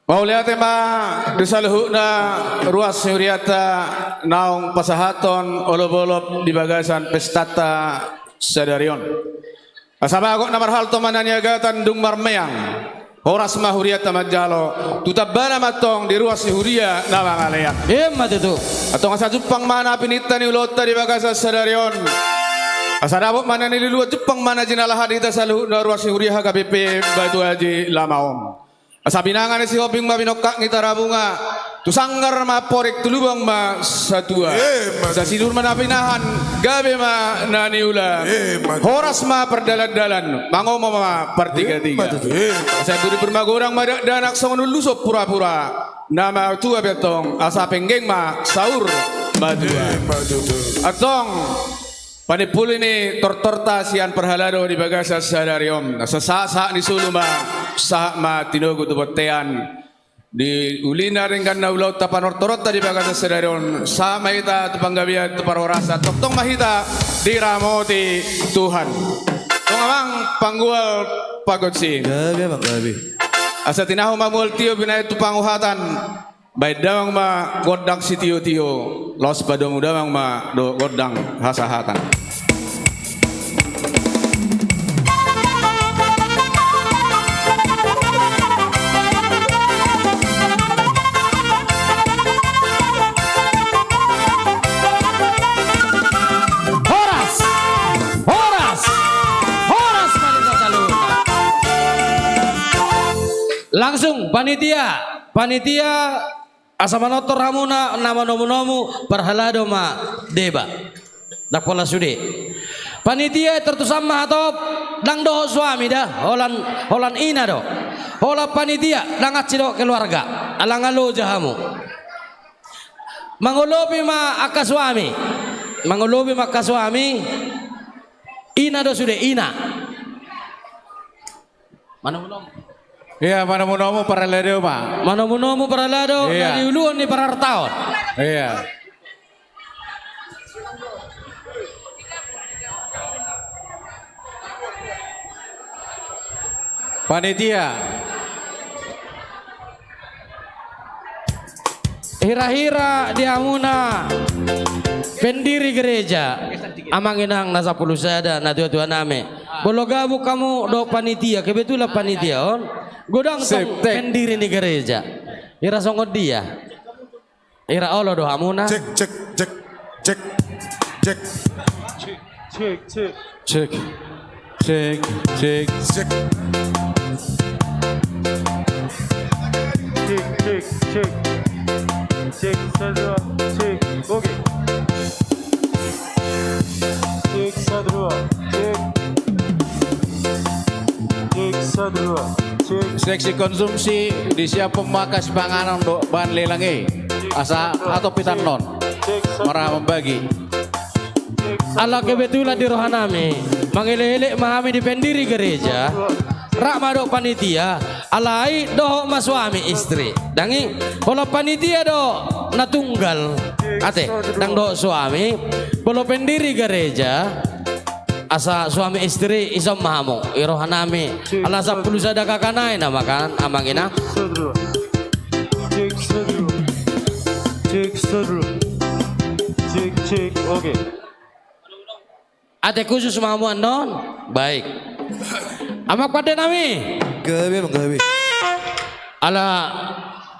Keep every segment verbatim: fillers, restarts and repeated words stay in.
Mauliate ma di saluhutna ruas ni hurianta naung pasahathon olopolop di bagasan pestanta sadari on. Asa bagot na marhalto ma na niagatan dung marmeang. Horas ma hurianta manjalo, tu tambana ma antong di ruas ni huria na mangalean. Ima tutu. Antong asa jumpang ma na pininta ni ulaonta di bagasan sadari on. Asa dapot ma na niluluan, jumpang ma na jinalahan di hita saluhutna ruas ni huria H K B P Batu Aji Lama on. Asa binanga ni Sihombing ma binongkak ni Tarabunga, tu sanggar ma amporik, tu lubang ma satua. Ima tutu. Asa sidur ma na pinahan, gabe ma na niula. Ima tutu. Horas ma pardalandalan, mangomo ma partigatiga. Ima tutu. Ima tutu. Asa duri pur magodang ma dakdanak songon uluson purapura. Na matua pe antong, asa penggeng ma saur matua. Ima tutu. Antong, panimpuli ni tortorta sian parhalado di bagasan sadari on. Asa sahat-sahat ni solu ma, sahat ma tinogu tu bontean. Di uli na denggan na ulaonta panortoronta di bagasan sadari on, sahat ma hita tu panggabean tu parhorasan, tongtong ma hita diramoti Tuhan. Tong amang panggual pagonsi. Gabe, amang, gabe. Asa tinahu ma mual tio binaen tu panguhatan. Baen damang ma gondang sitiotio, laos padomu damang ma dohot gondang hasahatan. Horas! Horas! Horas ma di hita saluhutna. Langsung panitia, panitia. Asa manortor hamuna na manomunomu, parhalado ma deba. Ndang pola sude. Panitia, tortusan ma hatop, ndang dohot suami da, holan, holan ina do. Holan panitia, ndang hansit dohot keluarga, ala nga loja hamu. Mangolopi ma angka suami. Mangolopi ma angka suami. Ina do sude, ina. Manomunomu. Iya, manomunomu parhalado ma. Manomunomu parhalado, iya, na niuluan ni parartaon. Iya. Panitia. Hira-hira di hamuna pendiri gereja, amang inang na sampulu sada, na tua-tua nami. Molo gabung hamu dohot panitia, kebetulan panitia on, godang tong pendiri ni gereja. Hira songon dia? Hira olo do hamuna? Cek, cek, cek, cek, cek. Cek, cek, cek. Cek, cek, cek. Cek. Cek, cek, cek. Cek, satu, dua, cek. Oke. Cek, satu, dua, cek. Cek, satu, dua, cek. Seksi konsumsi, disiaphon ma angka sipanganon dohot bahan lelang i. Asa hatop hita annon. Cek, satu, dua. Mara mambagi. Ala kebetulan di rohanami, mangelekelek ma hami di pendiri gereja, rap ma dohot panitia, alai dohot ma suami istri. Ndang i, molo panitia do na tunggal, ate, ndang dohot suami, molo pendiri gereja, asa suami istri, ison ma hamu, di rohanami, ala sampulu sada kakana i nama kan, amang inang. Cek, satu, dua. Cek, satu, dua. Cek, cek, oke. Ate khusus ma hamu annon? Baik. Amang pandenami. Gabe, amang, gabe. Ala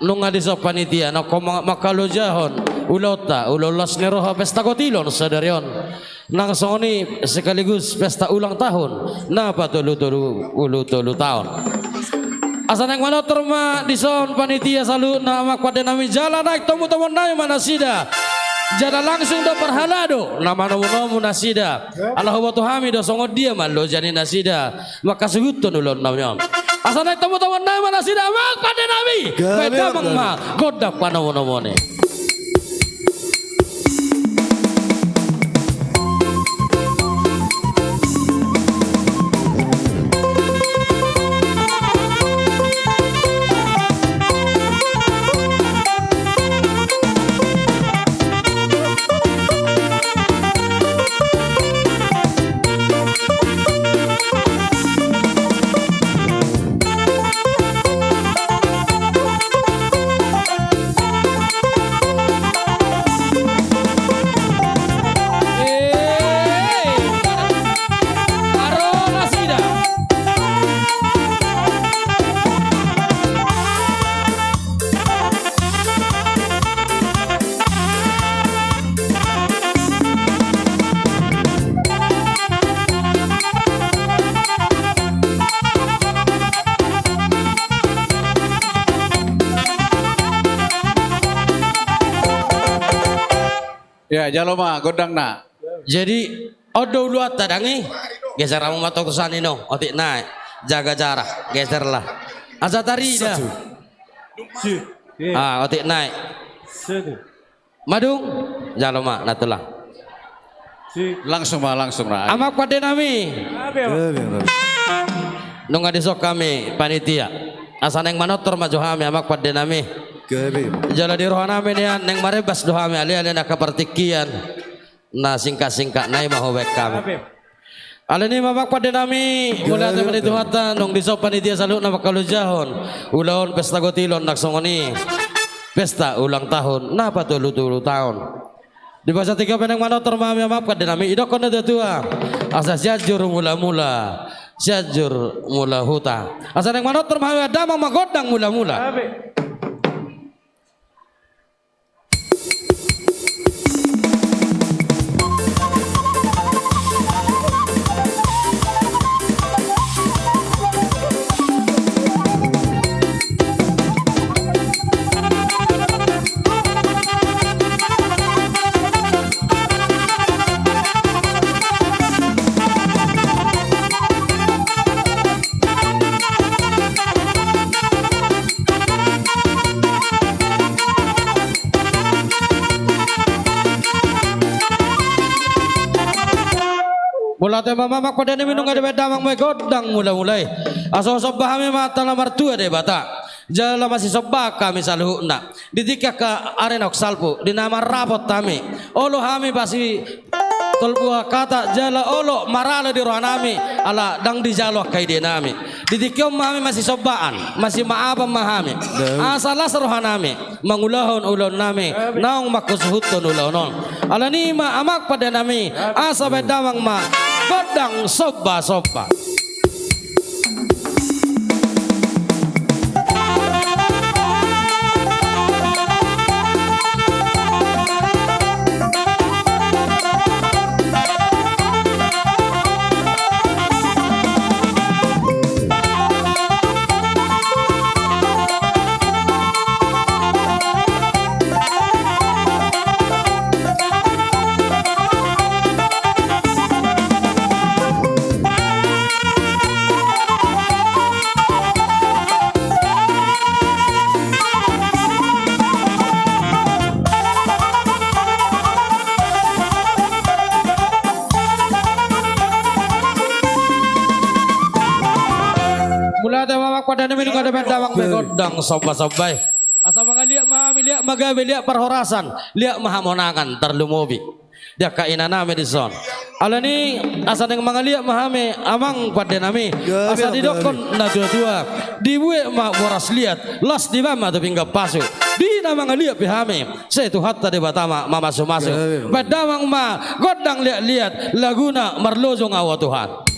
nunga dison panitia, nangkok ma-, mangkalojahon ulaonta, ulaon las ni roha pesta kotilon sadari on. Nang songon i sekaligus pesta ulang tahun na patolu tolu pulu tolu taon. Asa naeng manortor ma dison panitia saluhutna, amang pandenami, jala naeng tombu-tombunami ma nasida. Jala langsung do parhalado na manomunomu nasida. Ala huboto hami do songon dia ma loja ni nasida mangkasuhuthon ulaonnami on. Asa naeng tombu-tombunami ma nasida, amang pandenami. Gabe, baen damang ma gondang panomunomuon i. Ya, jalo ma gondangna. Jadi, on do uluanta dang i. Geser hamu ma tong tu sana i, no. Otik nai. Jaga jarak. Geserlah. Asa tarida. Satu. Si. Ah, otik nai. Satu. Madung. Jalo ma, na tulang. Si. Langsung ma, langsung ma. Amang pande nami. Gabe, Amang. Gabe, gabe. Nunga dison hami panitia. Asa naeng manortor ma jo hami, amang pande nami. Gabe. Jala di roha nami nian naeng marembas do hami, ale-ale na angka partingkian. Na singkat-singkat nai ma hubaen hami. Gabe. Alani i ma, amang pande nami, mauliate ma di Tuhanta, nunga dison panitia saluhutna mangkalojahon ulaon pesta gotilon nang songon i. Pesta ulang tahun na patolu-tolu taon. Di bagasan tingki on pe naeng manortor ma hami, amang pande nami, didokkon natua-tua. Asa Sianjur mula-mula, Sianjur mula huta. Asa naeng manortor ma hami, baen damang ma gondang mula-mula. Gabe. Mauliate ma, amang pande nami, nunga dibaen damang ma gondang mula-mula i. Asa husomba hami ma Amanta na martua Debata. Jala masisomba hami saluhutna. Di tingki angka ari naung salpu, di na marrapot hami. Olo hami masitolbu hata jala olo maralo di roha nami, ala ndang dijalo angka ide nami. Di tingki on ma hami masisombaan, masimaafan ma hami. Asa las roha nami mangulahon ulaon nami, naung manghusuhuthon ulaon on. Alani i ma, amang pande nami, asa baen damang ma gondang somba-somba. Mauliate ma, amang pande nami, nunga dibaen damang ma gondang somba-somba i. Asa mangaliat ma hami, liat ma gabe, liat parhorasan, liat ma hamonangan tarlumobi di angka ina nami dison. Alani i asa naeng mangaliat ma hami, amang pande nami. Gabe, asa didokkon natua-tua, dibuek ma boras liat, las dibaen ma tu pinggan pasu. Di na mangaliat pe hami, sai Tuhanta Debata ma mamasu-masu. Gabe. Baen damang ma gondang liat-liat, laguna Marlojong Au Tuhan.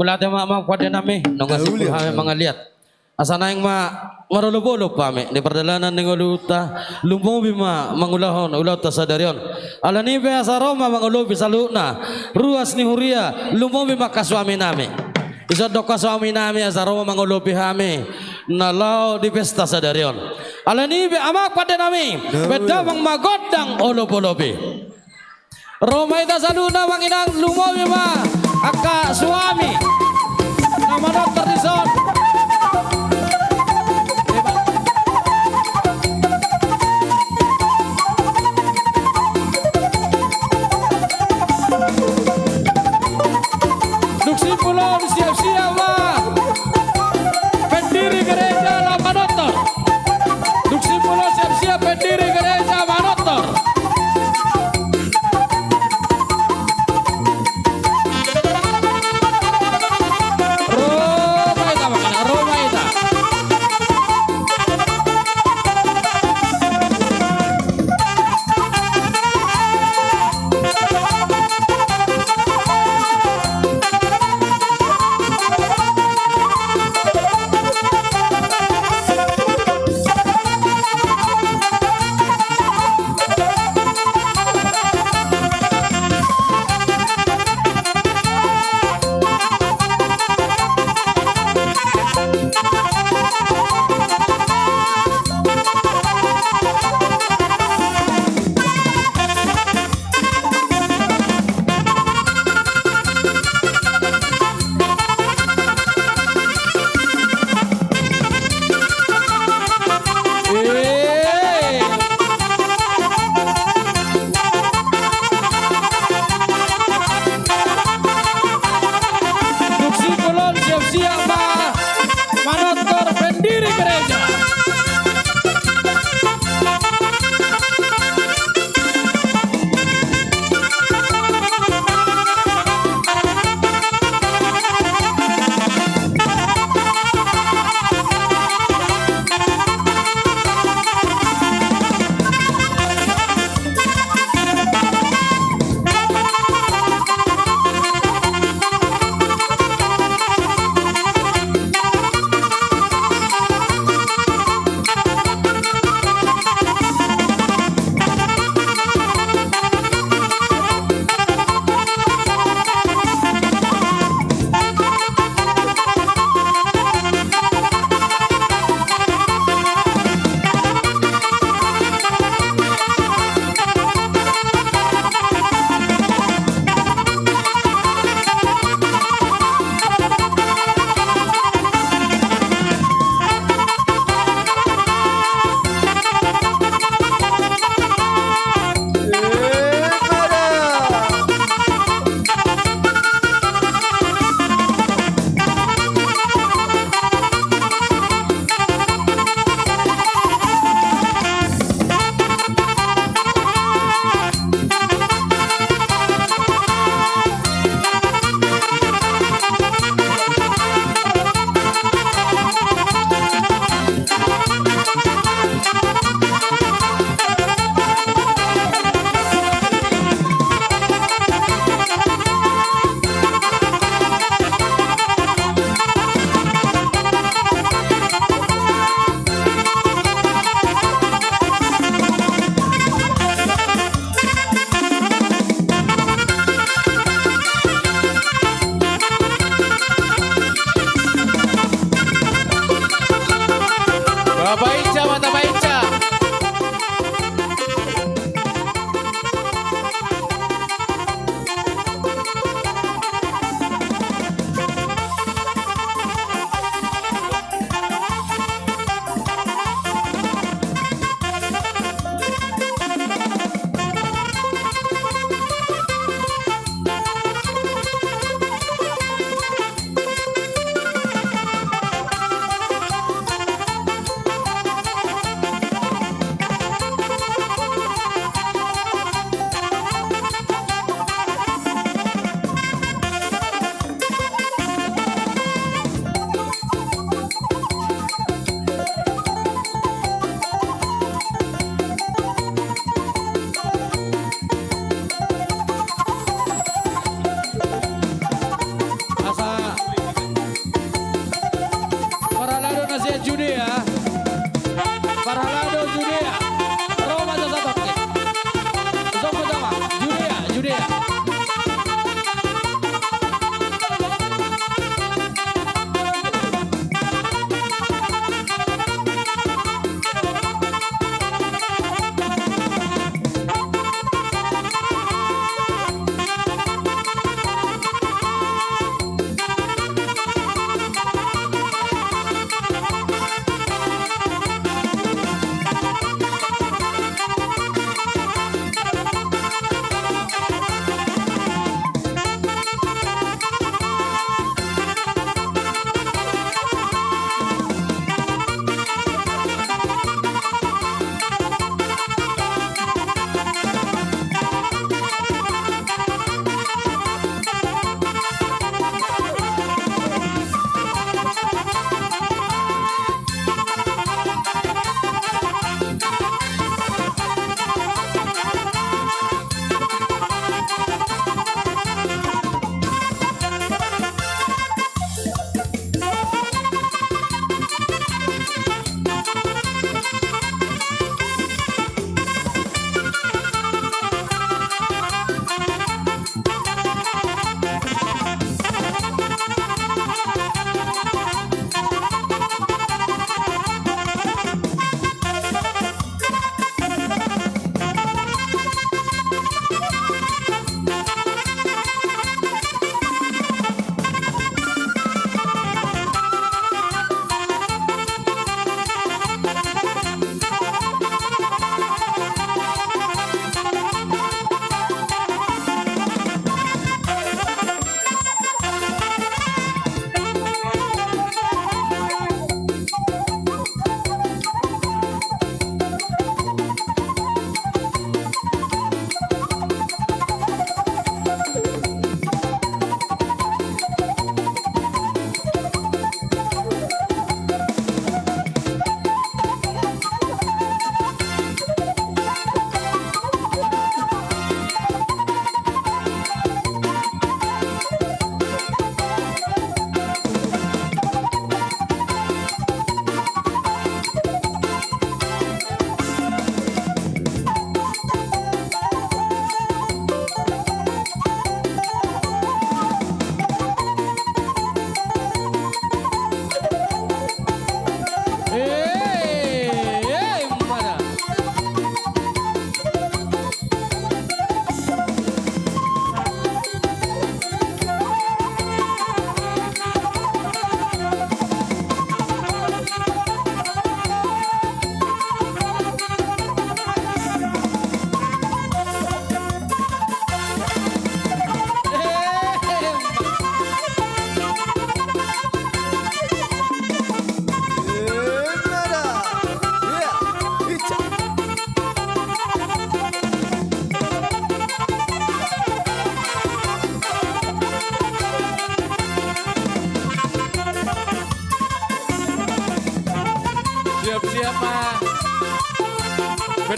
Mauliate ma, amang pande nami, nunga simpul hami mangaliat. Asa naeng ma marolopolop hami di pardalanan ni ngolunta, lumobi ma mangulahon ulaonta sadari on. Alani i pe asa ro ma mangolopi saluhutna ruas ni huria, lumobi ma angka suami nami. Dison do angka suami nami asa ro ma mangolopi hami na laho di pesta sadari on. Alani i pe, amang pande nami, bahen damang ma gondang olopolop i. Ro ma hita saluhutna, amang inang, lumobi ma angka suami na manortor dison. Dung simpul on, siap-siap ma pendiri gereja laho manortor. Dung simpul on, siap-siap pendiri gereja manortor. Ro ma hita.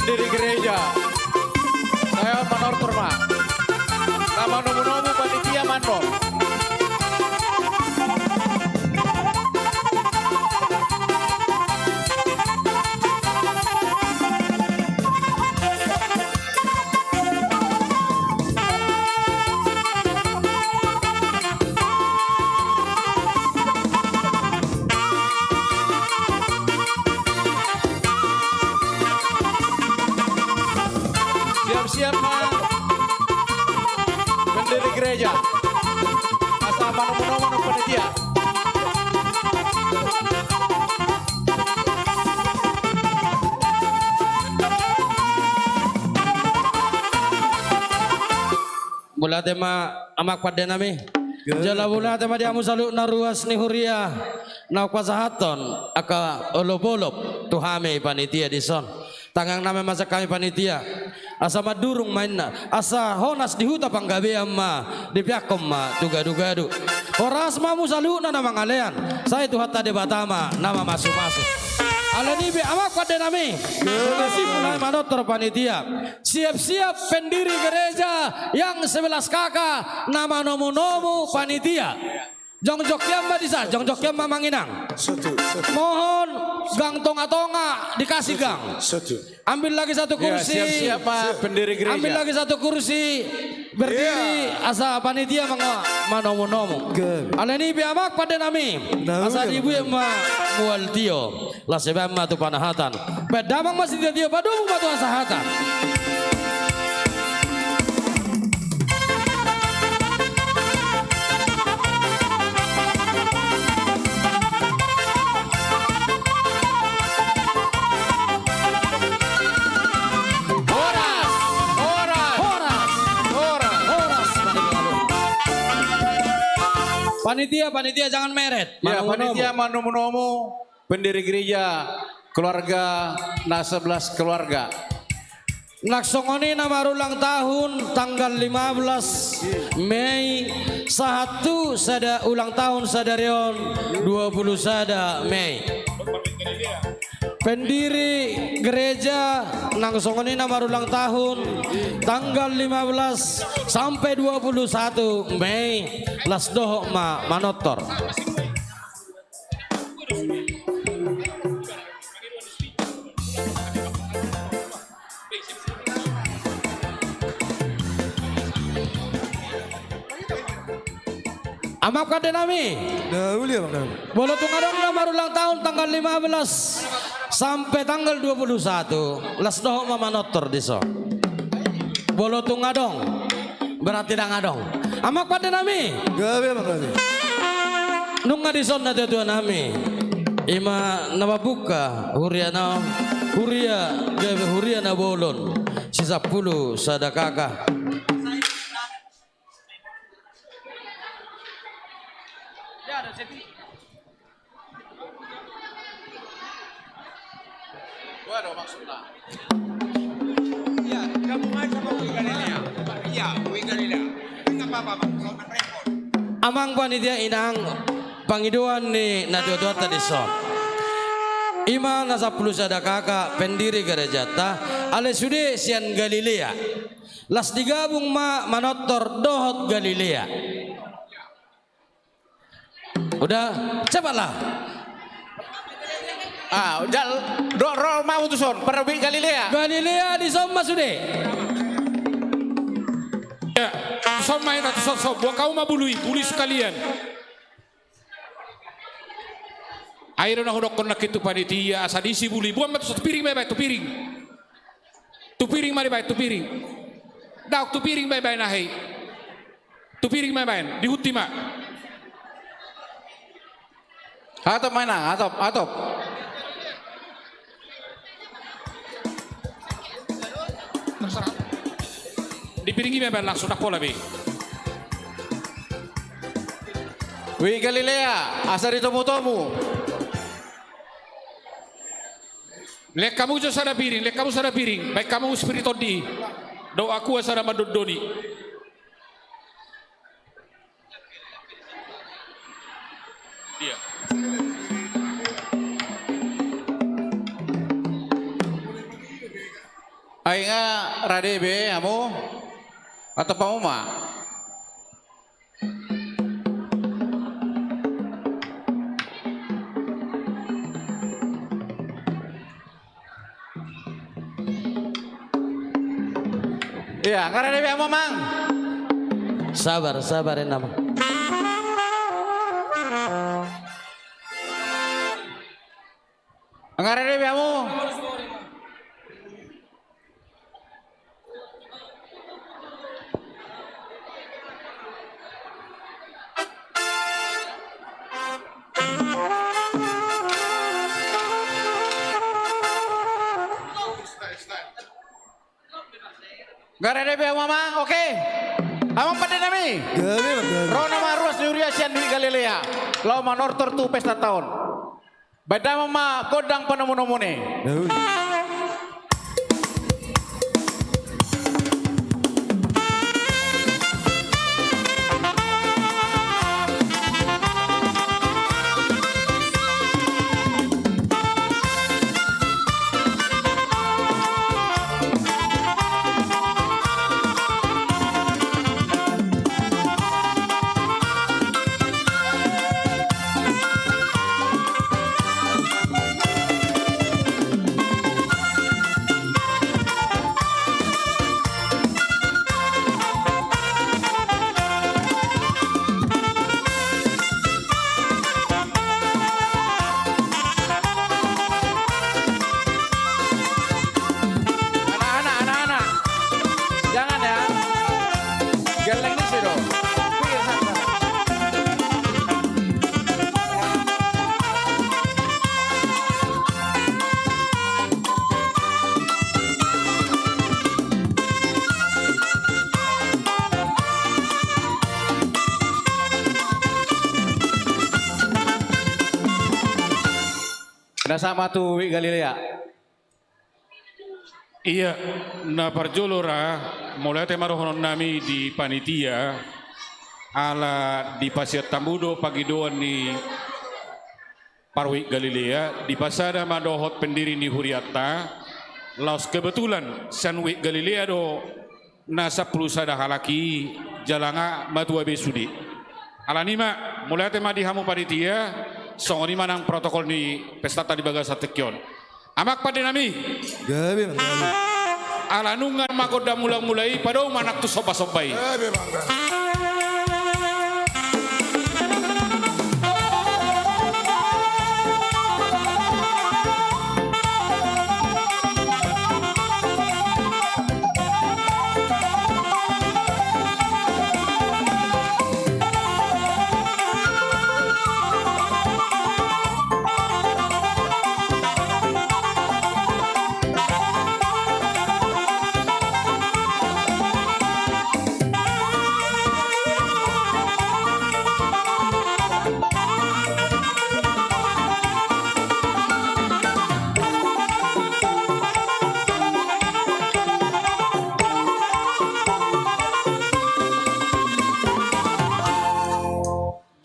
Pendiri gereja. Sai manortor ma. Na manomu-nomu panitia manortor. Siap-siap ma pendiri gereja. Asa manomu-nomu panitia. Mauliate ma amang pande nami. Jala mauliate ma di hamu saluhutna ruas ni huria naung pasahathon angka olop-olop tu hami panitia dison. Tangiang nami ma sian hami panitia, asa mandurung ma inna, asa honas di huta Panggabean ma dipeakhon ma tu gadu-gadu. Horas ma hamu saluhutna na mangalean, sai Tuhanta Debata ma na mamasu-masu. Alani i pe amang pande nami, masimpul hami manortor panitia. Siap-siap pendiri gereja yang sebelas K K na manomu-nomu panitia. Jongjong hian ma disa, jongjong hian ma amang inang. Mohon gang tonga-tonga dikasih gang. Ambil lagi satu kursi. Ambil lagi satu kursi. Berdiri asa panitia manomu-nomu. Alani i pe amang pande nami, asa dibuat ma mual tio. Las baen ma tu panahatan. Baen damang ma sitio-tio, padomu ma tu hasahatan. Horas, horas, horas, horas. Panitia, panitia, jangan meret. Panitia manomu-nomu. Pendiri gereja keluarga na sebelas keluarga. Nang songon i na marulang tahun tanggal lima belas Mei sahat tu sada ulang tahun sadari on dua puluh sada Mei. Pendiri gereja nang songon i na marulang tahun tanggal lima belas sampai dua puluh satu Mei, las dohot ma manortor. Amang pande nami. Na uli amang nami. Molo tung adong na marulang tahun tanggal lima belas sampai tanggal dua puluh satu, las dohot ma manortor dison. Molo tung adong. Berarti ndang adong. Amang pande nami. Gabe amang nami. Nunga dison na tua-tua nami. Ima na mambuka huria na, huria gabe huria na bolon. Sisampulu sada K K. Dua do maksudna. Iya, gabung aja sama Ui Galilea. Iya, Ui Galilea. Tapi nggak apa-apa, Bang, kalau nggak repot. Amang panitia, inang, pangidoan ni na tua-tuanta dison. Ima na sampulu sada K K pendiri gerejanta, alai sude sian Galilea. Las digabung ma manortor dohot Galilea. Udah, cepatlah. Ah, jal, do, ro ma tuson, parabot Galilea. Galilea dison ma sude. Ya, tuson ma hita, tuson, tuson. Buat kau ma bului, bului sekalian. Ai do na hudokkon nangkin tu panitia, asa diisi bului. Buat ma tuson, tu piring ma dibaen, tu piring. Tu piring ma dibaen, tu piring. Daong tu piring ma dibaen, ahe. Tu piring ma dibaen, dihunti ma. Hatop ma inang, hatop, hatop. Terserah. Di piring i ma dibaen langsung, ndang pola be. Ui Galilea, asa ditomu-tomu. Lehon hamu jo sada piring, lehon hamu sada piring, baen hamu spirit tondi i. Dohot aqua sada mandondoni. Iya. Ai nga rade be hamu? Atau pamu ma? Ia, nga rade be hamu, Amang? Sabar, sabar, Amang. Nga rade be hamu? Nga rade be hamu, Amang? Oke. Amang pande nami. Gabe, Amang, gabe. Ro nama ruas ni huria sian Wijk Galilea laho manortor tu pesta taon. Baen damang ma gondang panomunomun i. Gabe. Anak-anak, anak-anak. Jangan ya. Geleng di situ. Pinggir sana. Na sama tu Wijk Galilea. Ia, na parjolo ra, mauliate ma dohonon nami di panitia, ala dipasiat hamu do pangidoan ni par Wijk Galilea, dipasada ma dohot pendiri ni hurianta, laos kebetulan sian Wijk Galilea do na sampulu sada halak i, jala nga matua be sude. Alani ma, mauliate ma di hamu panitia, songon i ma nang protokol ni pestanta di bagasan tingki on. Amang pande nami. Gabe, Amang, gabe. Ala nunga ma gondang mulamula i, padao ma nang tu sombasomba i. Gabe, Amang, gabe.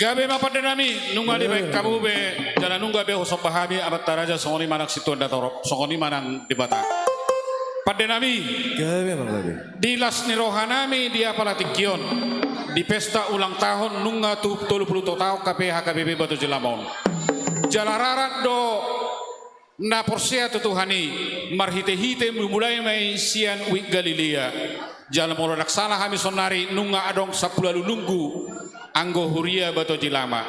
Gabe ma pande nami, nunga dibaen hamu be, jala nunga be husomba hami amanta raja, songon i ma nang situan na torop, songon i ma nang Debata. Pande nami. Gabe ma, gabe. Di las ni roha nami di apala tingki on, di pesta ulang tahun nunga tu tolu pulu tolu tahun H K B P Batojilama on. Jala rarat do na porsea tu Tuhan i, marhitehite mulai ma i sian Wijk Galilea. Jala molo ndang sala hami saonari nunga adong sampulu ualu lunggu anggo huria Batojilama.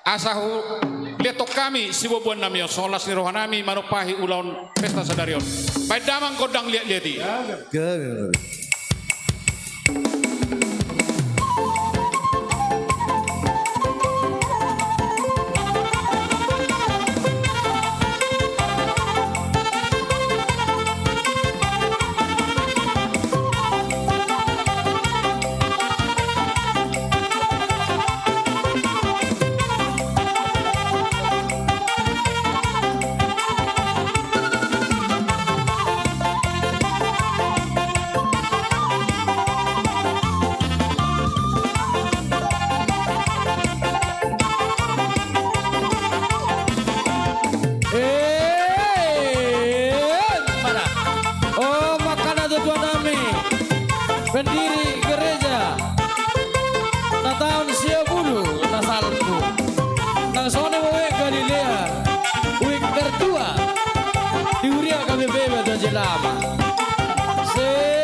Asa hulean hami siboanon nami on, songon las ni roha nami manumpahi ulaon pesta sadari on. Baen damang gondang liatliat i. Gabe. Tuanami, pendiri gereja na taon sia pulu na salpu. Nang songon i ma Wijk Galilea, wijk tertua di huria K B P Batu Aji Lama. Sip.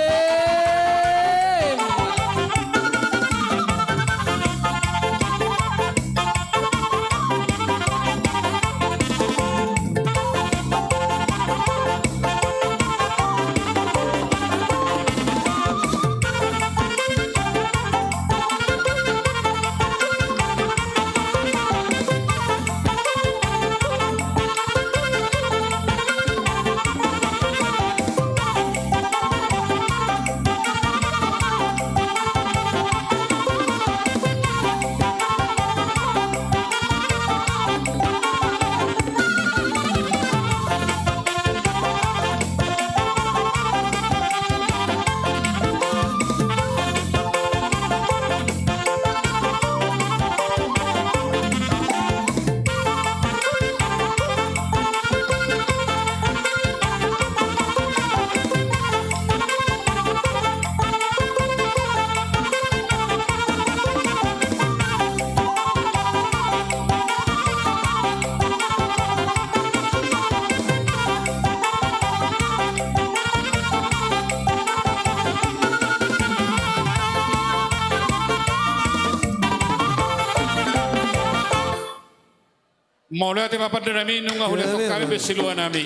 Mauliate ma pandenami, nunga hulehon hami be siluanami.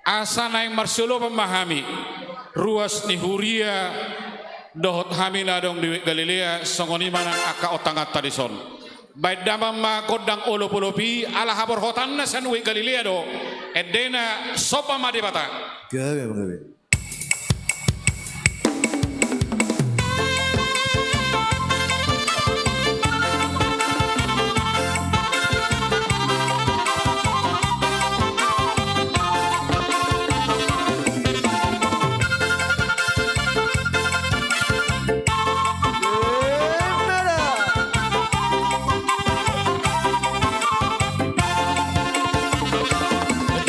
Asa naeng marsiolopan ma hami, ruas ni huria dohot hami na adong di Wijk Galilea, songon i ma nang angka ontanganta dison. Baen damang ma gondang olopolop i, ala haborhatanna sian Wijk Galilea do, endena somba ma Debata. Gabe, gabe.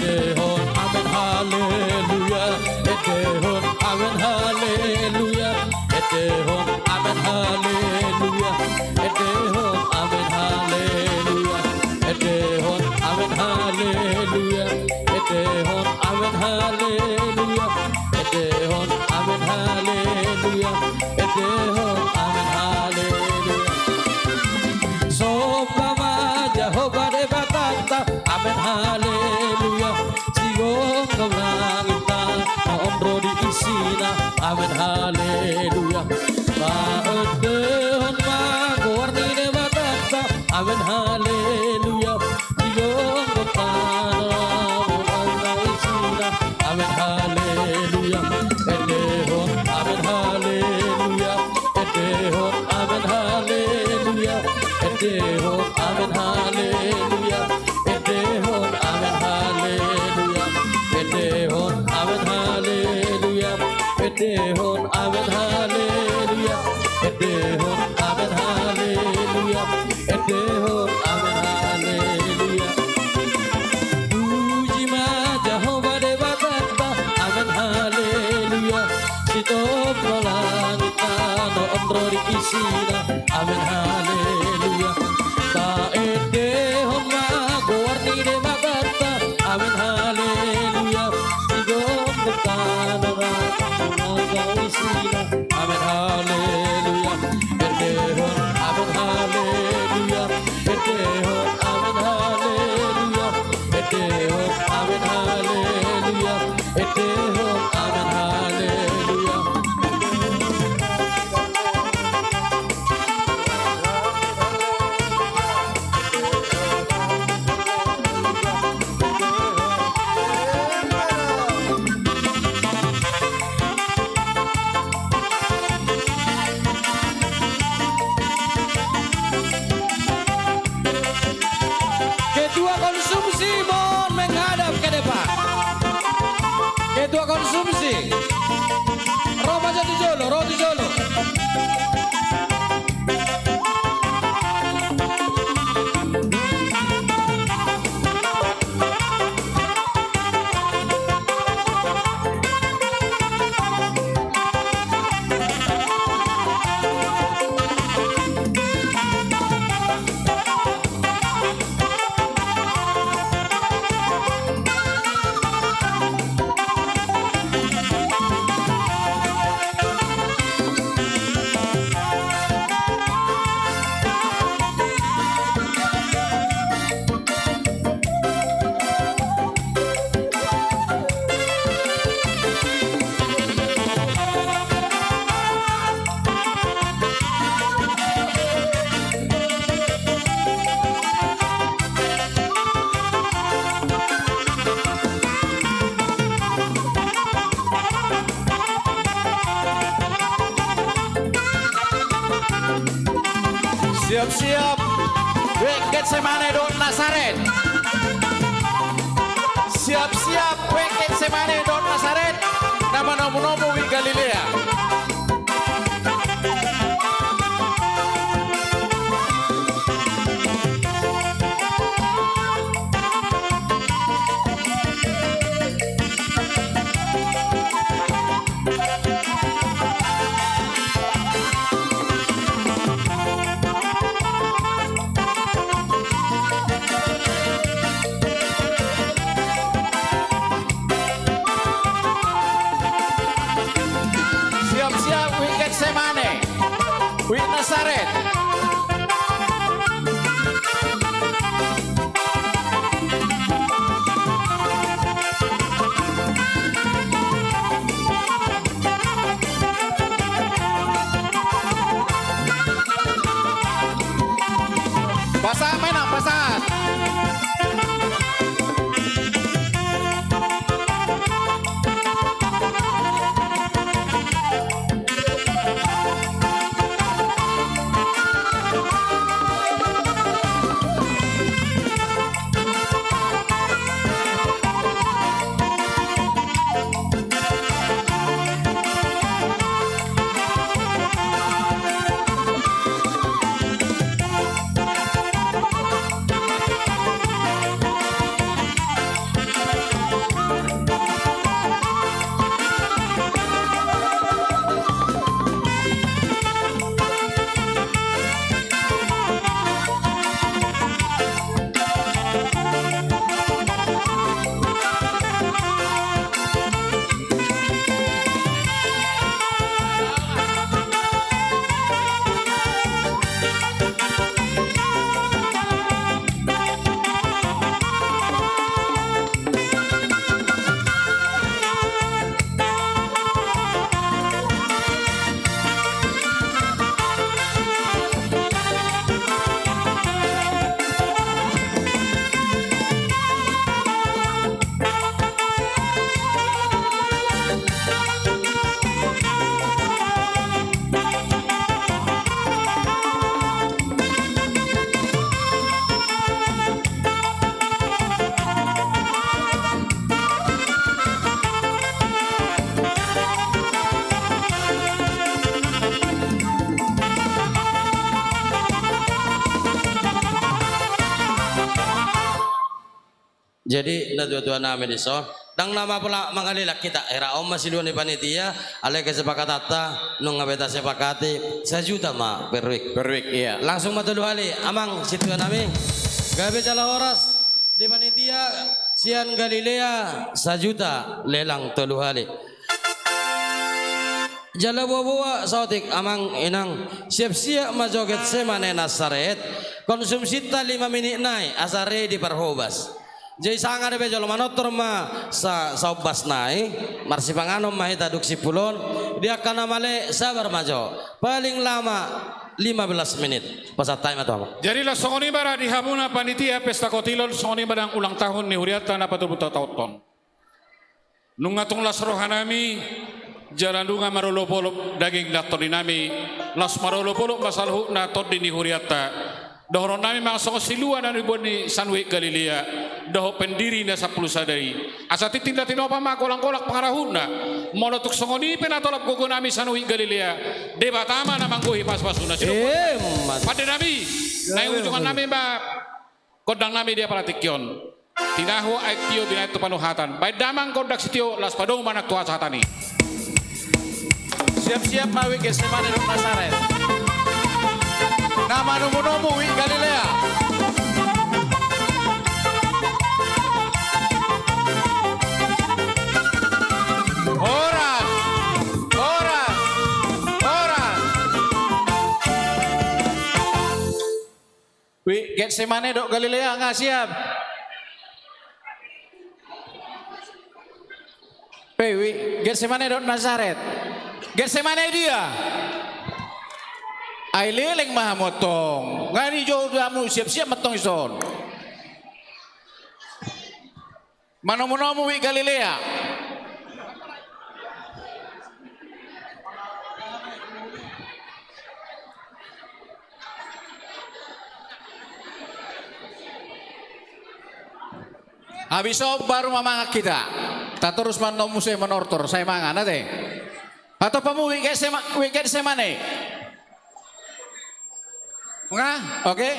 Endehon amen haleluya, endehon amen haleluya, endehon amen haleluya, endehon amen haleluya, endehon amen haleluya, endehon amen haleluya, endehon amen haleluya, endehon amen haleluya. Somba ma Jahowa Debatanta, amen haleluya. Sigomgom langit tano on ro di isina, amen haleluya. Taendehon ma goar ni Debatanta, amen haleluya. Sigomgom tano on ro di isina, amen haleluya. Endehon amen haleluya. Endehon amen haleluya. Endehon amen haleluya. Endehon amen haleluya. Endehon amen haleluya. Endehon amen haleluya. Endehon amen haleluya. Endehon amen haleluya. Puji ma Jahowa Debatanta, amen haleluya. Sitop ma langit tano on ro di isina, amen haleluya. Taendehon ma goar ni Debatanta, amen haleluya. Sigomgom tano on ro di isina, amen haleluya. Endehon amen haleluya. Endehon amen haleluya. Endehon amen haleluya. Endehon amen haleluya. Siap-siap, Wijk Getsemane dohot Nasaret. Siap-siap, Wijk Getsemane dohot Nasaret. Na manomu-nomu Wijk Galilea. Siap-siap, Wijk Getsemane. Wijk Nasaret. Pasahat ma inang, pasahat. Jadi, na tua-tua nami dison, ndang na ma pola mangalelak hita, hera on ma silua ni panitia, alai kesepakatanta, nunga be tasepakati, sajuta ma per wijk. Per wijk, iya. Langsung ma tolu hali, amang, situa nami, gabe jala horas, di panitia, sian Galilea, sajuta, lelang tolu hali. Jala boa-boa, saotik, amang, inang, siap-siap ma jo Getsemane Nasaret, konsumsinta lima minit nai, asa ready parhobas. Jadi sanga dope jolo manortor ma sa-, sahombas nai, marsipanganon ma hita dung simpul on, di angka na male sabar ma jo, paling lama lima belas menit. Pasahat hami ma tu hamu. Jadi laos songon i ma ra di hamuna panitia pesta kotil on, songon i ma nang ulang tahun ni hurianta na patoluhon taon on. Nunga tung las roha nami, jala nunga marolop-olop daging nang tondi nami, laos marolop-olop ma saluhutna tondi ni hurianta. Dohonon nami ma songon silua na niboan ni San Wijk Galilea, dohot pendiri na sampulu sada i. Asa tintin na tinopa ma golanggolang pangarahutna. Molo tung songon i pe na tolap gogo nami San Wijk Galilea, Debata ma na manggohi pasupasuna. Sidok. Eh, mat- Pande nami, na i ujungan nami ma gondang nami di apala tingki on. Tinahu aek tio binahen tu panuhatan. Baen damang gondang sitio, laos padomu ma nang tu hasahatan i. Siap-siap ma Wijk Getsemane dohot Nasaret. Na manomu-nomu Wijk Galilea. Horas, horas, horas. Wijk Getsemane dohot Galilea, nga siap? Pe, Wijk Getsemane dohot Nasaret. Getsemane dia? Ai leleng ma hamu antong. Nga dijou hamu, siap-siap ma antong dison. Manomu-nomu Wijk Galilea. Habis on baru ma mangan hita. Tatorus ma annon muse manortor, sai mangan ate. Atau pamu Wijk Getsema-, Wijk Getsemane. Nga, oke.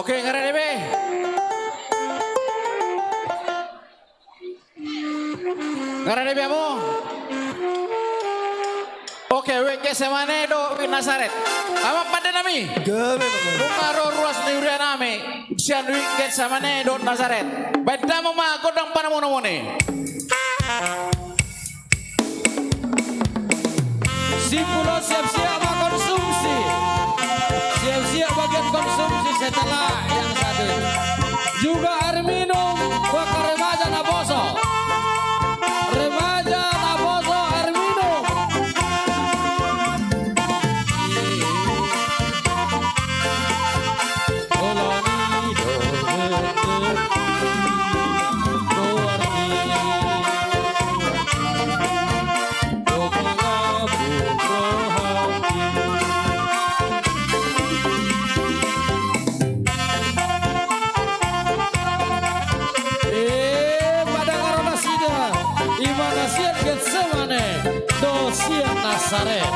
Oke, nga rade be. Nga rade be hamu? Oke, Wijk Getsemane dohot Wijk Nasaret. Amang pandenami. Gabe, Amang. Nunga ro ruas ni huria nami sian Wijk Getsemane dohot Nasaret. Baen damang ma gondang panamonamoan i. Simpul on, siap-siap ma konsumsi. Siap-siap bagian konsumsi setelah yang satu ini. Juga air minum buat remaja Naposo. Remaja Naposo, air minum. Eh, padangaron nasida, ima na sian Getsemane dohot sian Nasaret.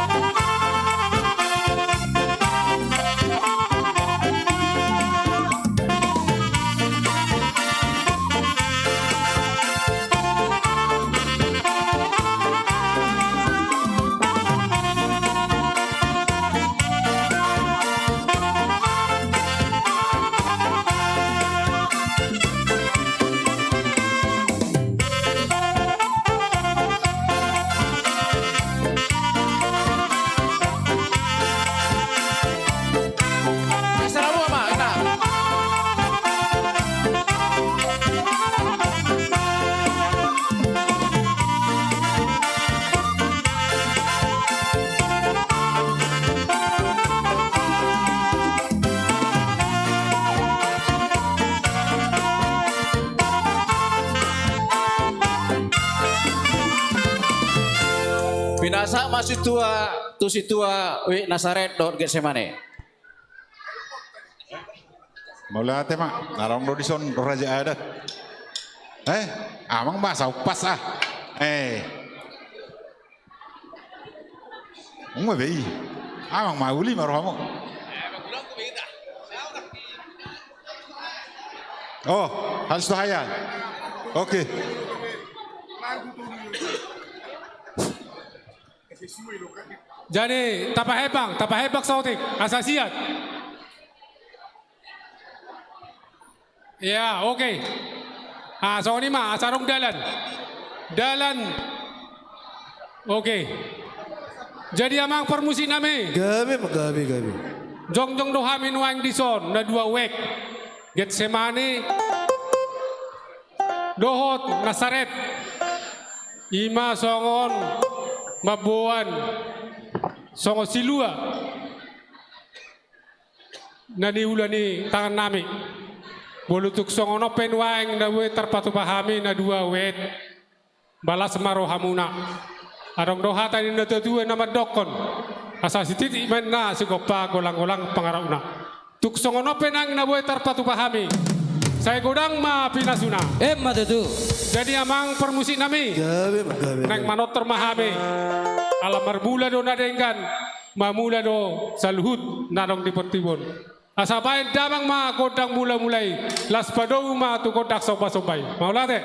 Pinasahat ma sintua tu sintua Wijk Nasaret dohot Getsemane. Mauliate ma, adong do dison raja adat. Eh, amang ma saumpas ah. Eh. Unga be i. Amang ma uli ma rohamu. Oh, halus tu haya. Oke. Jadi, tapahepang, tapahepang saotik, asa siat. Ya, oke. Ah, songon i ma, asa adong dalan. Dalan. Oke. Jadi amang parmusik nami. Gabe, gabe, gabe. Jongjong do hami nuaeng dison, na dua Wijk. Getsemane. Dohot Nasaret. Ima songon mamboan. Songon silua. Na niula ni tangan nami. Molo tung songon on pe nuaeng na boi tarpatupa hami na dua Wijk. Balas ma rohamuna. Adong do hata ni na tuatua na mandokkon. Asa sititik ma inna sigompa golanggolang pangarahutna. Tung songon on pe nang na boi tarpatupa hami. Sai godang ma pinasuna. Emma tutu. Jadi amang parmusik nami. Gabe, gabe. Nang manortor ma hami. Ala marmula do na denggan. Mamula do saluhut na adong di portibi on. Asa baen damang ma gondang mulamula i, laos padou ma tu gondang sombasomba i. Mauliate.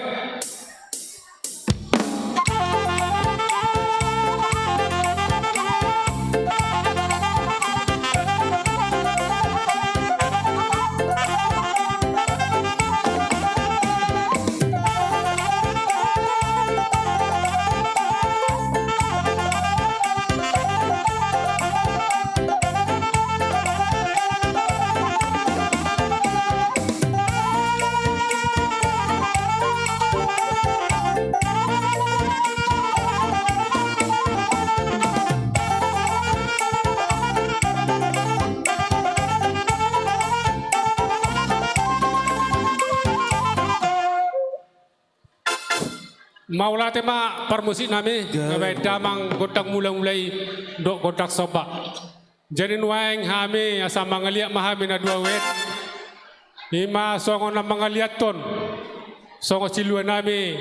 Mauliate ma parmusik nami, gabe, na baen damang gondang mula-mula i dohot gondang somba. Jadi nuaeng hami asa mangaliat ma hami na dua wet. I ma songon na mangaliathon, songon silua nami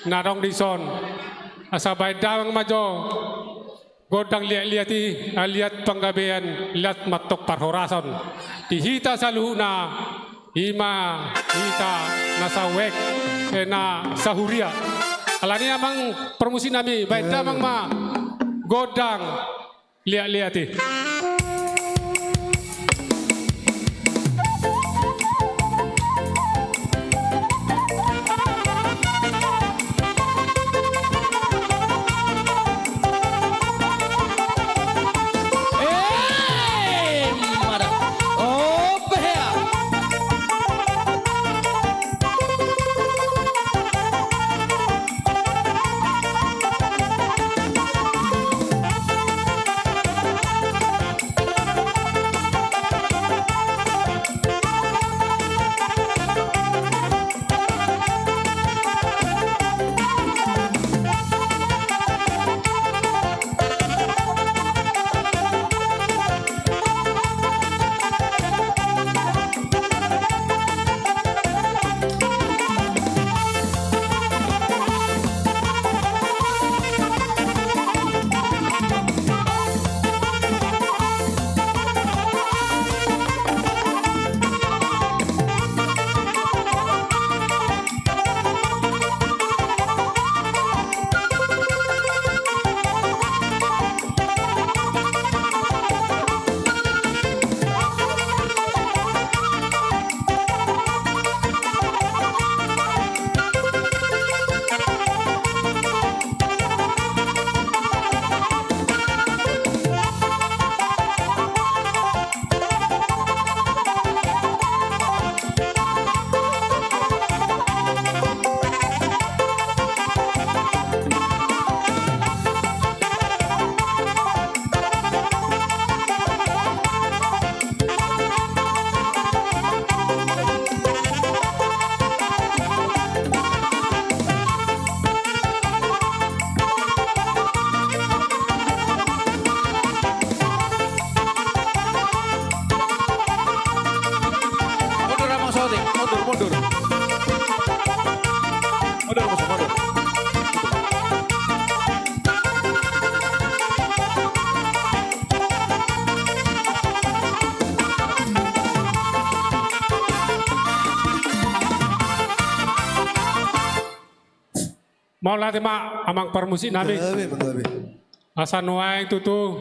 na adong dison. Asa baen damang ma jo gondang liat-liat i, liat panggabean, liat mantong parhorasan di hita saluhutna, i ma hita na sauek, eh, na sahuria. Alani i amang parmusik nami, baen damang ma gondang liat-liat i. Mundur, Amang Sotik, mundur, mundur. Mundur, Amang Sotik, mundur. Mauliate ma amang parmusik nami. Gabe, gabe. Asa nuaeng tutu,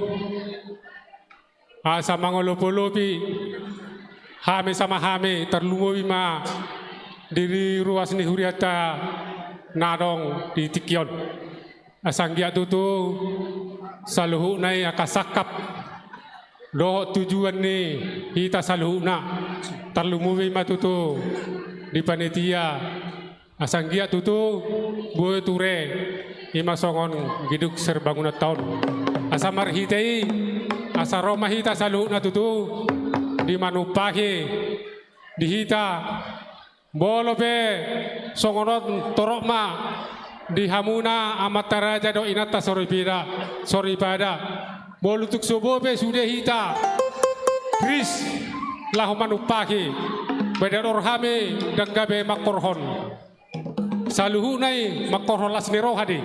asa mangolop-olopi hami sama hami, tarlumobi ma di ruas ni hurianta na adong di tingki on. Asa anggiat tutu saluhutna i angka sangkap dohot tujuan ni hita saluhutna, tarlumobi ma tutu di panitia. Asa anggiat tutu boi ture, i ma songon gedung serbangunanta on. Asa marhite i, asa ro ma hita saluhutna tutu di manumpahi di hita. Molo pe songon on, torop ma di hamuna amanta raja dohot inanta soripada, soripada. Molo tung so boi pe sude hita ris laho manumpahi, badan on hami ndang gabe mangkorhon. Saluhutna i mangkorhon las ni roha do i.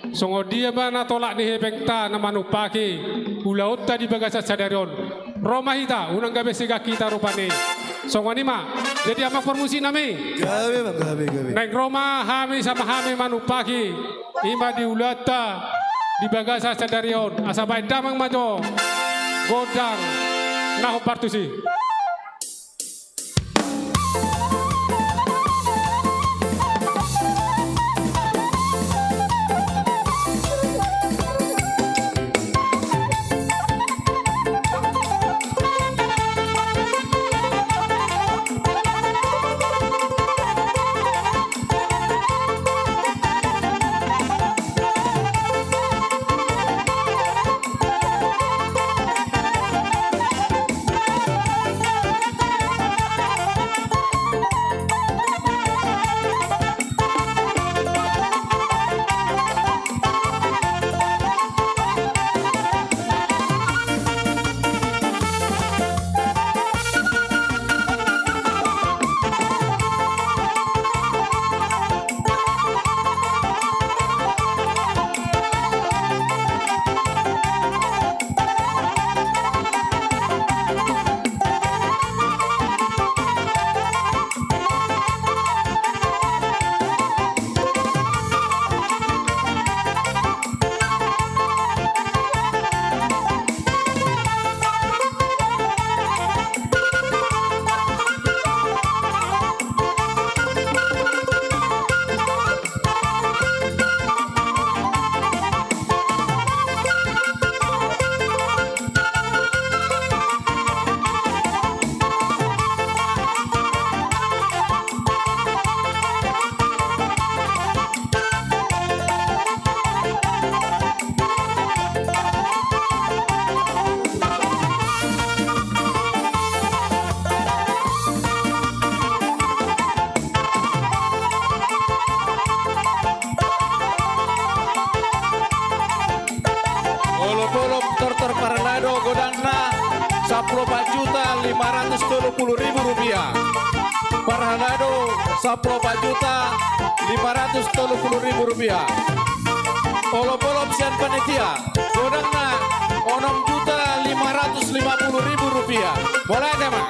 Songon dia ma na tolap ni hepengta na manumpahi ulaonta di bagasan sadari on, ro ma hita, unang gabe segan hita rupani. Songon i ma. Jadi amang parmusik nami, gabe ma, gabe, gabe. Naeng ro ma hami sama hami manumpahi, i ma di ulaonta di bagasan sadari on. Asa baen damang ma jo gondang na hombar tusi. puluh ribu rupiah. Parhalado sampulu opat juta lima ratus tolu puluh ribu rupiah. Olopolop sian panitia, godangna onom juta lima ratus lima puluh ribu rupiah. Mauliate ma.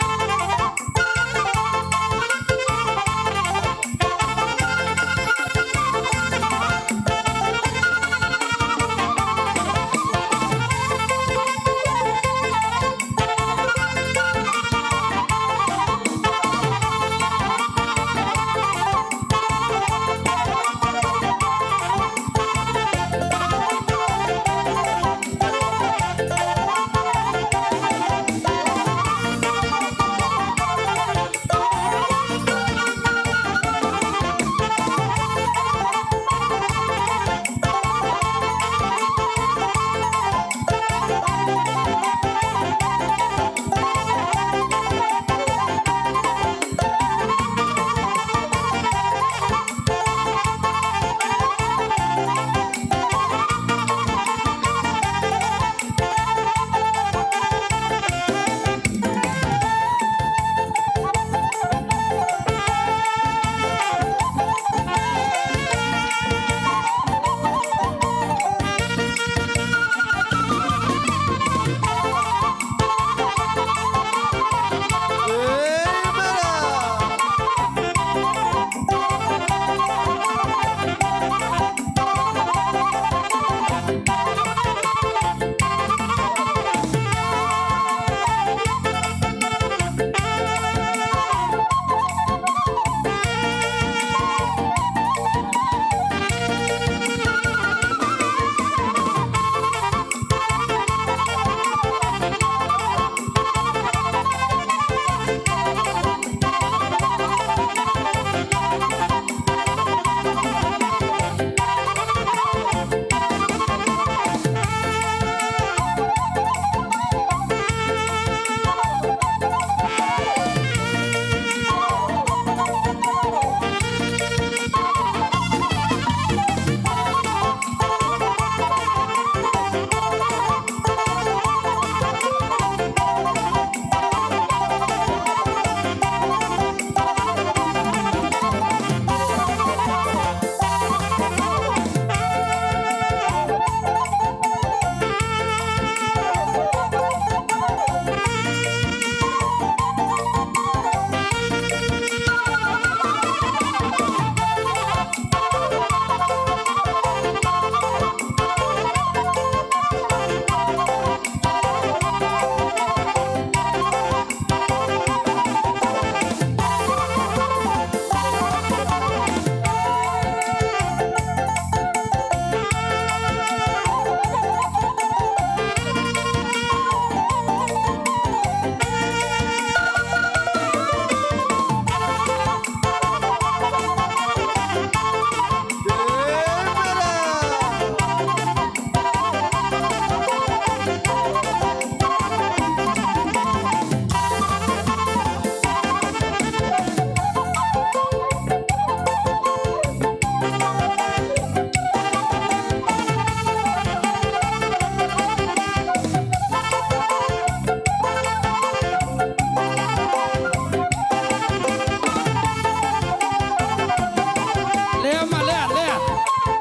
Lean ma, lean, lean.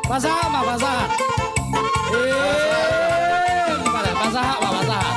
Pasahat ma, pasahat. Eh, pasahat ma, pasahat.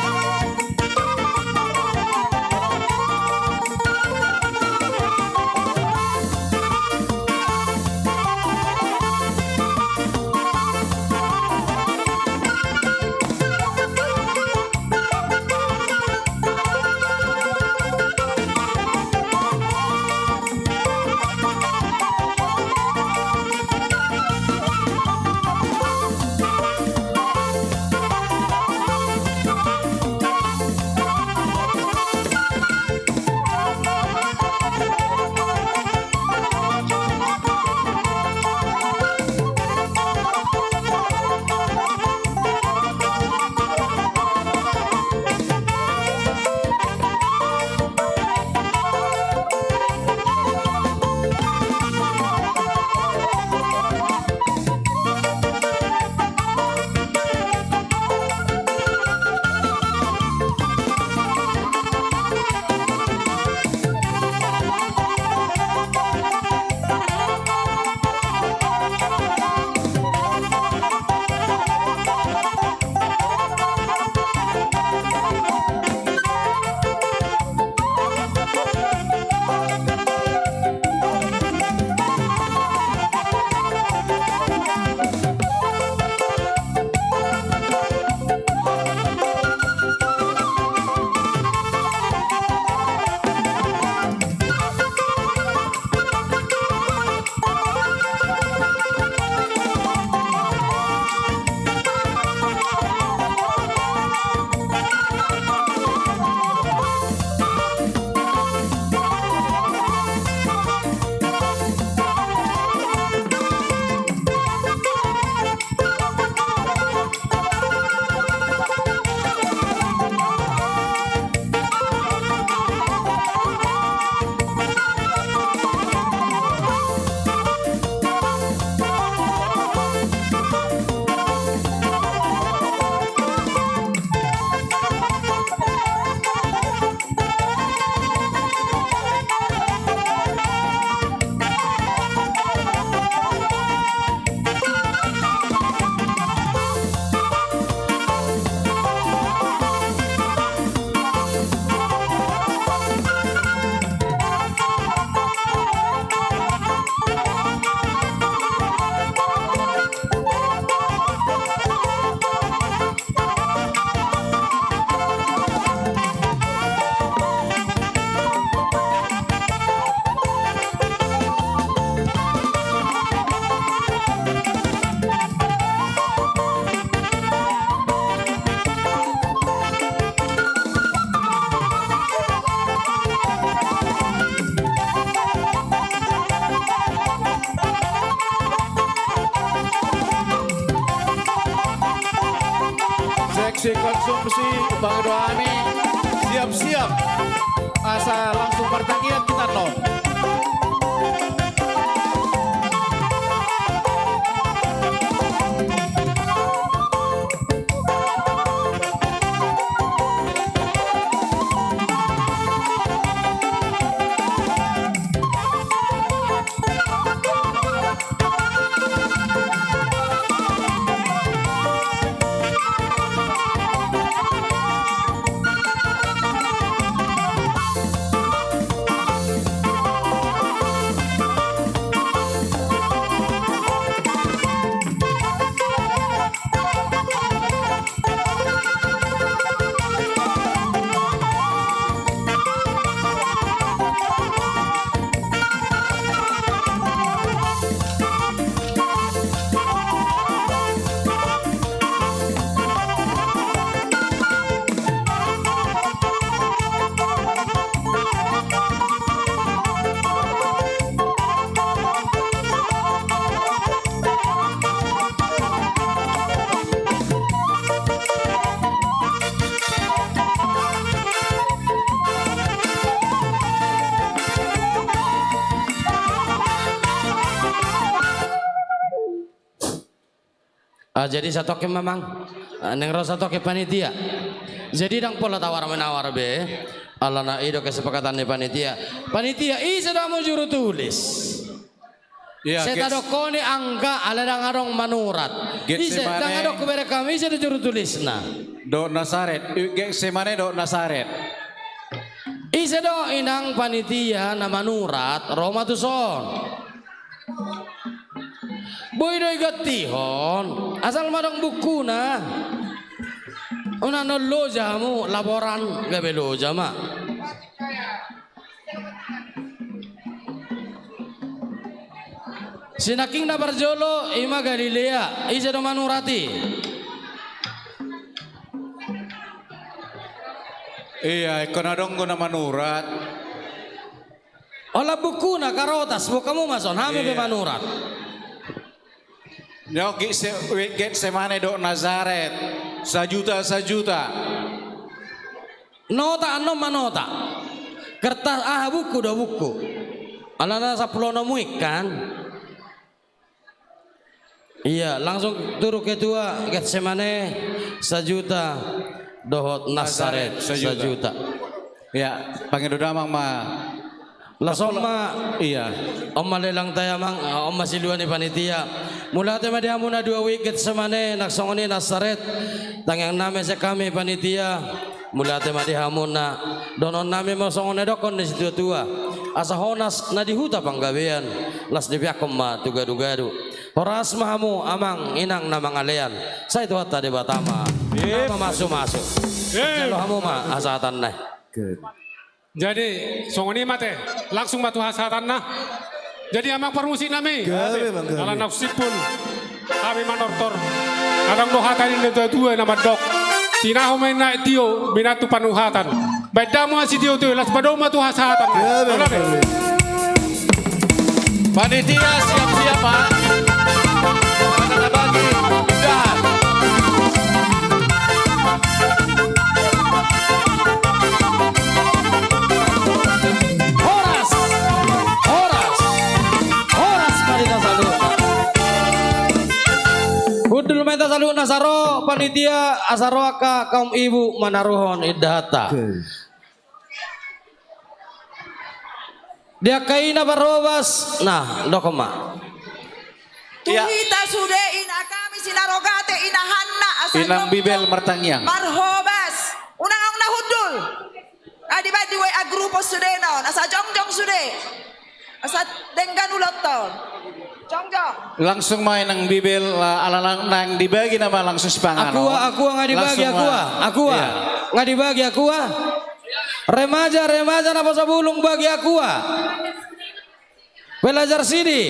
Si konsumsi, bang doami, siap-siap. Asa langsung martangiang hita non. Ah, jadi satongkin ma, Amang. Ah, naeng ro satongkin panitia. Jadi ndang pola tawar menawar be. Alana i do kesepakatan ni panitia. Panitia, ise do hamu juru tulis? Ia, sai tadok hon i angka, alai ndang adong manurat. Ise, ndang adong hubereng hami, ise do juru tulisna? Dohot Nasaret. I, Getsemane dohot Nasaret. Ise do inang panitia na manurat, ro ma tuson. Boi do igantihon, asal ma adong bukuna. Unang loja hamu, laporan gabe loja ma. Sinangkin na parjolo, i ma Galilea, ise do manurat i? Ia, ingkon adong do na manurat. Olat bukuna, karotas, boan hamu ma son, hami pe manurat. Nyo, Get, Getsemane dohot Nasaret, sajuta, sajuta. Nota, annon ma nota. Kertas, aha, buku do, buku. Alana sampulu onom wijk kan. Ia, langsung tu ketua, Getsemane sajuta, dohot Nasaret sajuta. Ia, pangido damang ma. Laos on ma. Ia. On ma lelangta i, Amang, on ma silua ni panitia. Mauliate ma di hamu na dua wijk Getsemane, nang songon i Nasaret. Tangiang nami sian hami panitia. Mauliate ma di hamu na. Dohonon nami ma songon na nidokkon ni situatua. Asa honas na di huta Panggabean, las dipeakhon ma tu gadugadu. Horas ma hamu amang inang na mangalean. Sai Tuhanta Debata ma na mamasumasu. Jalo hamu ma hasahatanna. Jadi songon i ma ate, langsung ma tu hasahatanna. Jadi amang parmusik nami, ala na usipun hami manortor. Adong do hata ni natuatua na mandok: Tinahu ma inna aek tio, minantu panuhatan. Baen damang ma sitiotio, laos padomu ma tu hasahatan. Panitia siap-siap, Pak. Mana na bagi? Udahan. Horas. Horas. Horas ma di hita saluhutna. Hundul ma hita saluhutna asa ro panitia, asa ro angka kaum ibu manaruhon indahanta. Di angka ina parhobas, nah, dokkon ma. Tu hita sude ina kami Sinarogate, ina Hanna, asa Inang Bibel martangiang. Parhobas. Unang ahu na hundul. Ah, dibaen di W A grup on sude non, asa jongjong sude. Asa denggan ulaonta on. Jongjong. Langsung ma Inang Bibel, ala naeng dibagi nama langsung sipanganon. Akua, akua, nga dibagi akua. Akua. Nga dibagi akua. Remaja, remaja naposobulung bagi akua. Pelajar sini.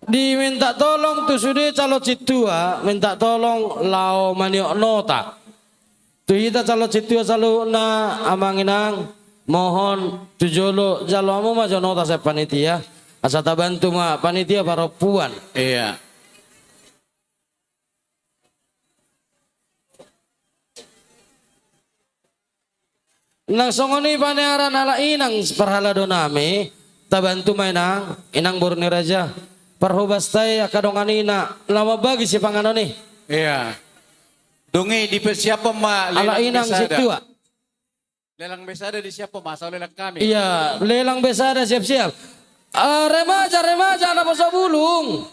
Diminta tolong tu sude calon sintua, minta tolong laho maniop nota. Tu hita calon sintua saluhutna amang inang, Mohon tu jolo jalo hamu ma jo nota sian panitia. Asa tabantu ma panitia parompuan. Iya. Nang songon i panearan halak inang parhalado nami, tabantu ma inang, inang boru ni raja. Parhobas ta i angka dongan ina, na mambagi sipanganon i. Iya. Dung i dipersiaphon ma halak inang sintua. Lelang besada disiaphon ma, asa lelang hami. Iya, lelang besada siap-siap. Ah, remaja, remaja, na poso bulung.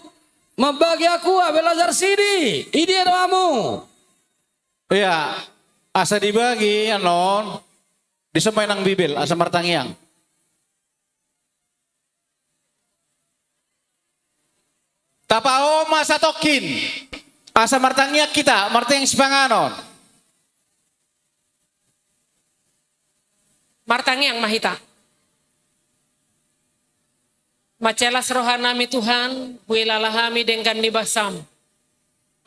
Mambagi aqua, belajar sini. Idia do hamu. Iya, asa dibagi annon, dison ma inang Bibel, asa martangiang. Tapaho ma satongkin, asa martangiang hita, martangiang sipanganon. Martangiang ma hita. Mansai las roha nami Tuhan, huhilala hami denggan ni basam.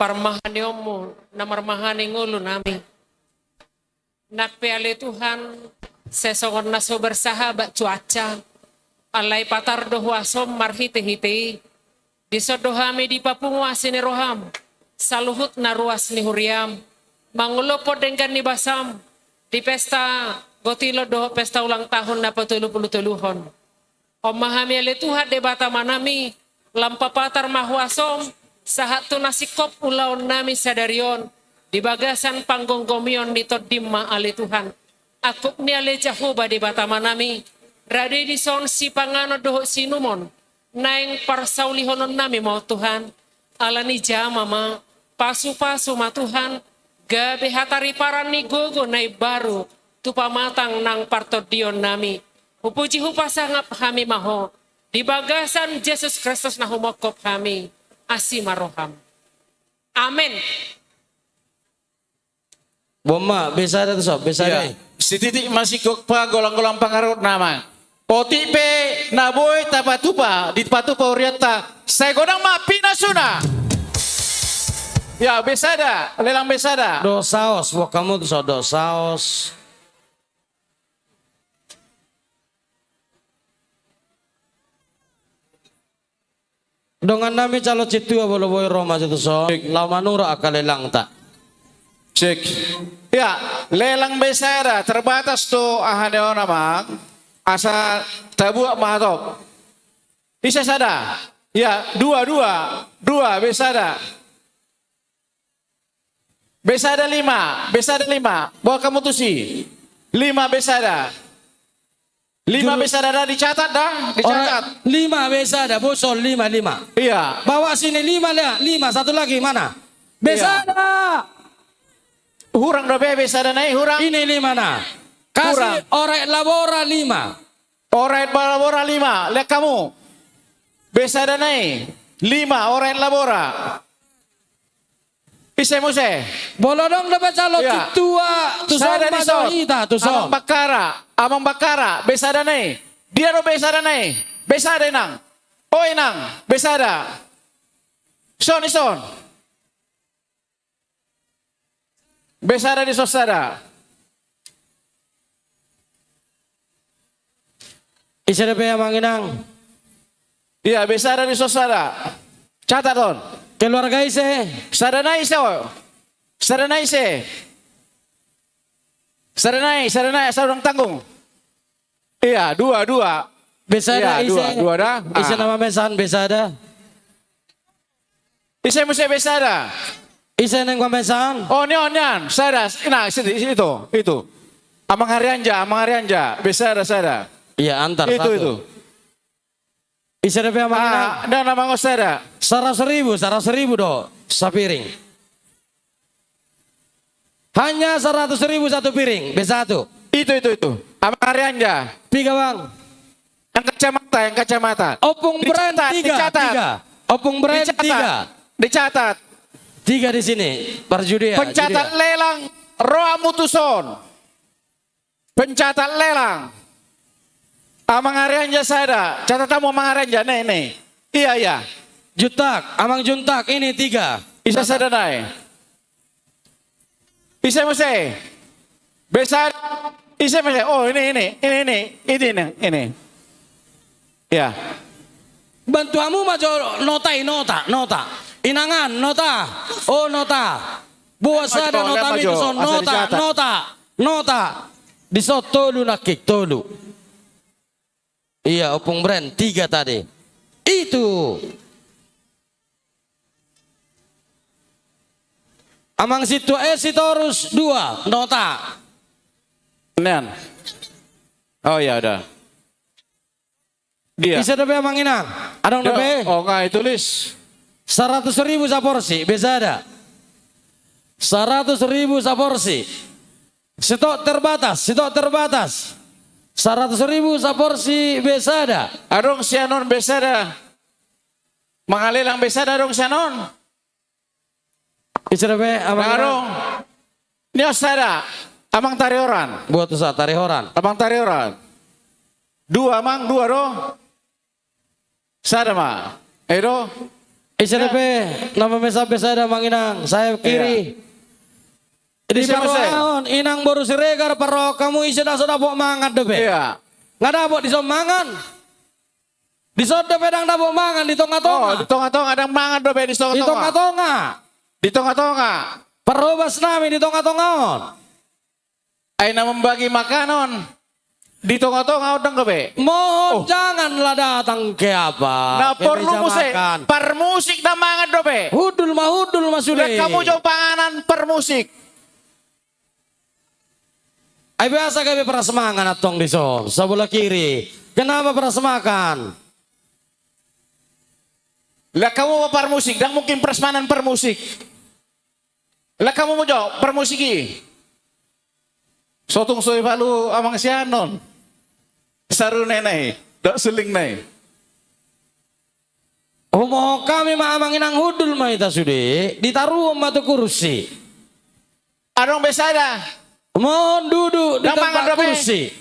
Parmahanionmu, na marmahani ngolu nami. Nang pe ale Tuhan, sai songon na so bersahabat cuaca, alai patar do huasom marhite-hite i. Dison do hami dipapungu asi ni roham, saluhut na ruas ni huriam, mangolophon denggan ni basam, di pesta gotilon dohot pesta ulang tahun na patolu pulu toluhon. On ma hami ale Tuhan Debata Amanami, lam papatar ma huasom, sahat tu na singkop ulaon nami sadari on, di bagasan panggomgomion ni tondim ma ale Tuhan. Angkup ni ale Jahowa Debata Amanami, rade dison sipanganon dohot siinumon, naeng parsaulihonon nami ma on Tuhan, ala ni jama ma, pasu-pasu ma Tuhan, gabe hatariparan ni gogo na imbaru, tu pamatang nang partondion nami. Hupuji hupasangap hami ma Ho, di bagasan Jesus Kristus na humongkop hami, asi ma roham. Amen. Boan ma, besada tu son, besada. Iya. Sititik ma singkop, golang-golang pangarahutna ma. Otik pe na boi tapatupa, dipatupa hurianta, sai godang ma pinasuna. Ya, besada, lelang besada. Dos saos, boan hamu tu son, dos saos. Dongan nami calon sintua, molo boi ro ma jo tu son, laho manurak angka lelangta. Cek. Ya, lelang besada, terbatas tu aha ni on amang, asa tabuat ma hatop. Ise sada? Ya, dua, dua, dua, besada. Besada lima, besada lima. Boan hamu tusi. Lima besada. Lima besada da, dicatat da, dicatat. Lima besada, boso lima, lima. Iya. Bawa sini lima, lea, lima, satu lagi mana? Iya. Besada. Hurang dope besada na i, hurang. Ini lima na. Kasih. Hurang. Oret Labora lima. Oret Labora lima, lean hamu. Besada na i, lima, Oret Labora. Ise muse? Molo adong dope calon sintua, tu son ma jo hita, tu son. Amang Bakkara, Amang Bakkara, besada na i. Dia do besada na i? Besada inang. O inang, besada. Son, ison. Besada dison sada. Ise dope amang inang? Iya, besada dison sada. Catat on. Keluarga ise? Sada na ise o? Sada na ise? Sada na i, sada na i, asa unang tanggung. Iya, dua, dua. Besada. Iya, ise? Dua, dua da. Ise na mamesan besada? Ise muse besada? Ise naeng mamesan? O, nian, nian, sada. Nah, situ, situ, itu. Amang Arianja, Amang Arianja, besada sada. Iya, antar satu. Itu, itu. Ise dope amang inang? Ah, na, na mangan sada. Saratus ribu, saratus ribu do sapiring. Hanya saratus ribu satu piring, be satu. Itu, itu, itu. Amang Arianja. Tiga, Bang. Yang kacamata, yang kacamata. Opung Brand tiga, tiga. Opung Brand tiga. Dicatat. Tiga di sini, parjudia. Pencatat lelang, rohamu tu son. Pencatat lelang. Amang Arianja sada. Catat hamu Amang Arianja, ne, ne. Iya, iya. Juntak, Amang Juntak, ini tiga. Ise sada nai? Ise muse? Besada. Ise mese, oh, ini, ini, ini, ini, ini, ini, ini. Ya. Bantu hamu ma jo nota i, nota, nota. Inangan, nota. Oh, nota. Boa sada nota mi tu son, nota, nota, nota. Di son tolu nangkin, tolu. Iya, Ompung Bren, tiga tadi. Itu. Amang Sintua, eh, Sitorus, dua, nota. Nian. Oh iya, ada. Dia. Ise dope, Amang Inang? Adong dope? Oh, nga ditulis. Saratus ribu saporsi, be sada. Saratus ribu saporsi. Stok terbatas, stok terbatas. Saratus ribu saporsi be sada. Adong sian on be sada. Mangalelang be sada adong sian on. Ise dope, Amang Inang? Adong. Nion sada. Amang Tarioran. Buat tu sa Tarioran. Amang Tarioran. Dua, Amang, dua do. Sada ma. Edo. Ise dope na mamesa be sada, Amang Inang, sayap kiri. Di parrohahon, Inang boru Siregar, parrohahon hamu ise na so dapot mangan dope. Iya. Nga dapot di son mangan. Di son dope dang dapot mangan, di tonga-tonga. Oh, di tonga-tonga dang mangan dope, di tonga-tonga. Di tonga-tonga. Di tonga-tonga. Parhobas nami di tonga-tonga on. Ai na mambagi makanan di tonga-tonga on dang dope. Mohon janganlah datang ke apa, na porlu muse parmusik na mangan dope. Hundul ma, hundul ma sude. Lek hamu jo panganan parmusik. Ai biasa gabe prasmanan antong di son, sabola kiri. Kenapa prasmanan? Lek hamu ma parmusik, dang mungkin prasmanan parmusik. Lek hamu ma jo parmusik i. Sotung so dipalu amang sian on. Sarune nai, dohot sulingna i. Humohon hami ma, Amang Inang, hundul ma hita sude, ditaruhon ma tu kursi. Adong be sada. Mohon duduk di tempat kursi.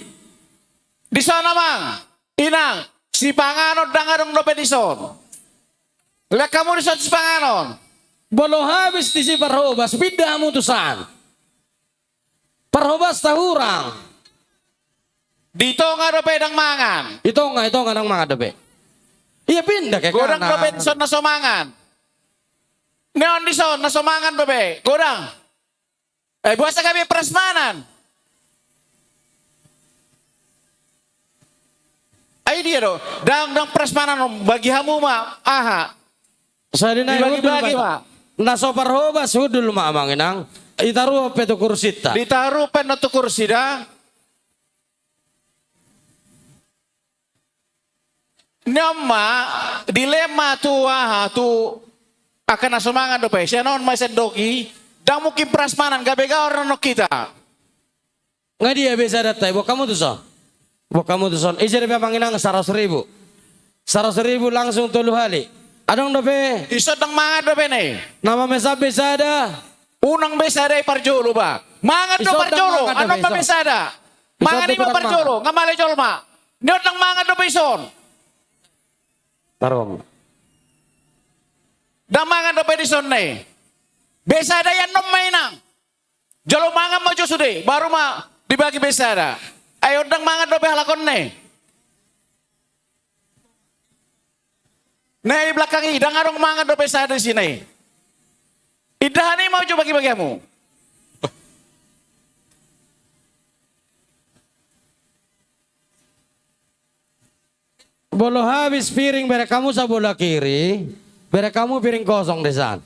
Di son, Amang Inang, sipanganon dang adong dope di son. Lek hamu di son sipanganon. Molo habis disi parhobas, pinda hamu tu san. Parhobas Tahurang. Di tonga dope dang mangan. Di tonga, di tonga dang mangan dope. Ia pinda ke kanan. Godang dope di son na so mangan. Nion di son na so mangan dope. Godang. Eh, boasa gabe prasmanan? Ai dia do, dang, dang prasmanan, bagi hamu ma, aha. Sai di nai dibagi-bagi ma. Na so parhobas hundul ma, Amang Inang. Ditaruhon pe tu kursinta. Ditaruhon pe na tu kursi da. Nion ma, dilema tu aha, tu angka na so mangan dope, sian on ma sendok i, dang mungkin prasmanan, gabe gaor annon hita. Nga dia be sada tai, boan hamu tu son. Boan hamu tu son. Ise dope, Amang Inang, saratus ribu. Saratus ribu langsung tolu hali. Adong dope. Di son dang mangan dope nai. Na mamesa be sada. Unang be sada i parjolo ba. Mangan do parjolo, annon ma be sada. Mangan i ma parjolo, nga male jolma. Nion dang mangan dope di son. Dang mangan dope di son nai. Be sada i annon ma, Inang. Jolo mangan ma jo sude, baru ma dibagi be sada. Ai on dang mangan dope halak on nai. Nai di belakang i, dang adong mangan dope sada disi nai. Indahan i ma jo bagi-bagi hamu. Molo habis piring, bereng hamu sabola kiri, bereng hamu piring kosong di san.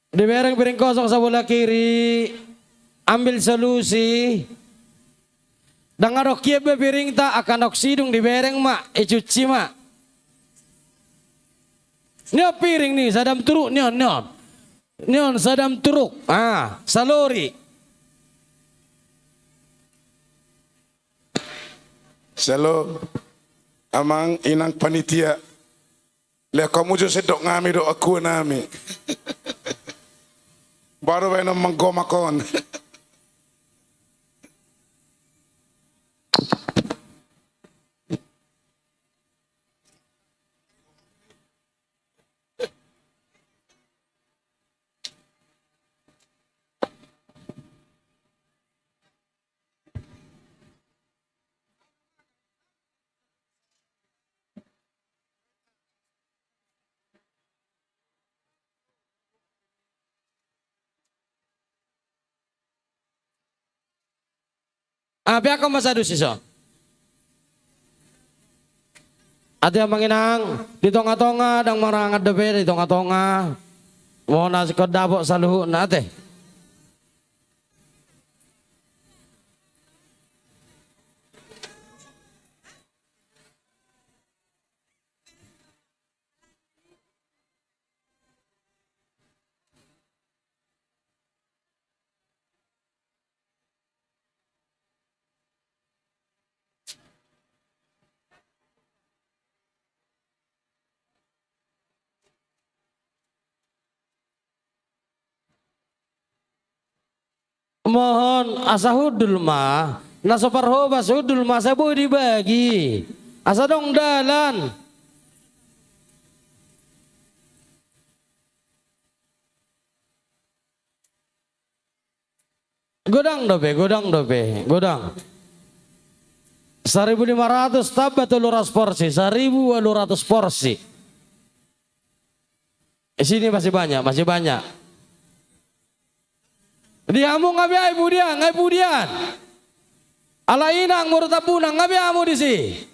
Dibereng piring kosong sabola kiri, ambil solusi. Dang adong hian be piringta, angka na sidung dibereng ma, icuci ma. Nion piring ni, sadam turuk nion, nion. Nion sadam turuk, ah, salori. Shalom, Amang Inang panitia. Lehon hamu jo sendok nami dohot kue nami. Baru baenon manggomak on. Ah, peakkon ma sadun dison. Ate amang inang, di tonga-tonga, ndang marangan dope di tonga-tonga. Molo na singkon dapot saluhutna ate. Mohon asa hundul ma, na so parhobas hundul ma, asa boi dibagi, asa adong dalan. Godang dope, godang dope, godang. Saribu lima ratus tambah tolu ratus porsi, saribu ualu ratus porsi. Di sini masih banyak, masih banyak. Di hamu nga be ai pudian, nga i pudian. Ala inang muru Tambunan, nga be hamu disi.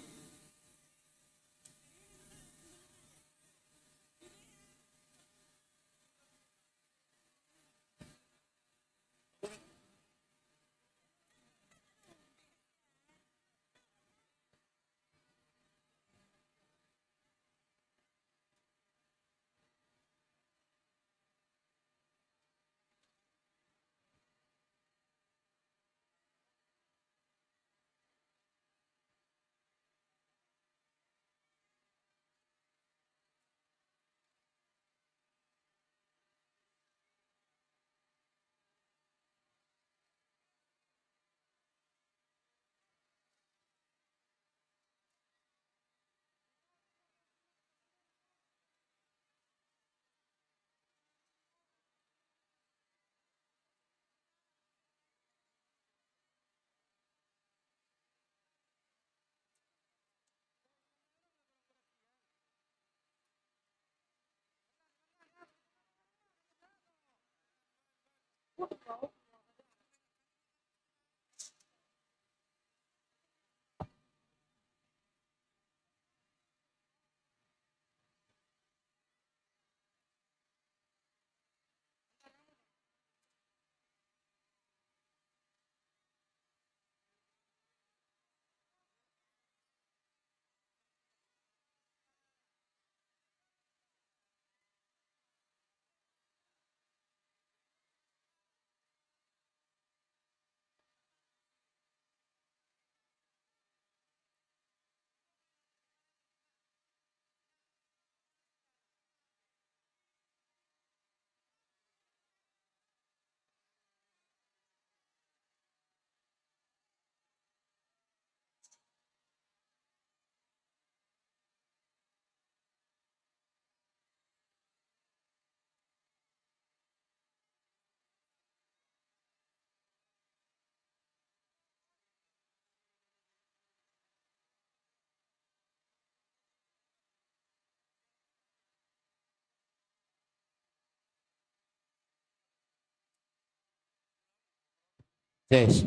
Yes.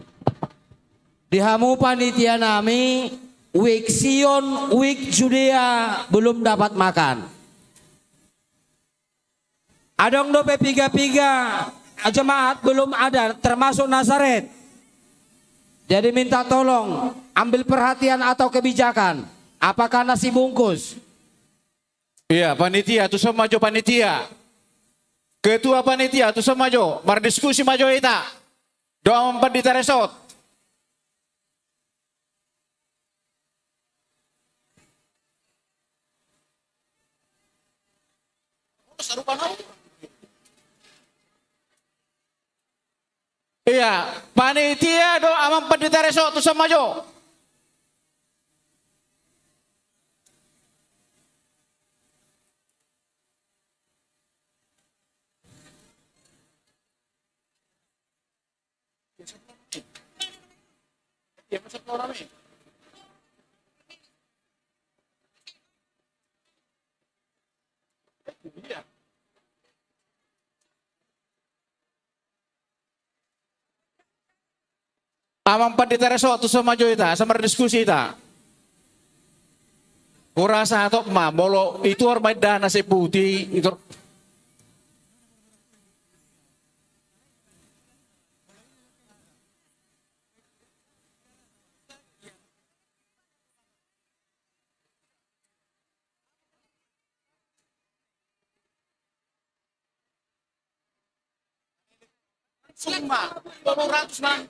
Di hamu panitia nami, wijk Sion, wijk Judea belum dapat makan. Adong dope piga-piga jemaat belum ada, termasuk Nazaret. Jadi minta tolong ambil perhatian atau kebijakan. Apakah nasi bungkus? Iya, panitia, tuson ma jo panitia. Ketua panitia, tuson ma jo, mardiskusi ma jo hita. Dohot amang pandita resort. Iya, panitia dohot amang pandita resort, tuson ma jo. Amang pandita resort tu sama jo ita, sama diskusi ita. Hurasa hatop ma, molo ituhor ma indahan na sai puti, ituhor. Suma, dua ratus nang,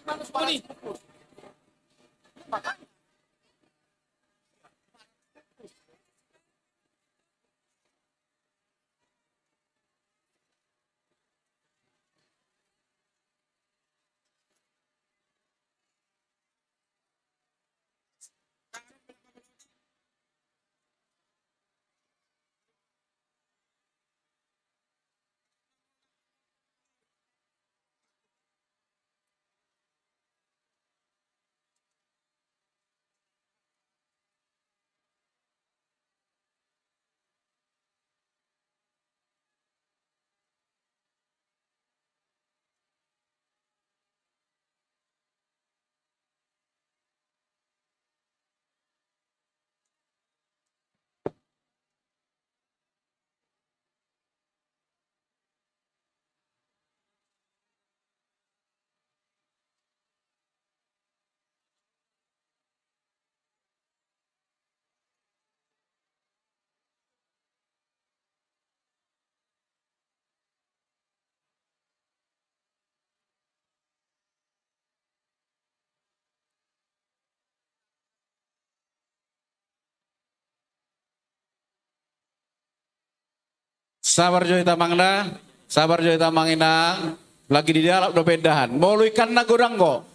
Sabar jo hita amang da, sabar jo hita amang inang. Lagi dialap dope indahan. Molo ingkon na godang do,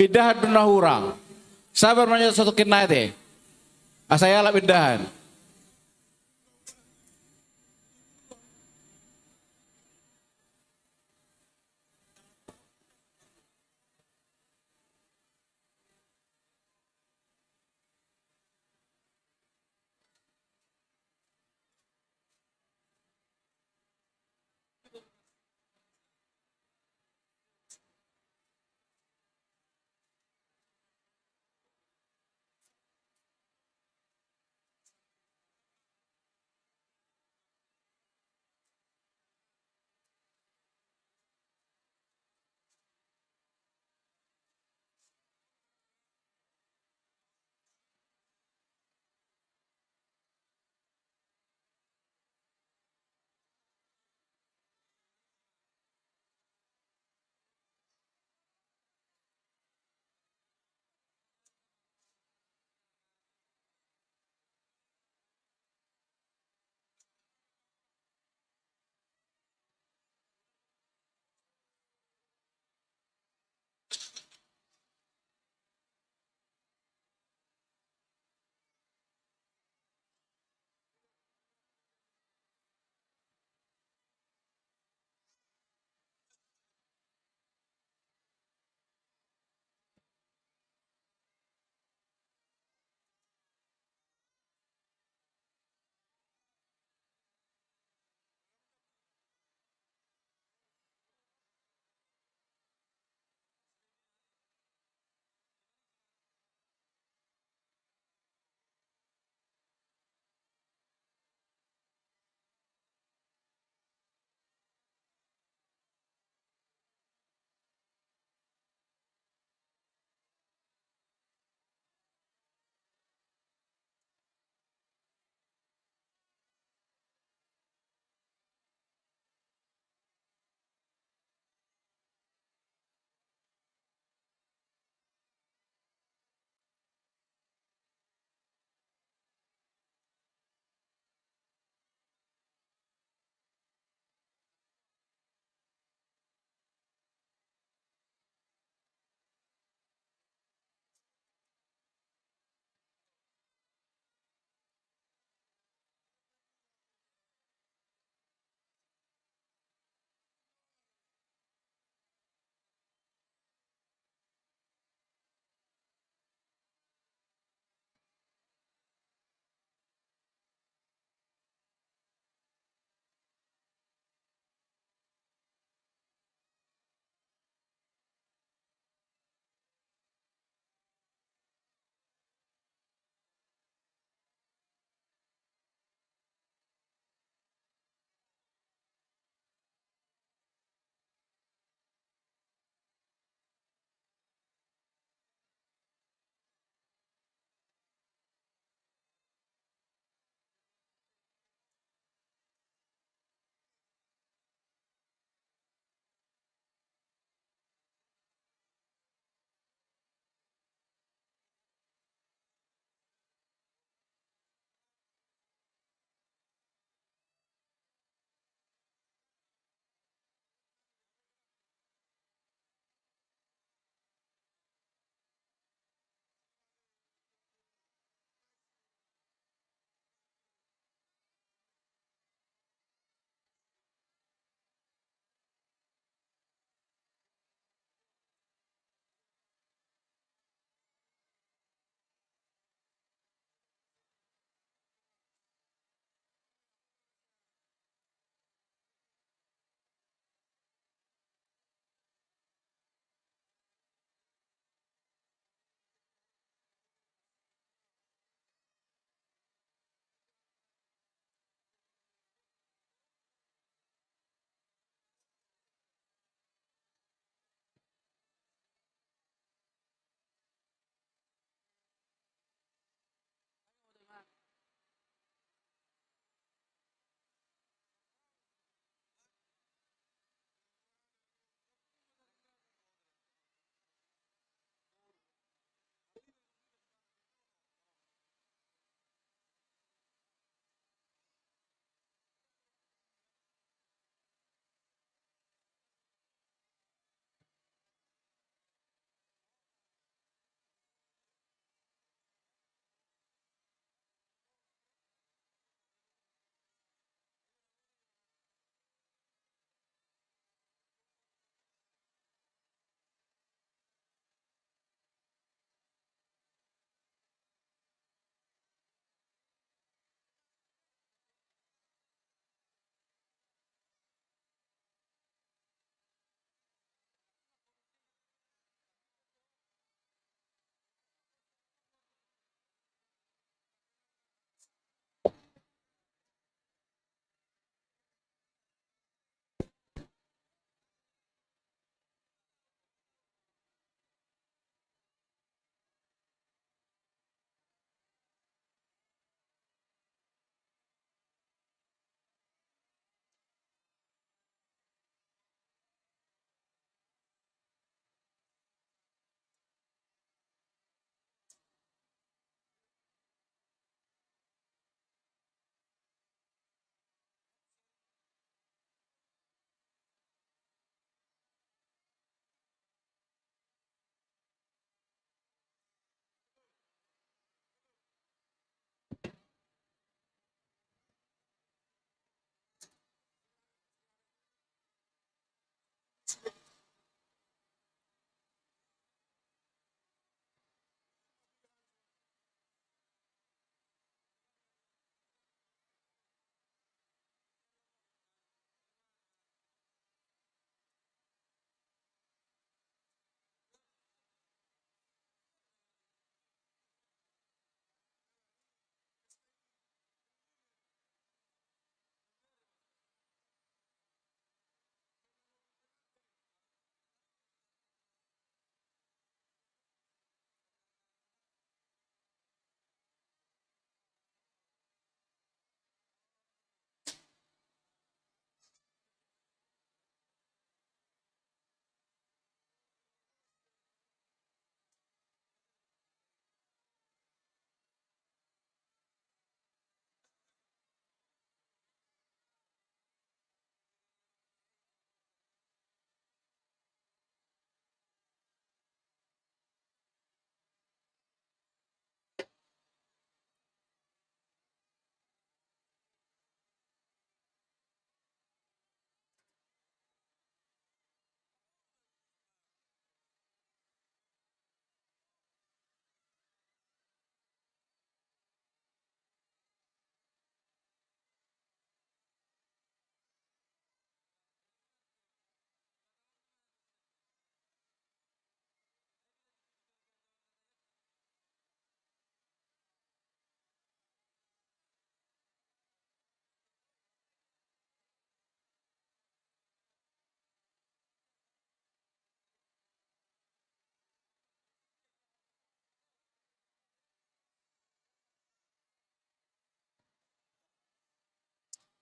indahan do na hurang. Sabar ma jo satongkin nai ate. Asa ialap indahan.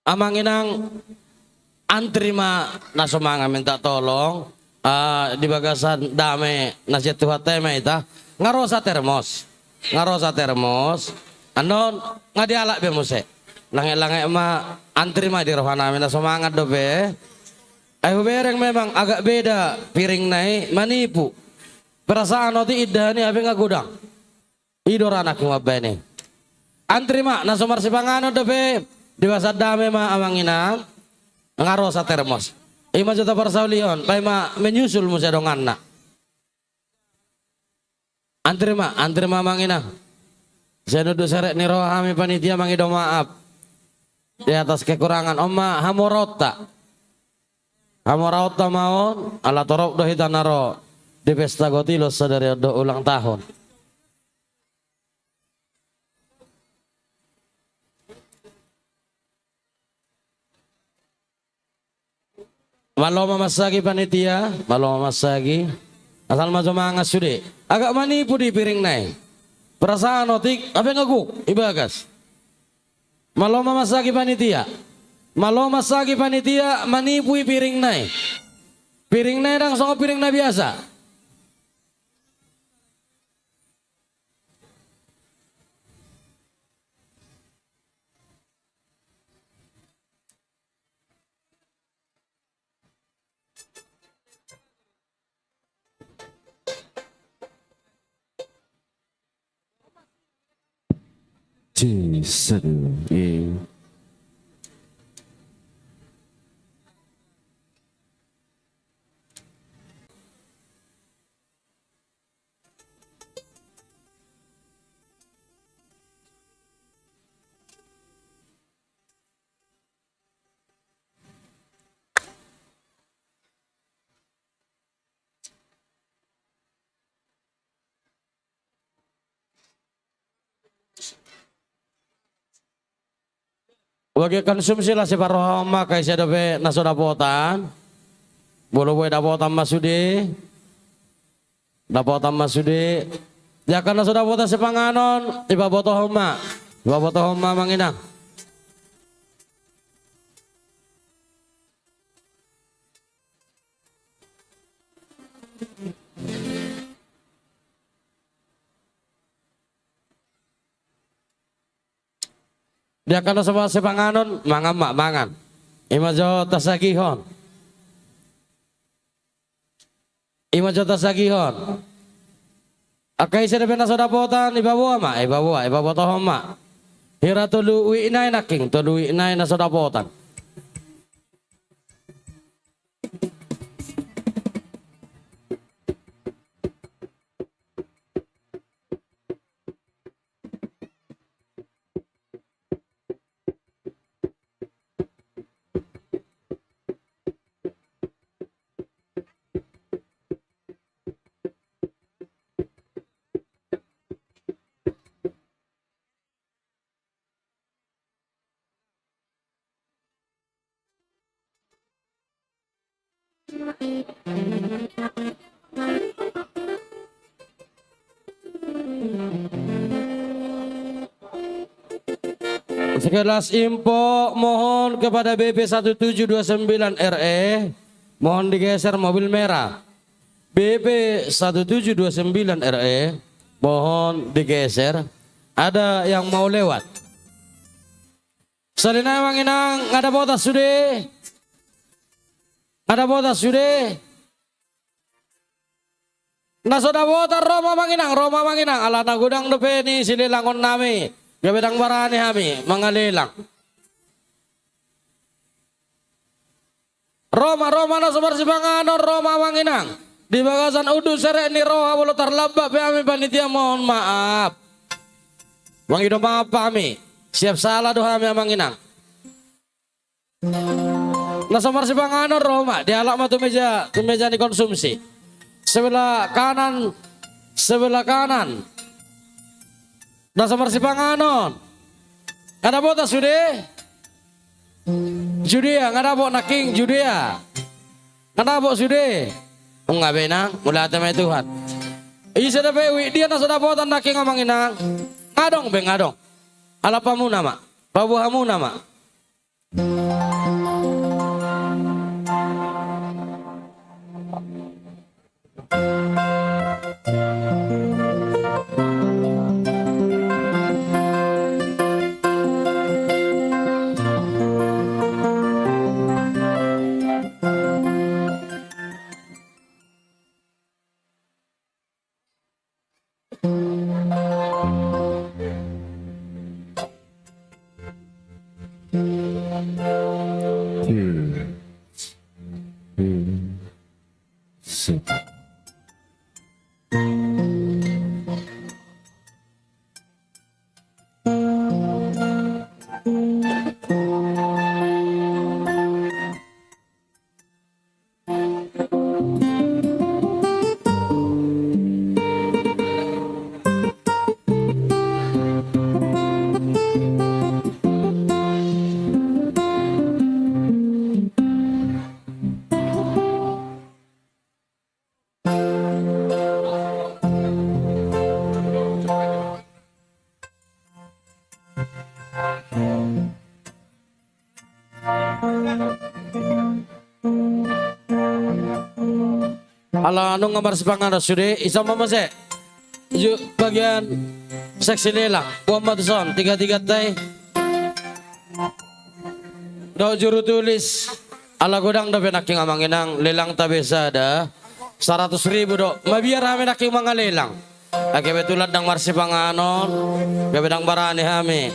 Amang inang, antri ma na so mangan minta tolong, ah, di bagasan dame na sian Tuhanta i ma hita, nga ro satermos, nga ro satermos, annon nga dialap be muse. Langet-langet ma, antri ma di rohanami na so mangan dope. Ai hubereng memang agak beda piringna i manipu. Perasaan otik indahan i hape nga godang. I do ra nangkin mambaen i. Antri ma, na so marsipanganon dope, di bagasan dame ma amang inang, nga ro satermos. I ma jo taparsaulihon, paima menyusul muse donganna. Antri ma, antri ma amang inang. Sian unduk serep ni roha hami panitia mangido maaf di atas kekurangan. On ma hamoraonta. Hamoraonta ma on, ala torop do hita na ro di pesta gotilos sadari on dohot ulang tahun. Malo ma mansagi panitia, malo ma mansagi. Asal ma jo mangan sude. Agak manipu di piringna i. Perasaan otik, hape nga gok, i bagas. Malo ma mansagi panitia. Malo mansagi panitia, manipu i piringna i. Piringna i ndang songon piring na biasa. Ci, sadu, i. Bagi konsumsi laos siparohahon ma angka ise dope na so dapotan. Molo boi dapotan ma sude. Dapotan ma sude. Di angka na so dapotan sipanganon, ipabotohon ma. Ipabotohon ma amang inang. Di angka na so sipanganon, mangan ma, mangan. I ma jo tasagihon. I ma jo tasagihon. Angka ise dope na so dapotan, ipaboa ma, ipaboa, ipabotohon ma. Hira tolu wijk nai nangkin, tolu wijk nai na so dapotan. Sekilas info, mohon kepada B P satu tujuh dua sembilan R E, mohon digeser mobil merah. B P satu tujuh dua sembilan R E, mohon digeser. Ada yang mau lewat. Sahali nai amang inang, nga dapotan sude. Nga dapotan sude. Na so dapotan ro ma amang inang, ro ma amang inang. Ala na godang dope ni silelangonnami. Gabe ndang barani hami mangalelang. Ro ma, ro ma na so marsipanganon, ro ma amang inang. Di bagasan unduk serep ni roha molo tarlambat pe hami panitia mohon maaf. Mangido maaf hami. Siap sala do hami amang inang. Na so marsipanganon ro ma, dialap ma tu meja, tu meja ni konsumsi. Sebelah kanan, sebelah kanan. Na so marsipanganon. Nga dapotan sude? Judea, nga dapot nangkin, Judea. Nga dapot sude? Nunga be inang, mauliate ma di Tuhan. Ise dope wijk dia na so dapotan nangkin amang inang? Nga adong be, nga adong. Alap hamuna ma, paboa hamuna ma. Ala nunga marsipanganon sude, isa ma muse. Ju-, bagian seksi lelang, boan ma tuson, tiga-tiga tai. Dohot juru tulis, ala godang dope nangkin amang inang, lelang ta be sada, saratus ribu do, mabiar hami nangkin mangalelang. Ai kebetulan ndang marsipanganon, gabe ndang barani hami.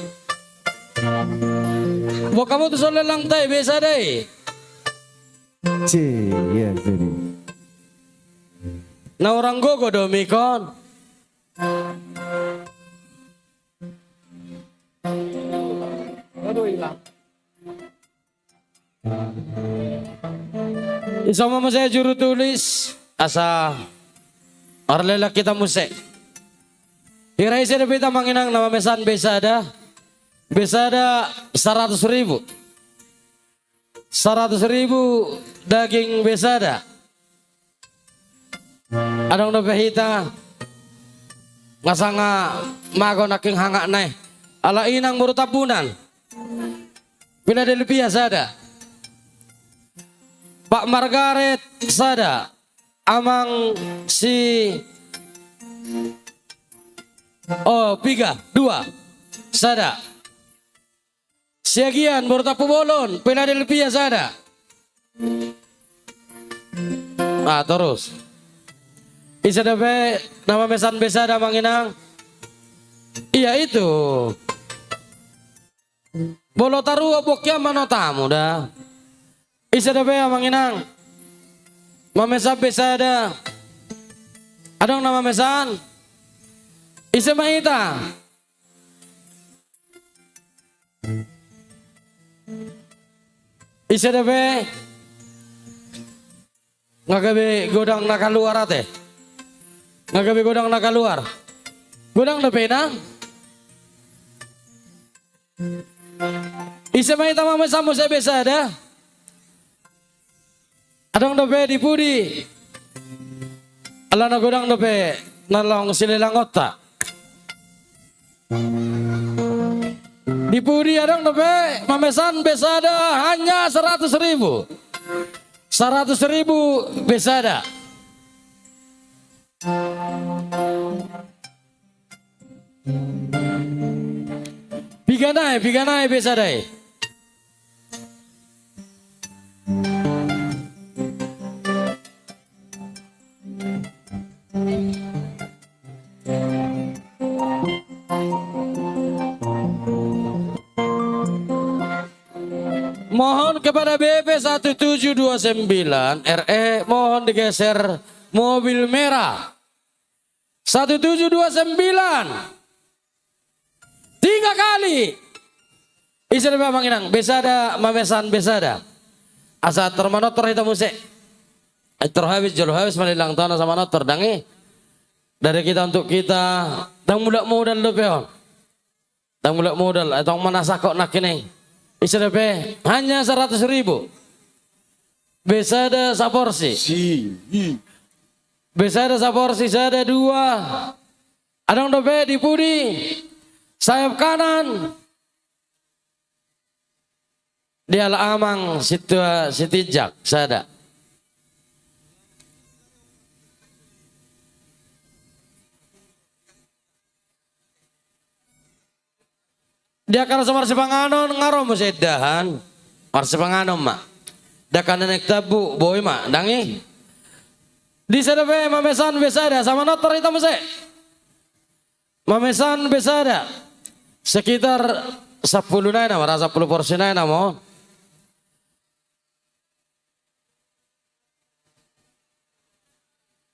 Boan hamu tuson lelang ta i, be sada i. Cie, iya, jadi. Na orang gogo do mikon. Isa ma muse juru tulis, asa marlelang hita muse. Hira ise dope hita amang inang na mamesan be sada, be sada saratus ribu. Saratus ribu daging be sada. Adong dope hita, nga sanga mago nangkin hangatna i. Ala inang boru Tambunan. Philadelphia sada. Pak Margaret sada. Amang si, oh, piga, dua. Sada. Siagian, boru Tampubolon, Philadelphia sada. Ah, torus. Ise dope na mamesan be sada amang inang? Iya itu. Molo taruhon bongkian ma na tamu da. Ise dope amang inang? Mamesan be sada. Adong na mamesan? Ise ma hita? Ise dope? Nga gabe godang na kaluar ate. Nga gabe godang na kaluar. Godang dope inang? Ise ma hita mamesan muse be sada? Adong dope di pudi? Alana godang dope na laho silelangonta. Di pudi adong dope mamesan be sada hanya saratus ribu? Saratus ribu be sada. Piga nai, piga nai be sada i? Mohon kepada B P satu tujuh dua sembilan R E, mohon digeser mobil merah. Satu tujuh dua sembilan. Tiga kali. Ise dope amang inang? Be sada, mamesan be sada. Asa tor manortor hita muse. Ai tor habis, jolo habis malelang tona asa manortor, ndang i. Dari kita untuk kita, ndang mulak modal dope on. Ndang mulak modal, ai tong manasakok nangkin i. Ise dope? Hanya saratus ribu. Be sada saporsi. Si, i. Be sada saporsi, sada, dua. Adong dope di pudi? Sayap kanan. Dialap amang sintua Sitinjak sada. Di angka na so marsipanganon nga ro muse indahan. Marsipanganon ma. Dangka na naeng tambu boi ma ndang i. Di sada pe mamesan be sada sama notor hita muse. Mamesan be sada. Sekitar sampulu nai nama ra sampulu porsi nai nama on.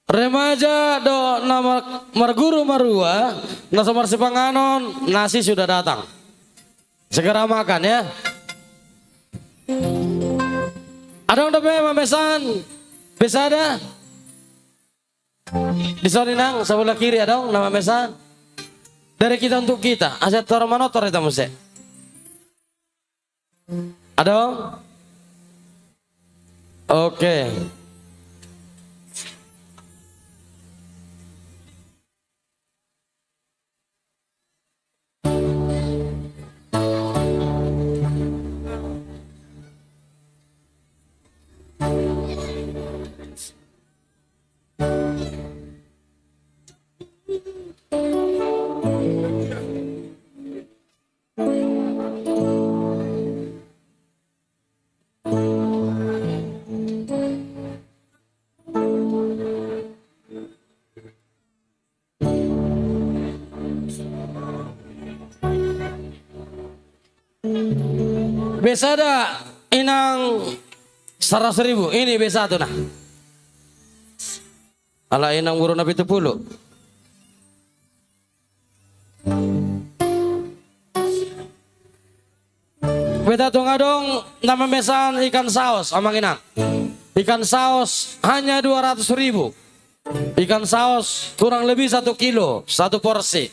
Remaja do na mar-, marguru marua na so marsipanganon nasi sudah datang. Segera makan ya. Adong dope mamesan be sada. Di son inang sabola kiri adong na mamesan. Dari kita untuk kita asa tor manotor hita muse. Adong? Oke. Be sada inang saratus ribu, ini be satu nah. Ala inang boru na pitu pulu. Be ta tung adong na mamesan ikan saos, amang inang. Ikan saos hanya dua ratus ribu. Ikan saos kurang lebih satu kilo, satu porsi.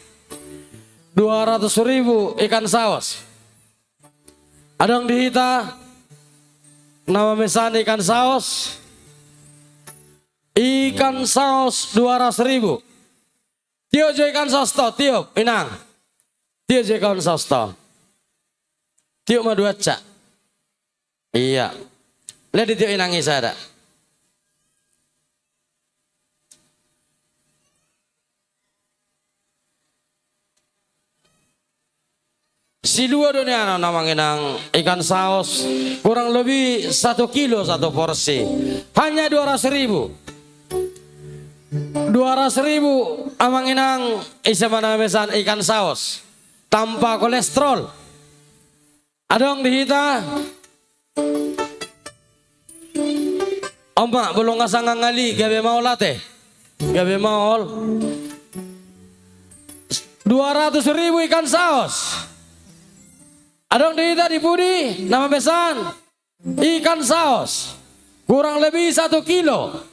Dua ratus ribu ikan saos. Adong di hita na mamesan ikan saos. Ikan saos dua ratus ribu. Tiop jo ikan saos to, tiop, inang. Tiop jo ikan saos to. Tiop ma dua ca. Iya. Ledi tiop inang i sada. Silua do nian on amang inang ikan saos kurang lebih satu kilo satu porsi. Hanya dua ratus ribu. Dua ratus ribu amang inang ise ma na mesan ikan saos tanpa kolesterol. Adong di hita. Oma, bulung asang ngali, gabe maol ate. Gabe maol. Dua ratus ribu ikan saos. Adong di hita di pudi na mamesan ikan saos. Kurang lebih satu kilo.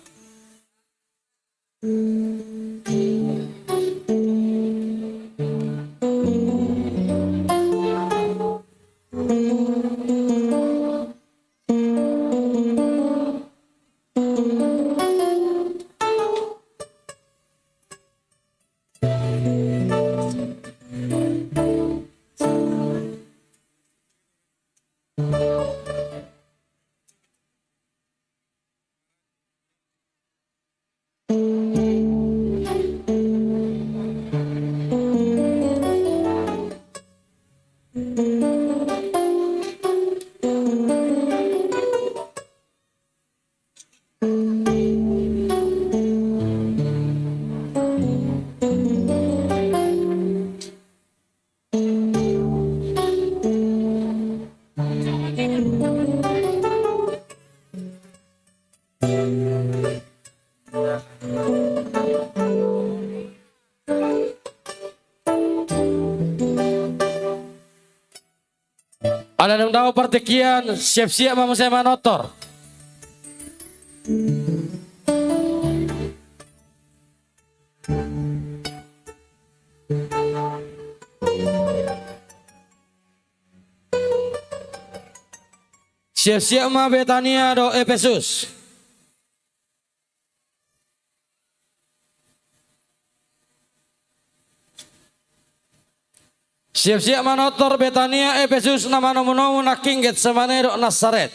Ala dung dao partingkian, siap-siap ma muse manortor. Siap-siap ma Betania dohot Epesus. Siap-siap manortor Betania, Epesus, na manomu-nomu nangkin Getsemane dohot Nasaret.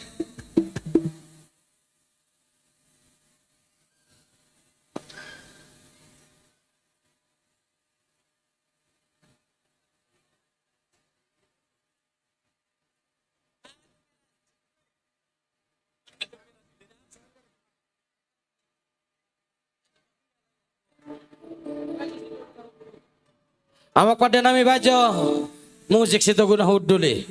Amang pande nami, bajo musik Sitogu na hundul i.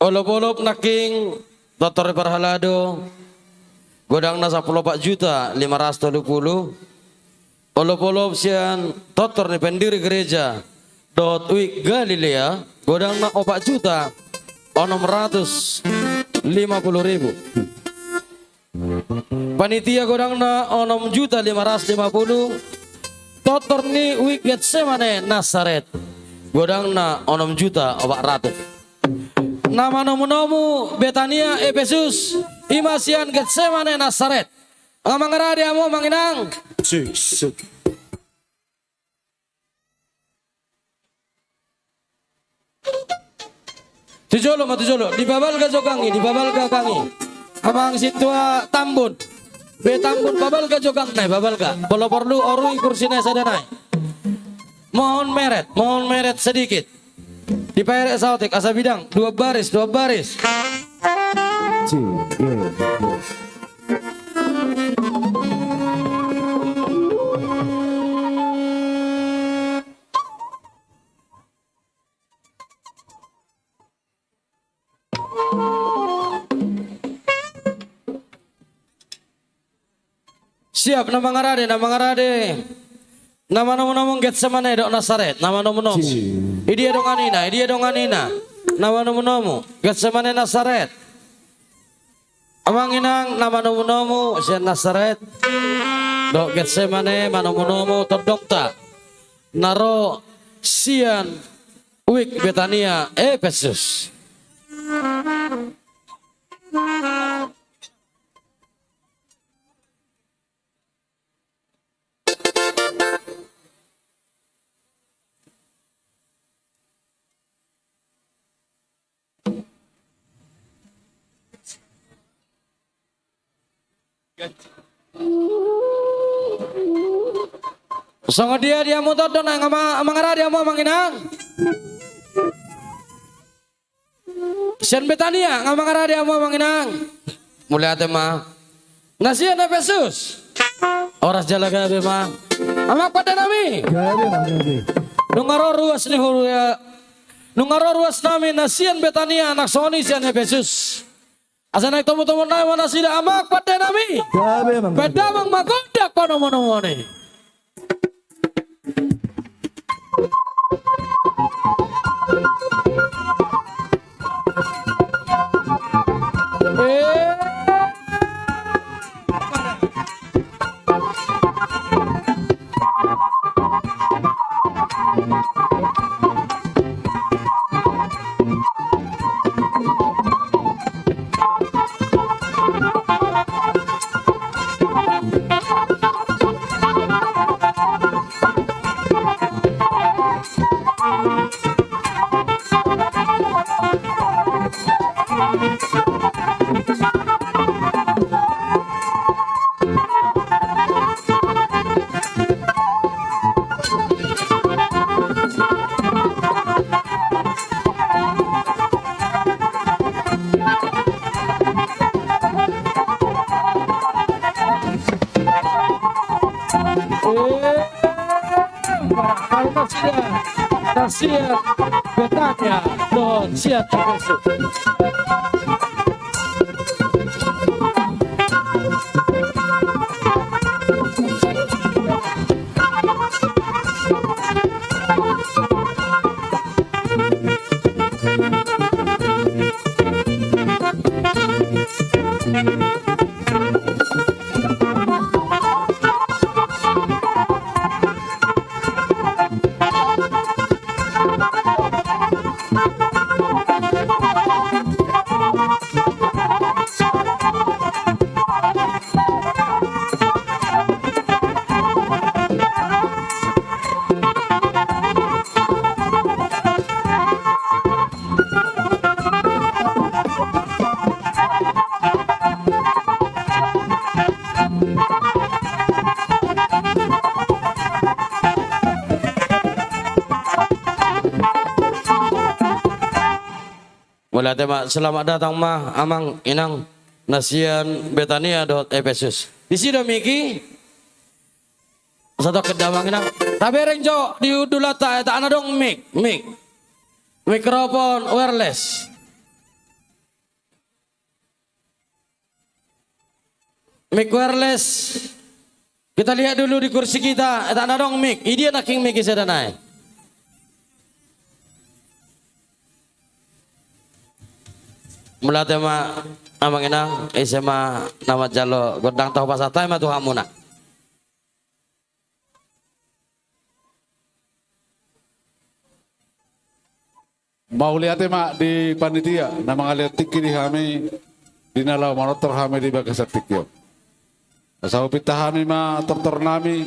Olop-olop nangkin tortor ni parhalado, godangna sampulu opat juta lima ratus tolu pulu. Olop-olop sian tortor ni pendiri gereja dohot Wijk Galilea, godangna opat juta onom ratus lima pulu ribu. Panitia godangna onom juta lima ratus lima pulu. Tortor ni Wijk Getsemane Nasaret, godangna onom juta opat ratus. Na manomu-nomu Betania, Epesus, i ma sian Getsemane Nasaret. Nga mangarade hamu, amang inang? Tu jolo ma, tu jolo. Dipabalga jo hami, dipabalga hami. Amang sintua Tambun. Be Tambun, pabalga jo hami nai, pabalga. Molo porlu, orui kursi nai sada nai. Mohon meret, mohon meret sedikit. Dipaerek saotik, asa bidang, dua baris, dua baris. Siap, na mangarade, na mangarade. Na manomu-nomu Getsemane dohot Nasaret, na manomu-nomu. Idia donganina, idia donganina. Na manomu-nomu Getsemane Nasaret. Amang inang, na manomu-nomu sian Nasaret dohot Getsemane, manomu-nomu tondongta na ro sian Wijk Betania, Epesus. Songon dia di hamu tondong nai, nga ma-, mangarade hamu, amang inang? Sian Betania, nga mangarade hamu, amang inang? Mauliate ma. Na sian Epesus. Horas jala gabe ma. Amang pande nami. Gabe ma, gabe. Nunga ro ruas ni huria, nunga ro ruas nami na sian Betania, na songon i sian Epesus. Asa naeng tomutomu nami ma nasida, amang pande nami. Gabe ma, gabe. Baen damang ma gondang panomunomuon i. Betania dohot sian Epesus. Mauliate ma, selamat datang ma amang inang na sian Betania dohot Epesus. Disi do mik i. Satongkin da amang inang. Tabereng jo di hundulanta, eh, etak na adong mik, mik. Mikrofon wireless. Mik wireless. Kita lihat dulu di kursi kita, etak na adong mik. I dia nangkin mik i sada nai. Mauliate ma amang inang, ise ma na manjalo gondang, tapasahat hami ma tu hamuna. Mauliate ma di panitia na mangalehon tingki di hami, di na laho manortor hami di bagasan tingki on. Asa hupinta hami ma tortor nami,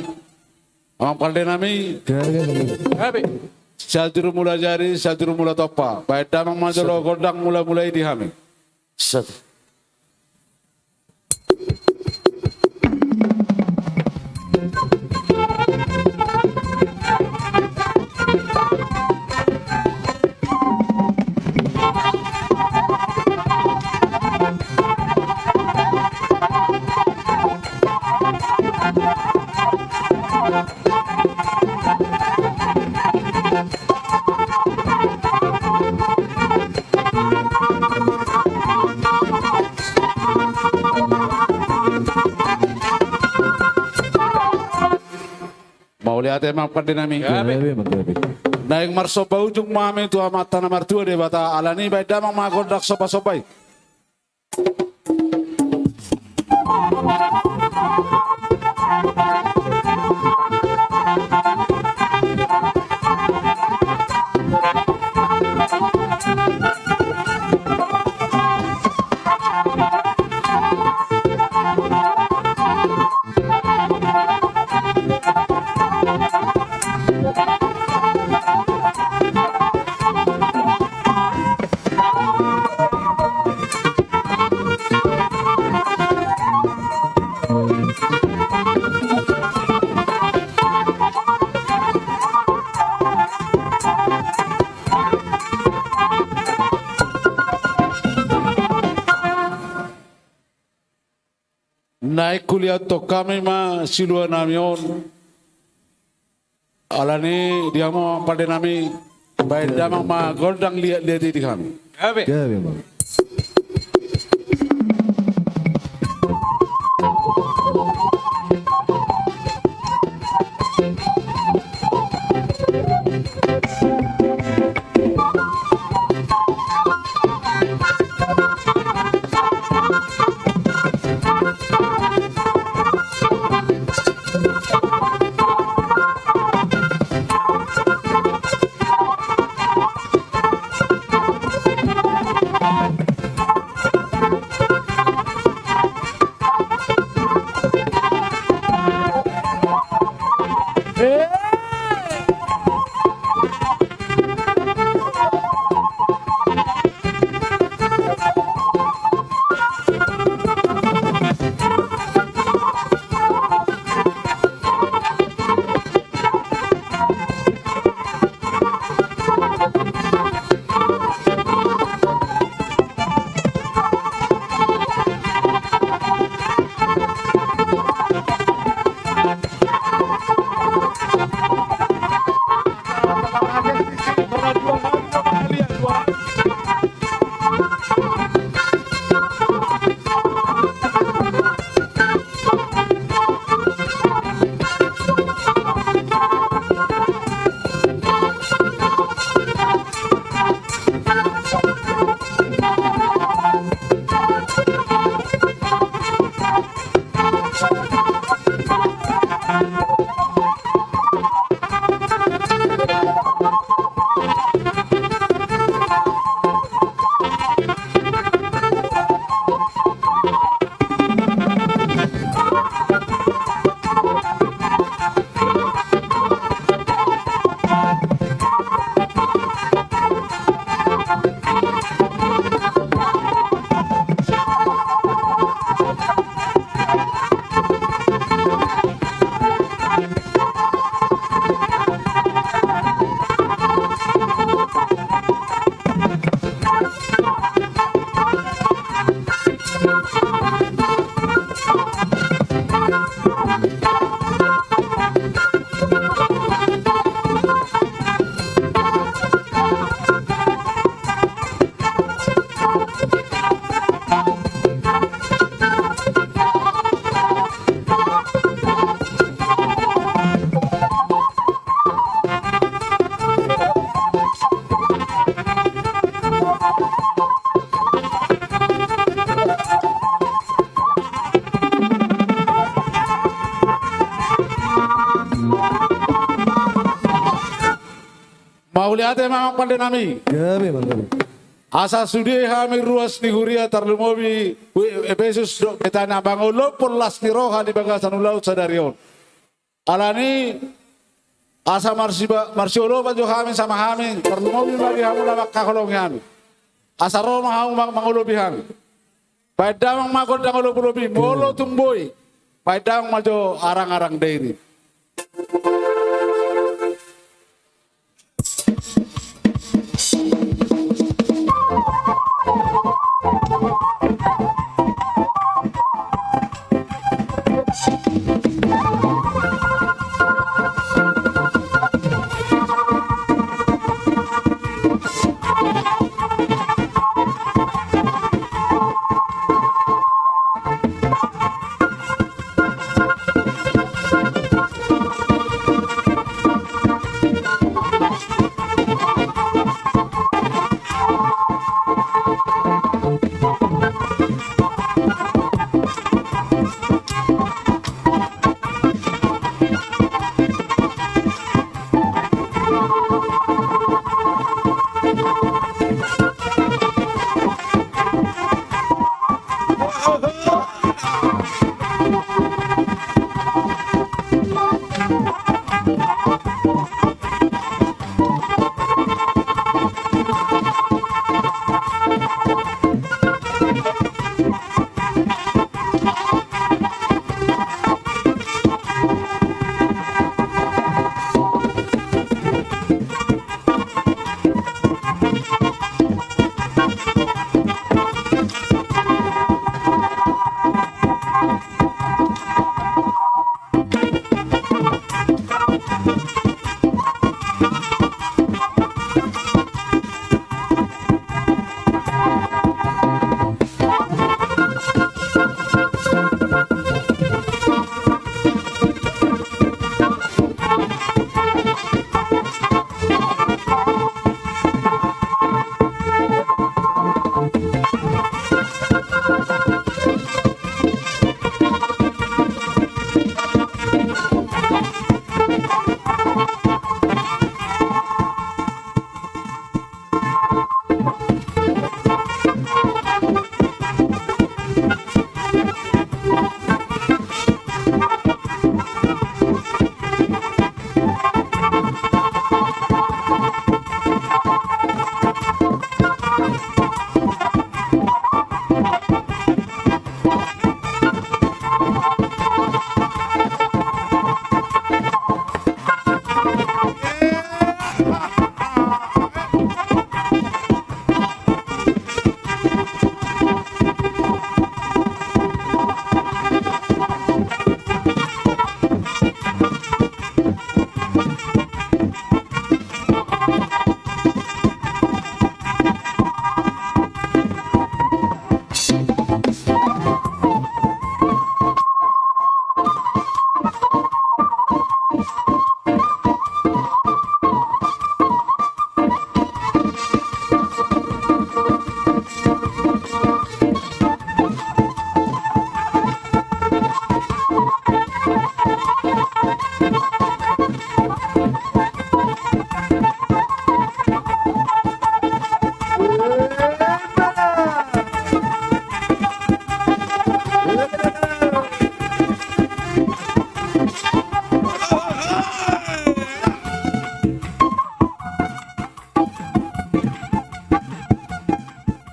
amang pande nami. Gabe. Sian juru mula jadi, sian juru mula tompa. Baen damang ma jolo gondang mula-mula i di hami. Set. Mauliate ma pande nami. Gabe. Naeng marsomba ujung ma hami tu Amanta na martua Debata, alani baen damang ma gondang somba-somba i. Naeng huliathon hami ma siluanami on. Alani i di hamu amang pandenami, baen damang ma gondang liat-liat i di hami. Gabe. Gabe, Bang. Mauliate ma amang pandenami. Gabe, Bang, gabe. Asa sude hami ruas ni huria tarlumobi Epesus dohot Betania mangolophon las ni roha di bagasan ulaon sadari on. Alani i, asa marsiba-, marsiolopan jo hami sama hami, tarlumobi ma di hamu na mangkaholongi hami. Asa ro ma hamu ma-, mangolopi hami. Baen damang ma gondang olopi-olopi, molo tung boi. Baen damang ma jo arang-arang dairi.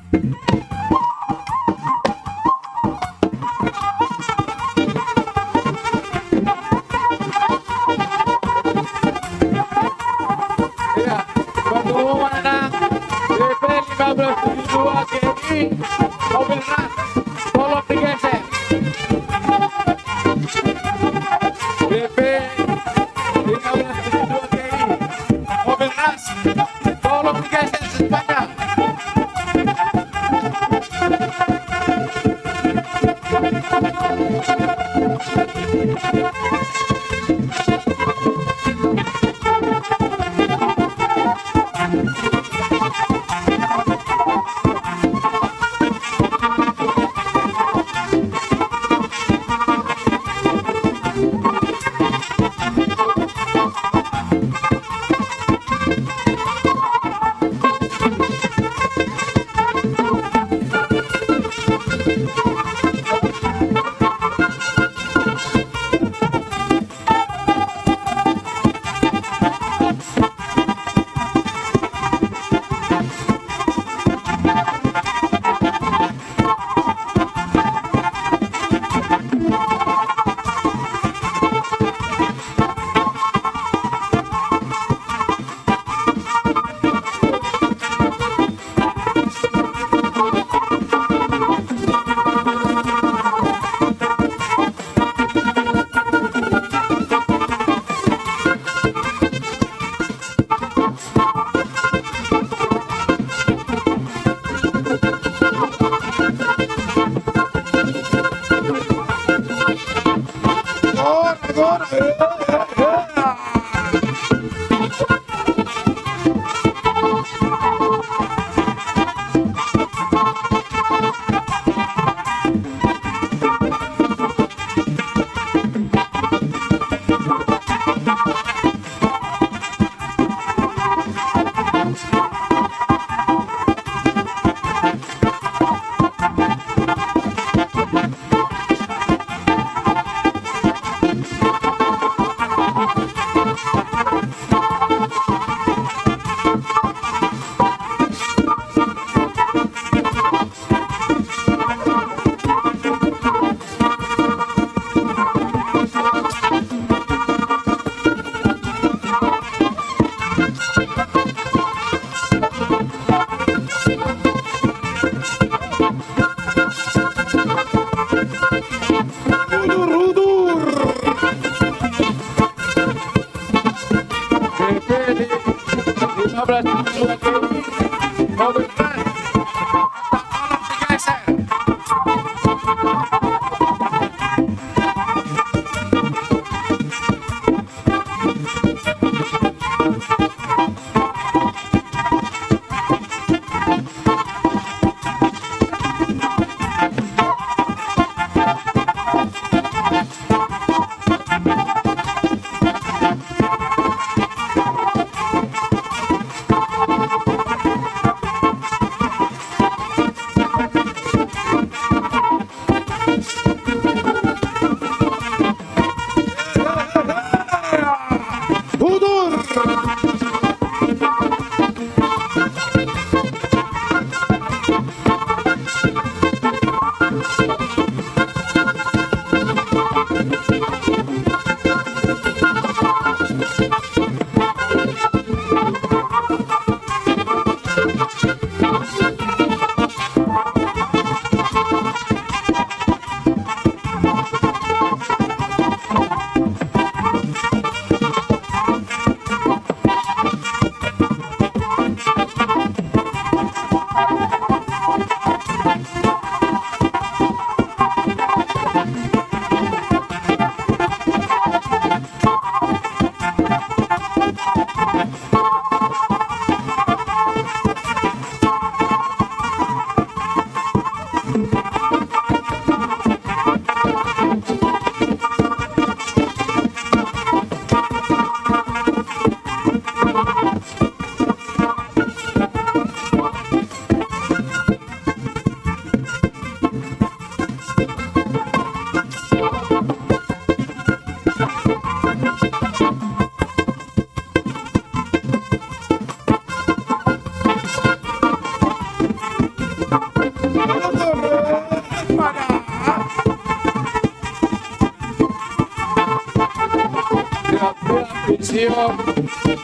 Iya, pengumuman nang D P lima belas tujuh dua G I, mobil ras, tolong digeser. D P lima belas tujuh dua G I, mobil ras, tolong digeser secepatnya.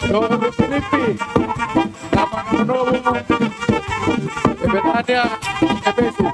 Dohot rimpi-rimpi. Nama na manobu. Betania, Efesus.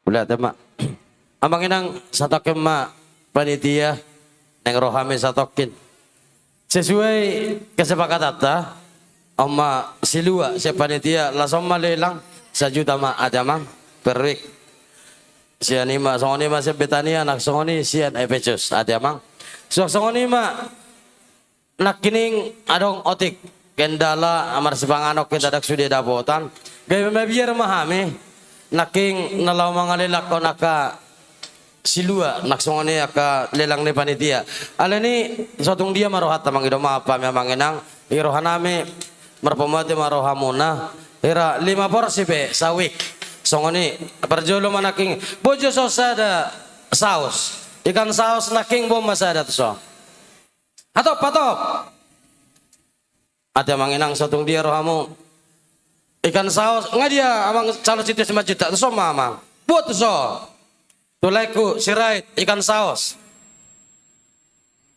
Ula tema. Amang inang, satongkin ma panitia, naeng ro hami satongkin. Sesuai kesepakatanta, on ma silua sian panitia, laos on ma lelang, sajuta ma ate amang, per week. Sian i ma, songon i ma sian Betania, nang songon i sian Efesus, ate amang. Suang songon i ma, nangkining adong otik kendala, marsipanganon hita ndang sude dapotan. Gabe mabiar ma hami, nangking na laho mangalelangkon angka silua, nang songon i angka lelang ni panitia. Alani, so tung dia ma rohanta mangido maaf hami amang inang, di rohanami, marpamuati ma rohamuna, hira lima porsi pe, sa week. Songon i, parjolo ma nangking, boi jo so sada saus. Ikan saus nangking boi ma sada tuson. Hatop, hatop. Ate amang inang, so tung dia rohamu. Ikan saus, nga dia amang calon situs lima juta, tuson ma amang. Buat tuson. Tu laengku, Sirait, ikan saus.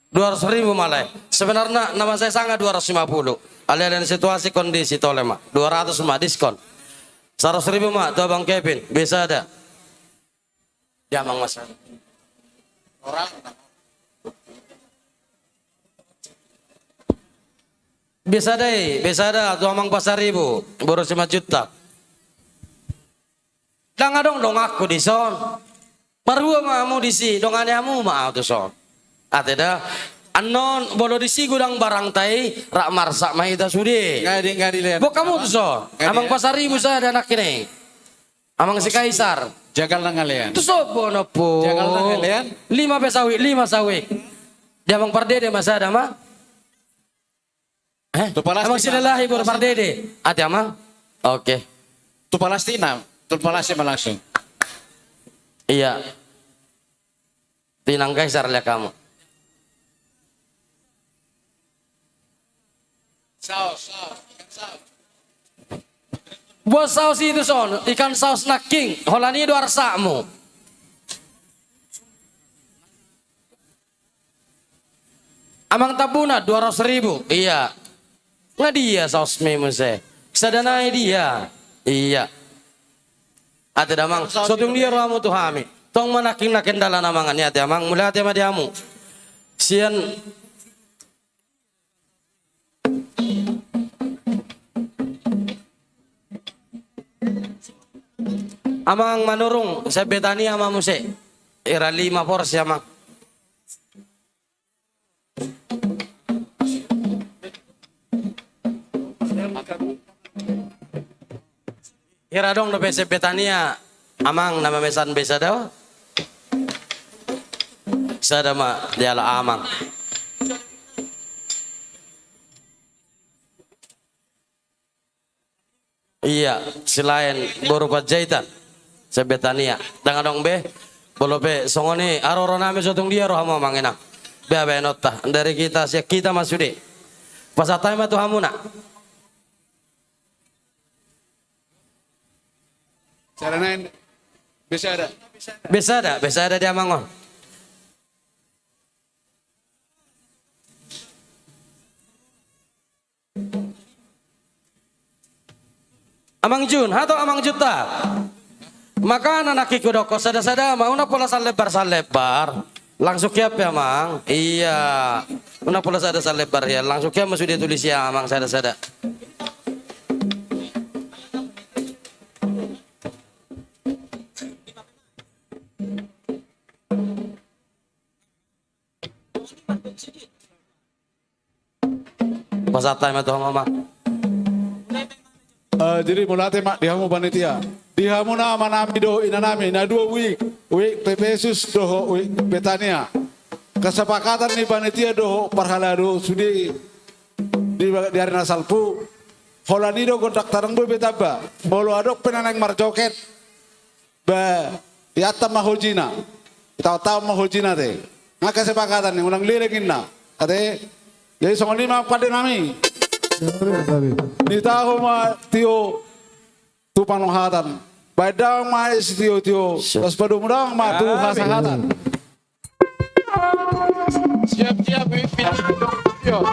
Dua ratus ribu ma lae. Sebenarna, na mansai sanga dua ratus lima puluh. Alai, alai ni situasi kondisi tole ma. Dua ratus ma diskon. Saratus ribu ma, tu abang Kevin. Bisa ada. Di amang masa. Besada i, besada tu amang Pasaribu, boru Simanjuntak. Ndang adong donganku dison. Marhua ma hamu disi, dongani hamu ma au tuson. Ate da, annon molo disi godang barangta i, rap marsak ma hita sude. Nggak di, nggak di lean. Boan hamu tuson. Nggak di. Amang Pasaribu sada nangkin i. Amang si Kaisar. Jagal nang alean. Tuson boan opo. Jagal nang alean. Lima pe sawit, lima sawit. Di amang Pardede ma sada ma. Eh? Amang Silalahi boru Pardede. Ate amang. Oke. Tu palastina, tu palasi ma langsung. Iya. Tinang Kaisar lek hamu. Saos, saos, ikan saos. Boan saos i tuson, ikan saos nangkin, holan i do arsakmu. Amang Tambunan dua ratus ribu. Iya. Nga dia saosmi muse? Sada nai dia. Iya. Ate da amang, so tung dia rohamu tu hami? Tong ma nangkin na kendalan amang, ate amang, mauliate ma di hamu. Sian Amang Manurung, sian Betania ma muse. Hira lima porsi amang. Hira adong dope sian Betania, amang, na mamesan be sada? Sada ma dialap amang. Iya, silaen boru Panjaitan. Sian Betania. Ndang adong be. Molo pe songon i, haroro nami so tung dia rohamu amang, inang. Bea baenonta. Dari kita, sian kita ma sude. Pasahat hami ma tu hamuna. Sada nai, be sada. Be sada, be sada di amang on. Amang Jun, hato Amang Junta. Makana nangkin hudokkon sada-sada ma, unang pola sallembar-sallembar. Langsung hian pe amang. Iya. Unang pola sada sallembar hian. Langsung hian ma sude tulis i amang sada-sada. Pasahat hami ma tu hamu amang. Eh, jadi mauliate ma di hamu panitia. Di hamu na amanami dohot inanami, na dua wijk, wijk Epesus dohot wijk Betania. Kesepakatan ni panitia dohot parhalado sude di, di ari na salpu. Holan i do gondang tadang boi be tamba. Molo adong pe na naeng marjoget. Ba, iantam ma hojina. Itaon-taon ma hojina te. Nga kesepakatan ni, unang leleng inna. Ate, jadi songon i ma pande nami. Nitaho ma tio tu pangohatan. Baen damang ma sitio-tio. Laos padomu damang ma tu hasahatan. Siap-siap, Wi, Wi. Siap.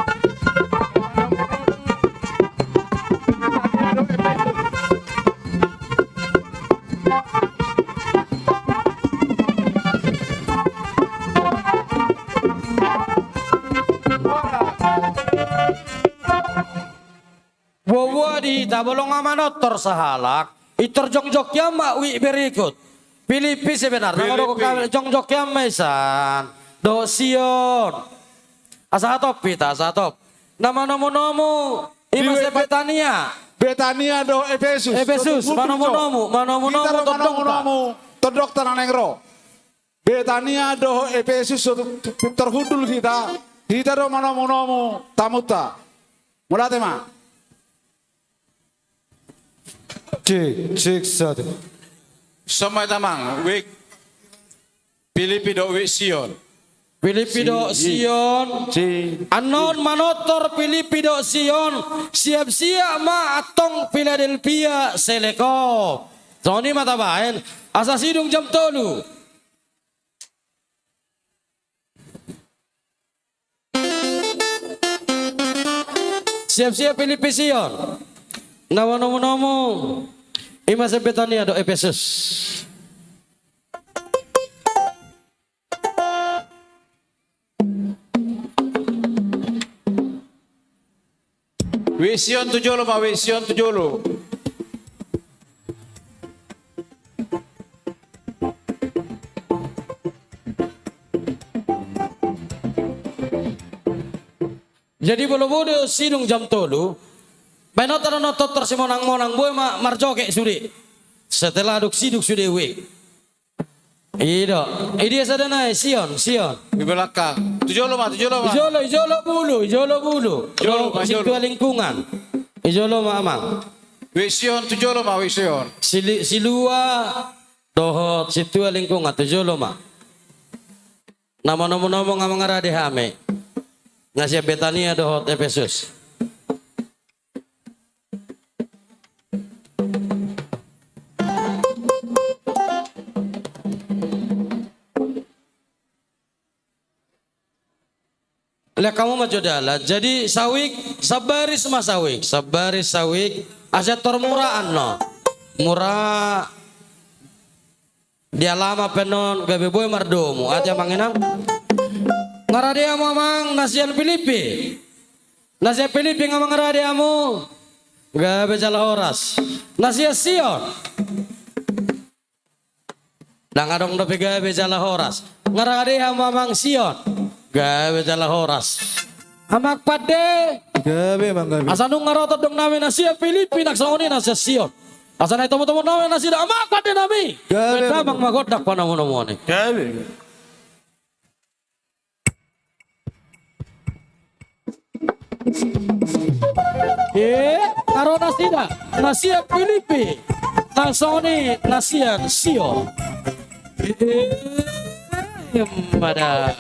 Boa-boa di hita, molo nga manortor sahalak, pintor jongjong hian ma wijk berikut. Pilippi sebenarna, molo jongjong hian ma isan dohot Sion. Asa hatop hita, asa hatop. Na manomu-nomu, i ma sian Betania. Betania dohot Epesus. Epesus, manomu-nomu, manomu-nomu tondongta. Tondongta na naeng ro. Betania dohot Epesus, so tu-, tu-, tarhundul hita, hita do manomu-nomu tamunta. Mauliate ma. Cek, cek, satu. Songon i ma amang, wijk Pilippi dohot wijk Sion. Pilippi dohot Sion. Annon manortor Pilippi dohot Sion, siap-siap ma antong Piladelpia Selekop. Songon i ma tabaen, asa sidung jam tolu. Siap-siap Pilippi Sion. Na manomu-nomu, i ma sian Betania dohot Epesus. Wijk Sion tu jolo ma, Wijk Sion tu jolo. Jadi molo boi do sidung jam tolu, baen hita do na tontor simonang-monang, boi ma marjoget sude. Setelah dung sidung sude, Wijk. I do. Idia sada nai, Sion, Sion. Di belakang. Tu jolo ma, tu jolo ma. Di jolo, di jolo bulu, di jolo bulu. Jolo ma, jolo. Sintua lingkungan. Di jolo ma, Amang. Wijk Sion, tu jolo ma, Wijk Sion. Sili-, Silua dohot sintua lingkungan, tu jolo ma. Na manomu-nomu nga mangarade hami. Na sian Betania dohot Epesus. Lean hamu ma jo dalan. Jadi sawijk, sabaris ma sawijk, sabaris sawijk. Asa tor muraan no. Mura. Di alaman pe annon gabe boi mardomu, ate amang inang. Nga rade hamu amang na sian Pilippi. Na sian Pilippi nga mangarade hamu. Gabe jala horas. Na sian Sion. Ndang adong dope gabe jala horas. Nga rade hamu amang Sion. Gabe jala horas. Amang pande. Gabe amang gabe. Asa nunga ro tondong nami na sian Pilippi nang songon i na sian Sion. Asa na itomo-tomo nami nasida amang pande nami. Gabe. Baen damang ma gondang panomu-nomuon i. Gabe. Eh, nga ro nasida na sian Pilippi nang songon i na sian Sion. Eh, mada.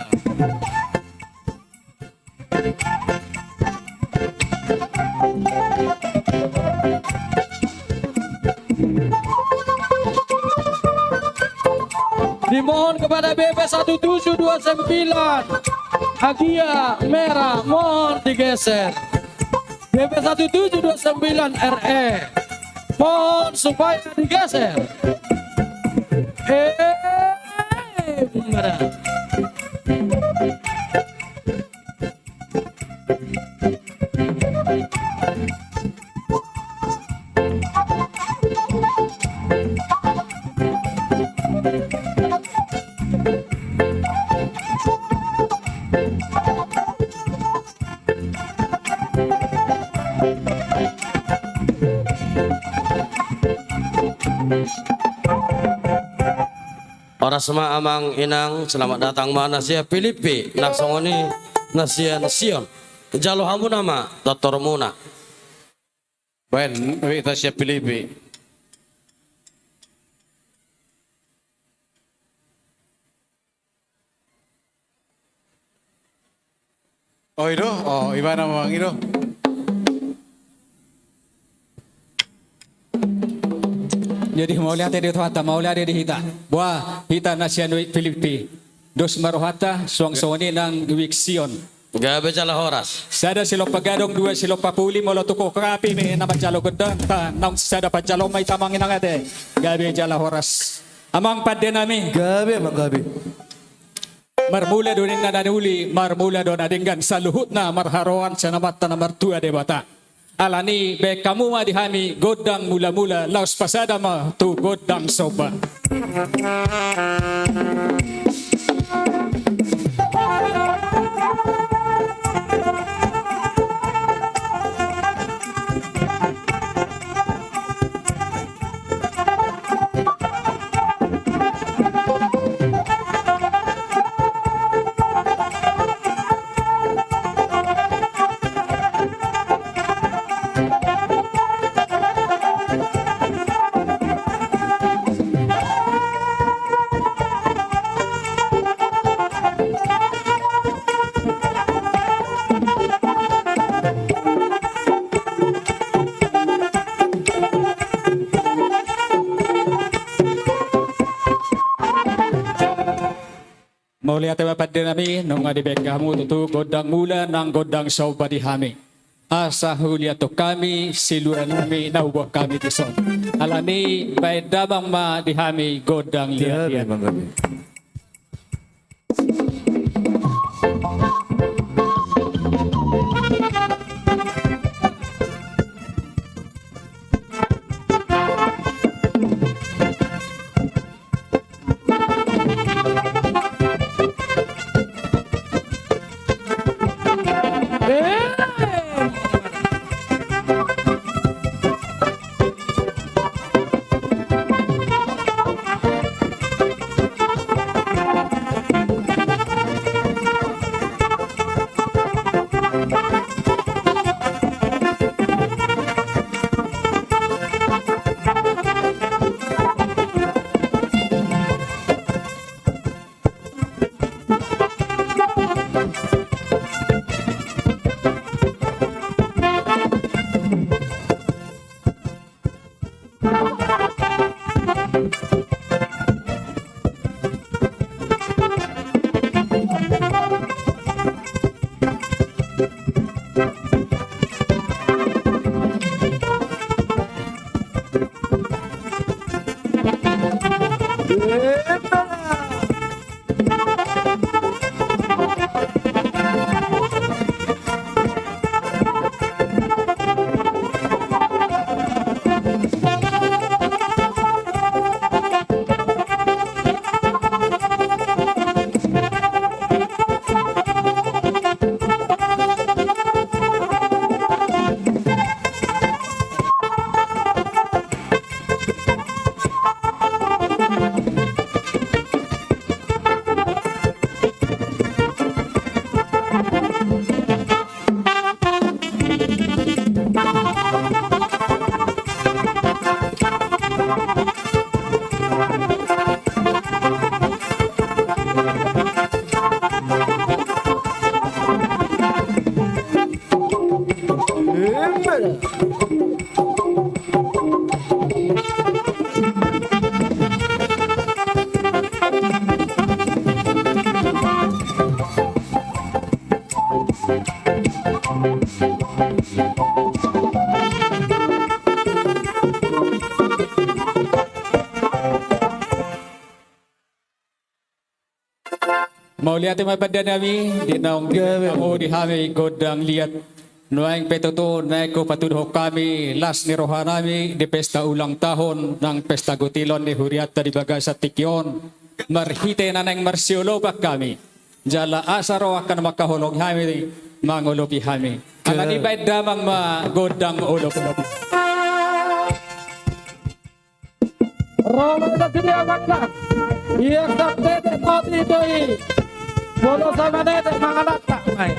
Dimohon kepada B P satu tujuh dua sembilan, Agia Merah, mohon digeser. B P satu tujuh dua sembilan R E, mohon supaya digeser. Eh, benar. Horas ma amang inang, selamat datang ma na sian Pilippi, nang songon i na sian Sion. Jalo hamuna ma tontormuna. Baen hita sian Pilippi. Oh, i do? Oh, ibana ma amang i do. Jadi mauliate di Tuhanta, mauliate di hita. Boha hita na sian Wijk Pilippi. Dos ma rohanta, suang songon i nang Wijk Sion. Gabe jala horas. Sada silompa gadong, dua silompa puli, molo tung hurang api ma na manjalo gondang, ta naung sada panjaloon ma hita amang inang ate. Gabe jala horas. Amang pande nami. Gabe amang gabe. Marmula do ninna na uli, marmula do na denggan, saluhutna marharoan sian Amanta na martua Debata. Alani i baen hamu ma di hami gondang mula-mula, laos pasada ma tu gondang somba. Mauliate ma pande nami, nunga dibaen hamu tutu gondang mula nang gondang somba di hami. Asa huliathon hami silua nami na huboan hami dison. Alani i baen damang ma di hami gondang liat-liat. Gabe amang gabe. Mauliate ma pande nami, di naung gabe hamu di hami gondang liat. Nuaeng pe tutu naeng hupatuduhon hami las ni roha nami di pesta ulang tahun nang pesta gutilon ni hurianta di bagasan tingki on. Marhite na naeng marsiolopan hami. Jala asa ro angka na mangkaholongi hami, mangolopi hami. Alani i baen damang ma gondang olop-olop. Ro ma hita sude amanta. Ia santete moti do i. Molo sama nete mangalangka mai.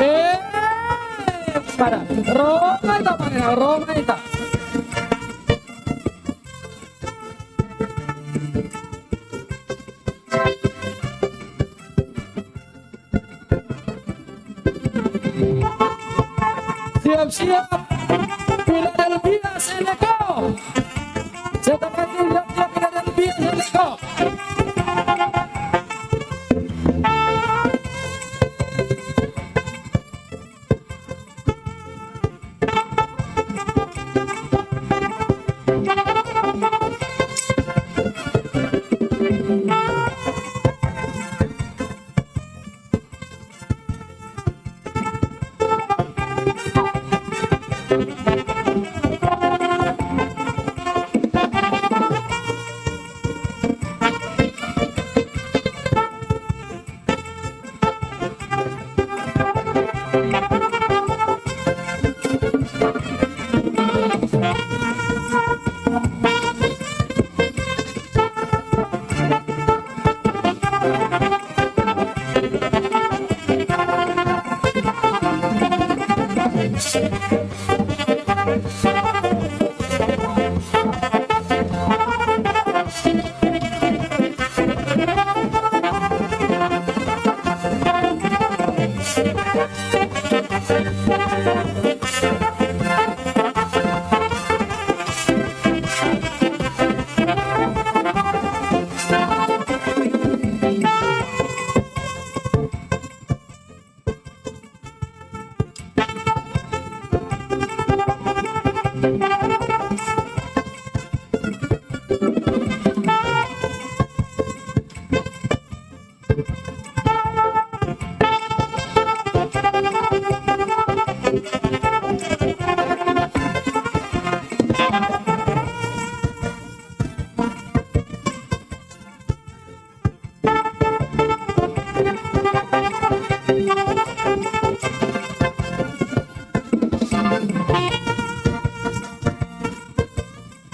Eh, para. Ro ma hita, para, ro ma hita. Siap-siap. Philadelphia Seleko. Siap-siap Philadelphia Seleko.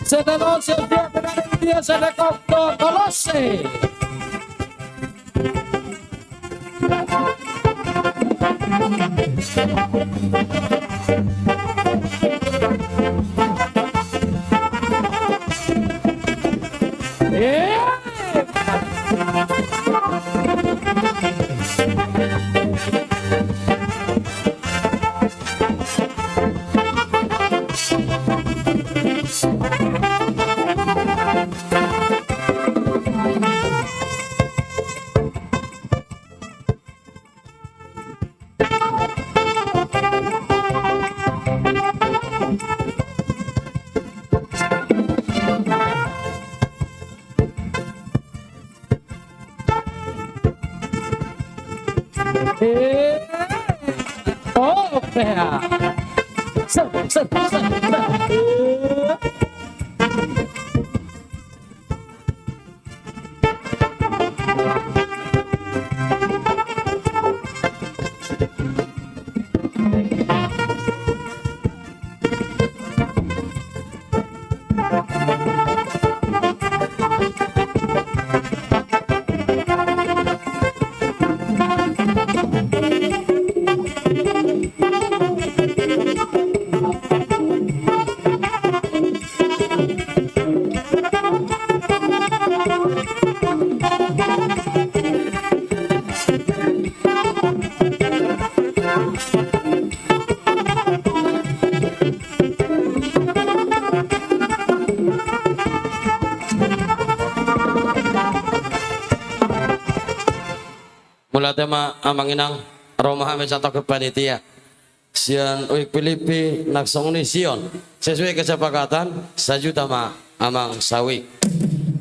Setelah siap-siap dengan dia sedekap ke Kolose. Eh, oh, yeah. Set, set, set, set. Eh. Mauliate ma amang inang, ro ma hami santongkin panitia. Sian Uik Pilippi nang songon i Sion. Sesuai kesepakatan, sajuta ma amang sauik.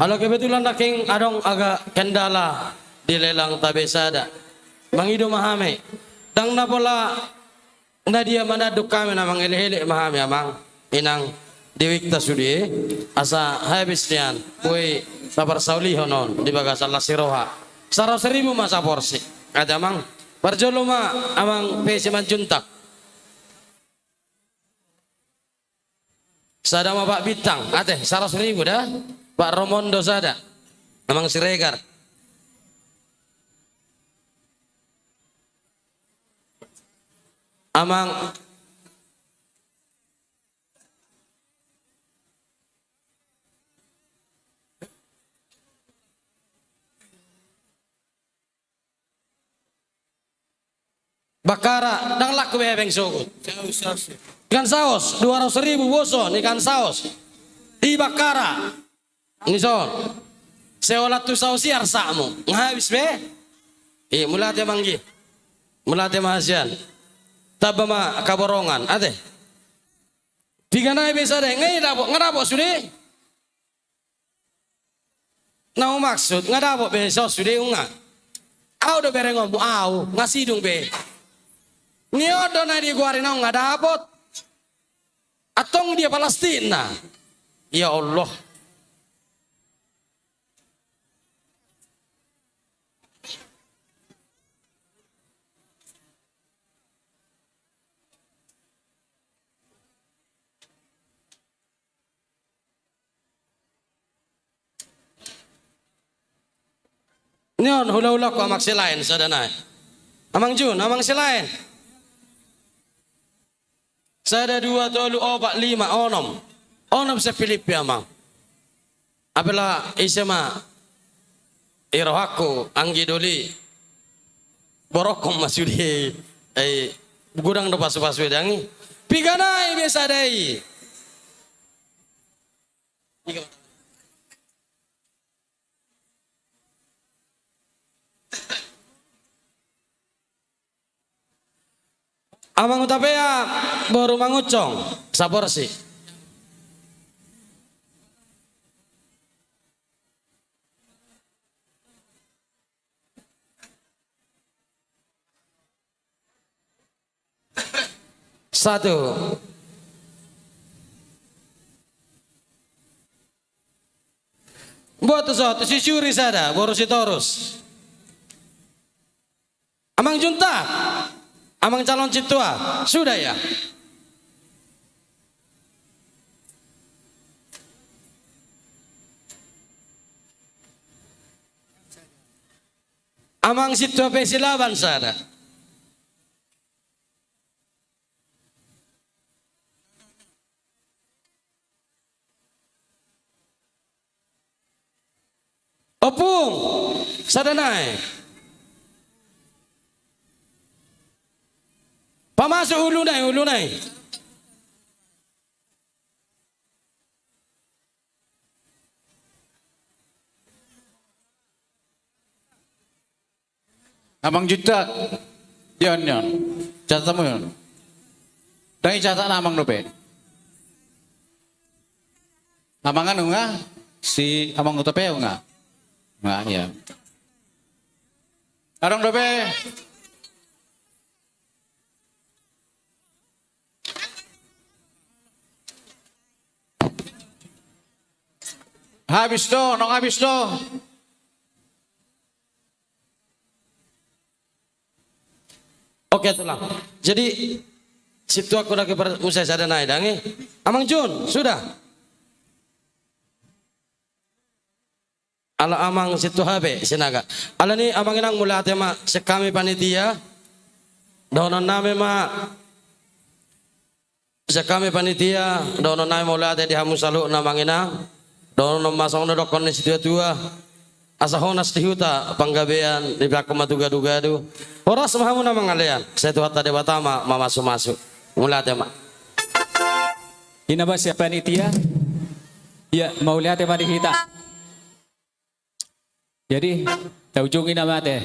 Ala kebetulan nangkin adong agak kendala di lelang tabe sada. Mangido ma hami. Ndang na pola na dia manandung hami na mangelekelek ma hami amang inang di uikta sude, asa habis nian boi taparsaulihon on di bagasan las ni roha. Saratus ribu ma saporsi. Ate amang, parjolo ma amang P C Manjuntak. Sada ma Pak Bintang, ate, saratus ribu da. Pak Romondo sada. Amang Siregar. Amang Bakara, ndang laku be hepeng sogot. Saus, saus. Ikan saus, dua ratus ribu boson, ikan saus. Di Bakara. Ni son. Seolat tu saus i arsakmu. Nga habis be? I, mauliate manggi. Mauliate ma hasian. Tamba ma kaborongan. Ate. Piga nai be sada, nga i dapot, nga dapot sude. Na humaksud, nga dapot be son sude unga. Au do berengonmu, au, nga sidung be. Ni on do na digoari na unga dapot. Antong dia palastikna? Ya Allah. Nion, hula-hula ku amang si laen, sada nai. Amang Jun, amang si laen. Sada, dua, tolu, opat, lima, onom. Onom sian Pilippi, amang. Apala ise ma i rohangku, anggi doli. Borokon ma sude, eh, godang do pasu-pasu i dang i. Piga nai be sada i. Amang Hutapea, boru Mangunsong, saporsi. Satu. Buat tu so, tu si Suri sada, boru Sitorus. Amang Juntak, amang calon sintua, sudah ya? Amang sintua pe Silaban sada. Ompung, sada nai. Pamasuk ulu nai, ulu nai. Amang Juntak. Ion, ion. Catat hamu ion. Dang i catat na amang dope. Amang anu nga, si amang Hutapea nga. Nga, iya. Adong dope. Habis do, nunga habis do. Oke, tulang. Jadi, situak ku lagi per-, usai sada nai dang i. Amang Jun, sudah. Ala amang sintua hape, Sinaga. Alani amang inang mauliate ma, sian hami panitia. Dohonon nami ma, sian hami panitia, dohonon nami mauliate di hamu saluhutna amang inang. Dohonon ma songon na nidokkon ni situa-tua. Asa honas di huta panggabean, dipahanhon ma tu gadu-gadu. Horas ma hamu na mangalean, sai Tuhanta Debata ma mamasu-masu. Mauliate ma. I ma sian panitia. Ia, mauliate ma di hita. Jadi, taujungi nama te.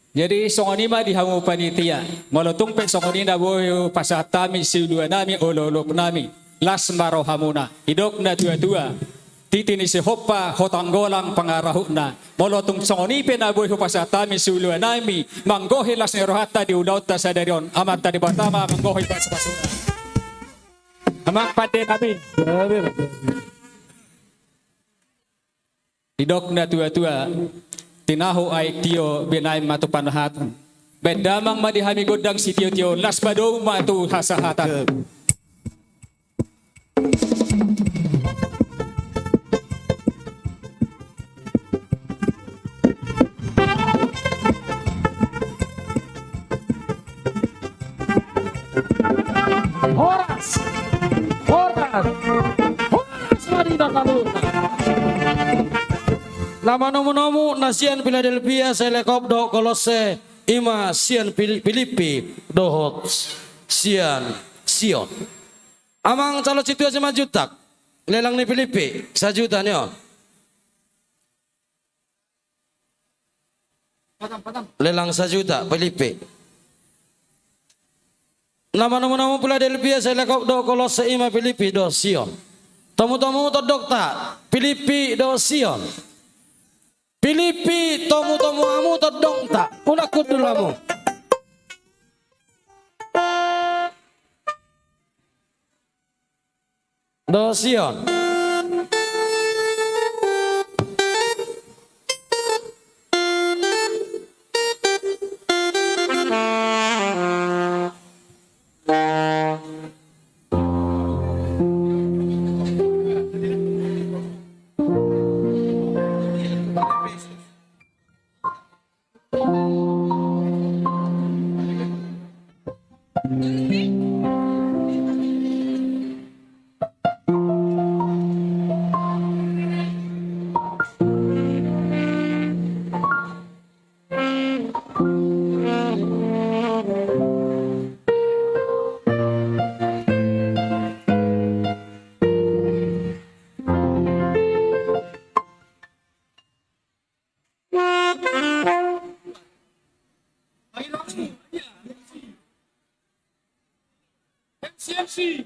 Jadi, songon i ma di hamu panitia. Molo tung pe songon i na boi pasahat hami siuluan nami, olok-olok nami. Las ma rohamuna. Didok na tua-tua. Titi ni sihompa, hotang golang pangarahutna. Molo tung songon i pe na boi hupasahat hami siuluan nami. Manggohi las ni rohanta di ulaonta sadari on. Amanta Debata ma manggohi pasu-pasuna. Amang pande nami. Didok na tua-tua, tinahu aek tio binaen ma tu panahatan. Baen damang ma di hami gondang sitio-tio, las ma domu ma tu hasahatan. Horas! Horas! Horas ma di na saluhutna. Na manomu-nomu na sian Piladelpia, Selekop dohot Kolosse, i ma sian Pili-, Pilippi dohot sian Sion. Amang calon sintua Simanjuntak, lelang ni Pilippi, sajuta ni on. Lelang sajuta, Pilippi. Na manomu-nomu Piladelpia, Selekop dohot Kolosse, i ma Pilippi dohot Sion. Tomu-tomu tondongta, Pilippi dohot Sion. Pilippi, tomu-tomu hamu tondongta, unang hundul hamu. Dohot Sion. M C, M C.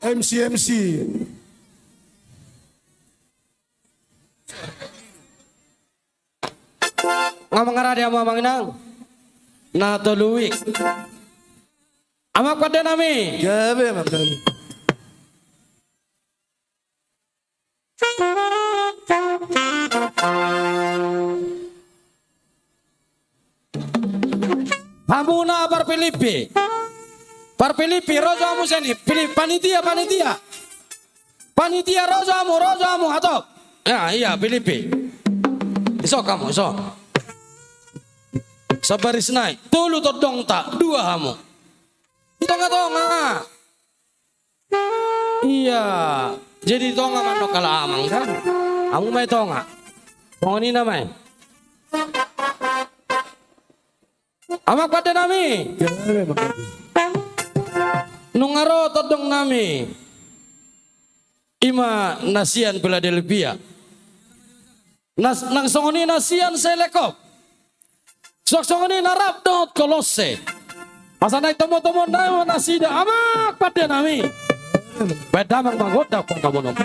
M C, M C. Nga mangarade hamu amang inang. Na tolu i. Amang pande nami. Gabe, amang pande. Hamuna parpilippi. Parpilippi, ro jo hamu sian i, pili-, panitia, panitia. Panitia, ro jo hamu, ro jo hamu, hatop. Ya, iya, pilippi. Isok hamu, isok. Sabaris nai, tolu tondongta, dua hamu. Di tonga-tonga. Iya, jadi tonga ma annon, kala amang kan. Hamu ma i tonga. Tonga ni nama i. Amang pande nami. Nunga ro tondong nami. Ima na sian Philadelphia. Nas-, nang songon i na sian Selekop. Songon i na rap dohot Kolose. Asa naeng tomo-tomo nai ma nasida amang pande nami. Baen damang ma gondang panggamonon.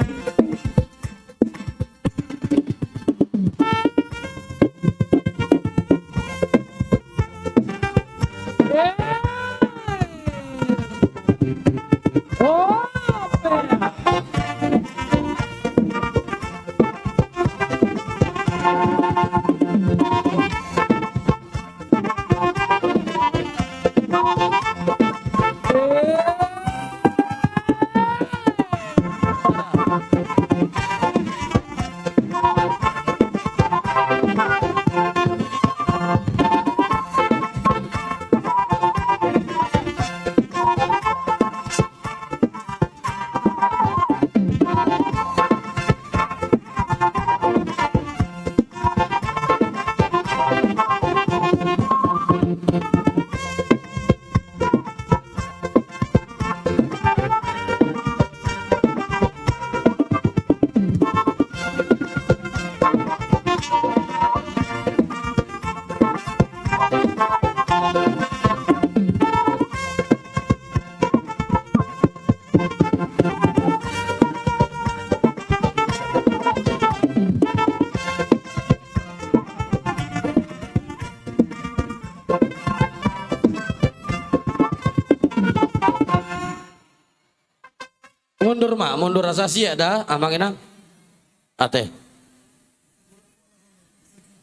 Mundur ma, mundur asa siat da, amang inang. Ate.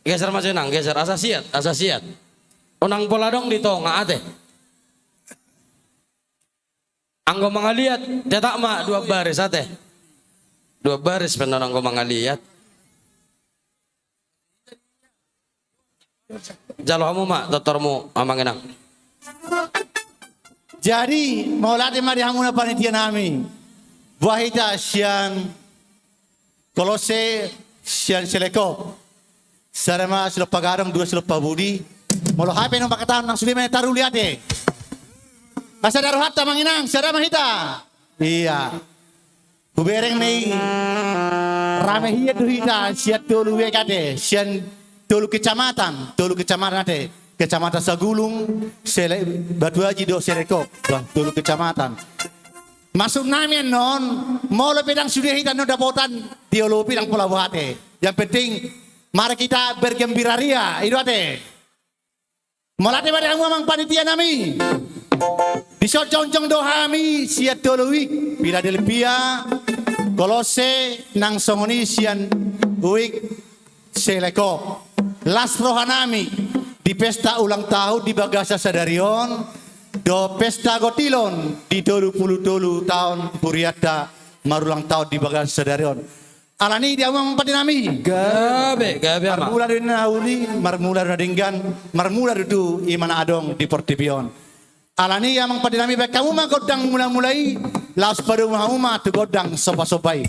Geser ma jo inang, geser, asa siat, asa siat. Unang pola adong di tonga, ate. Anggo mangaliat, tetap ma dua baris, ate. Dua baris pe annon anggo mangaliat. Jalo hamu ma tortormu, amang inang. Jadi, mauliate ma di hamuna panitia nami. Boha hita sian Kolose, sian Selekop. Sada ma silompa gadong, dua silompa budi. Molo hape nunga mangkatahon nang sude ma na taruli, ate. Asa darohanta, amang inang, sada ma hita. Iya. Hubereng ma i, rame hian do hita sian tolu wilayah, ate, sian tolu kecamatan, tolu kecamatan, ate, Kecamatan Sagulung, Sele-, Batu Aji dohot Selekop, bah, tolu kecamatan. Maksud nami annon, molo pe ndang sude hita annon dapotan, diolopi ndang pola boha, ate. Yang penting, mari kita bergembira ria, i do, ate. Mauliate ma di hamu amang panitia nami. Dison jongjong do hami sian tolu i, Philadelphia, Kolose nang songon i sian Wijk Selekop. Las rohanami di pesta ulang tahun di bagasan sadari on, dohot pesta gotilon di tolu pulu tolu taon hurianta marulang tahun di bagasan sadari on. Alani i di hamu amang pande nami. Gabe, gabe, amang. Marmula do na uli, marmula do na denggan, marmula do tu i ma na adong di portibi on. Alani i amang pande nami, baen hamu ma gondang mula-mula i, laos padomu hamu ma tu gondang somba-somba i.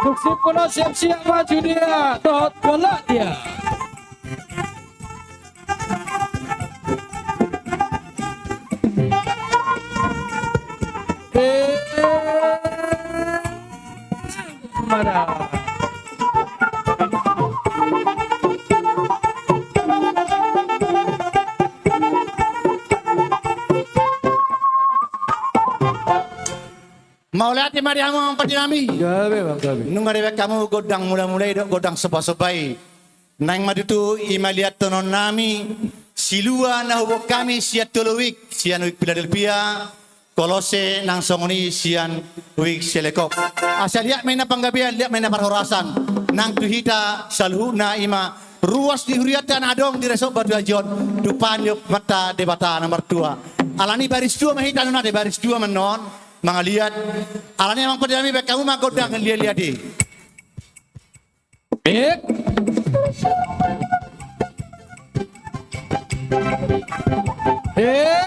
Tung sip molo siap-siap maju dia, dohot golok dia. Eh, mana? Mauliate ma di hamu amang pande nami. Gabe, amang, gabe. Nunga dibaen hamu gondang mula-mula i dohot gondang somba-somba i. Naeng ma tutu i ma liathononnami, silua na huboan hami sian tolu wijk, sian Wijk Philadelphia, Kolose nang songon i sian Wijk Selekop. Asa liat ma inna panggabean, liat ma inna parhorasan nang tu hita saluhutna, i ma ruas ni hurianta na adong di Resort Batu Aji on, tu pangidoanta Debata na martua. Alani i baris dua ma hita annon ate, baris dua ma annon. Mangaliat. Alani i amang pande nami, baen hamu ma gondang liat-liat i. Eh. Eh.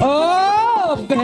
Oh, beak.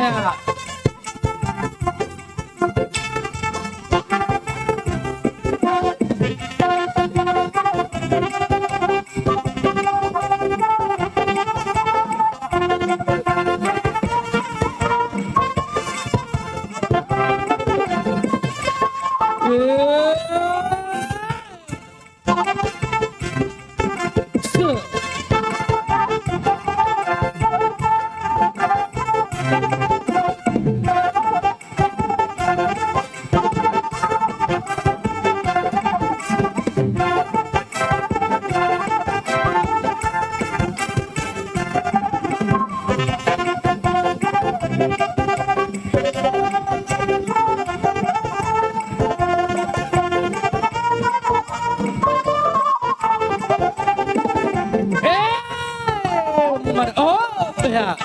Eh, mar-, oh, ya.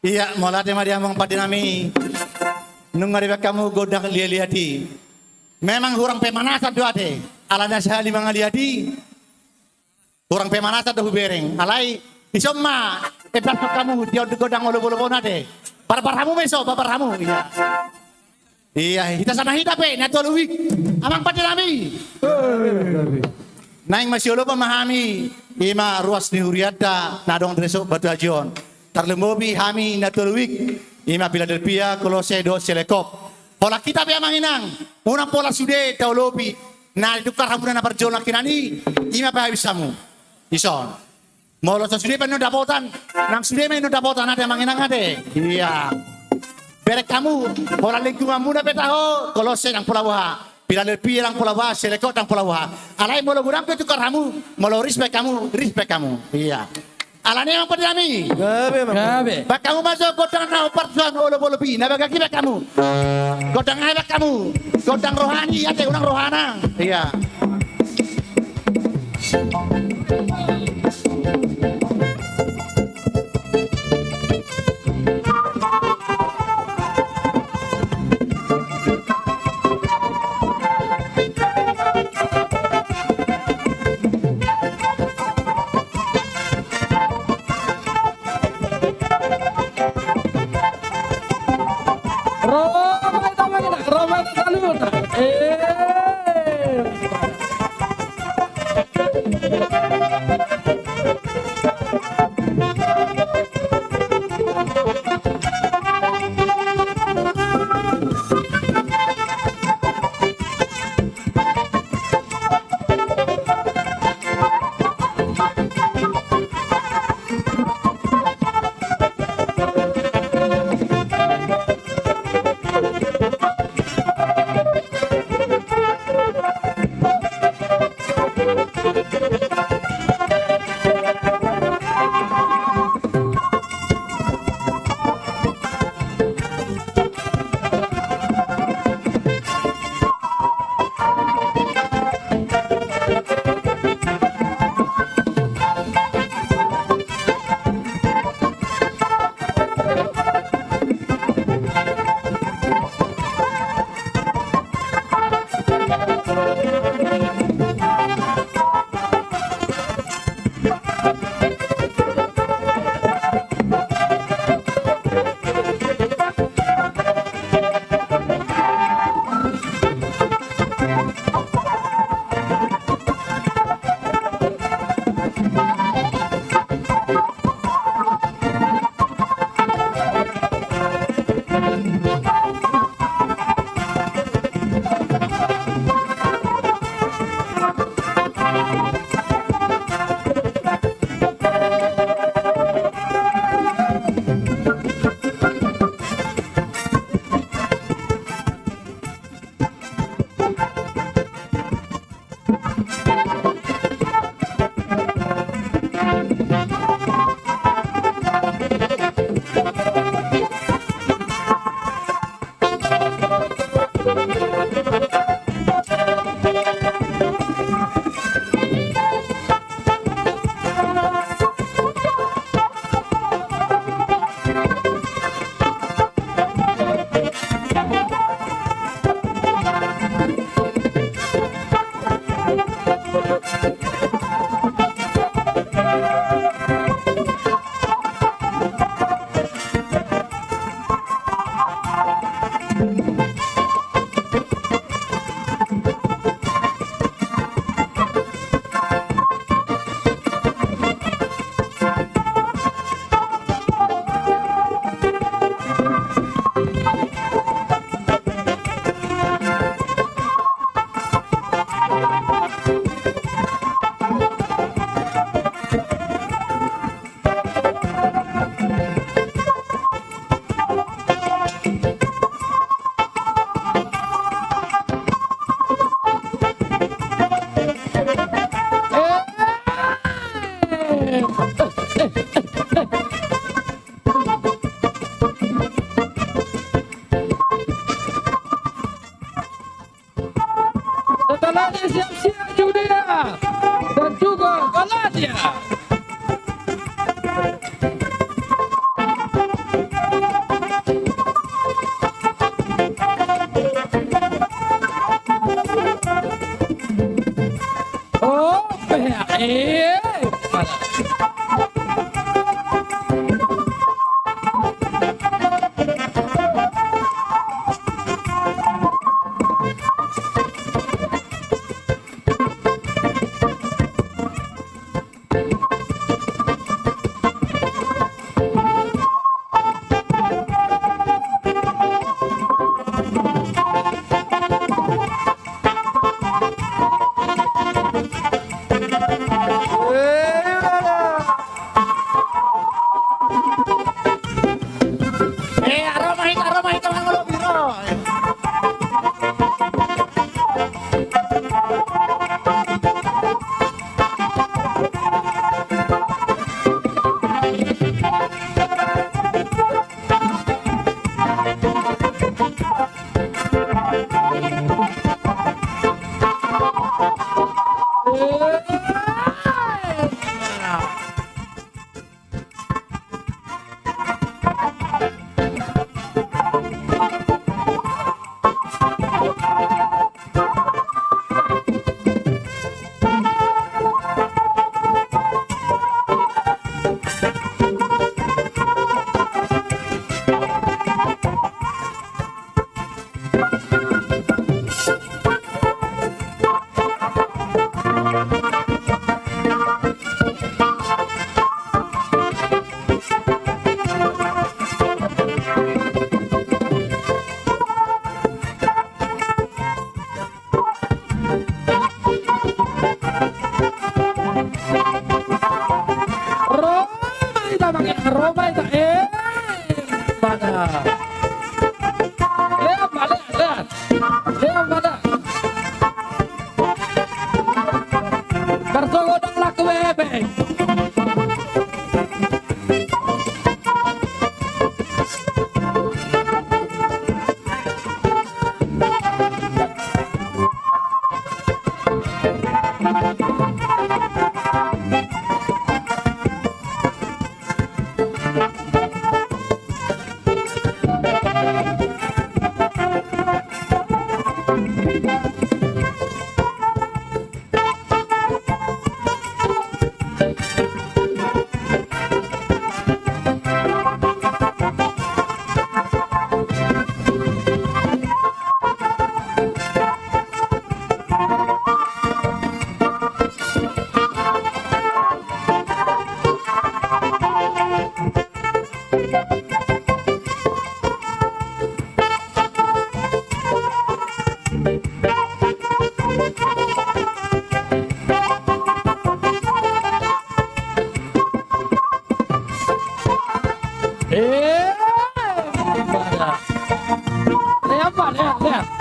Ia, mauliate ma di hamu amang pande nami. Nunga dibaen hamu gondang liat-liat i. Memang hurang pemanasan do ate. Alana sahali mangaliat i. Hurang pemanasan do hubereng. Alai, dison ma, endashon hamu, di on gondang olob-olob on ate. Barbar hamu ma dison, barbar hamu. Ia. Ia, hita sama hita pe, na tolu wijk. Amang pande nami. Naeng masiolopan ma hami, i ma ruas ni hurianta, na adong di Resort Batu Aji on. Tarlumobi hami na tolu wijk, i ma Philadelphia, Kolose dohot Selekop. Holan hita pe amang inang, unang pola sude taolopi na ditukar hamuna na parjolo nangkinan i, i ma pahabis hamu. Dison. Molo so sude pe annon dapotan, nang sude ma annon dapotan ate amang inang ate. Ia. Bereng hamu, holan lingkunganmuna pe taho, Kolose ndang pola boha. Piladelpia ndang pola boha, Selekot ndang pola boha. Alai molo godang pe tukar hamu, molo respect hamu, respect hamu. Ia. Alani i amang pande nami. Gabe, amang. Gabe. Bahen hamu ma jo gondang na hombar tu son olopolop i, na bagak i bahen hamu. Gondang aha bahen hamu? Gondang rohani ate, unang rohana. Ia. Ro ma hita amang inang, ro ma hita saluhutna. Eh. Setelah disiap-siap Judea dan juga Galatia. Oh, iya.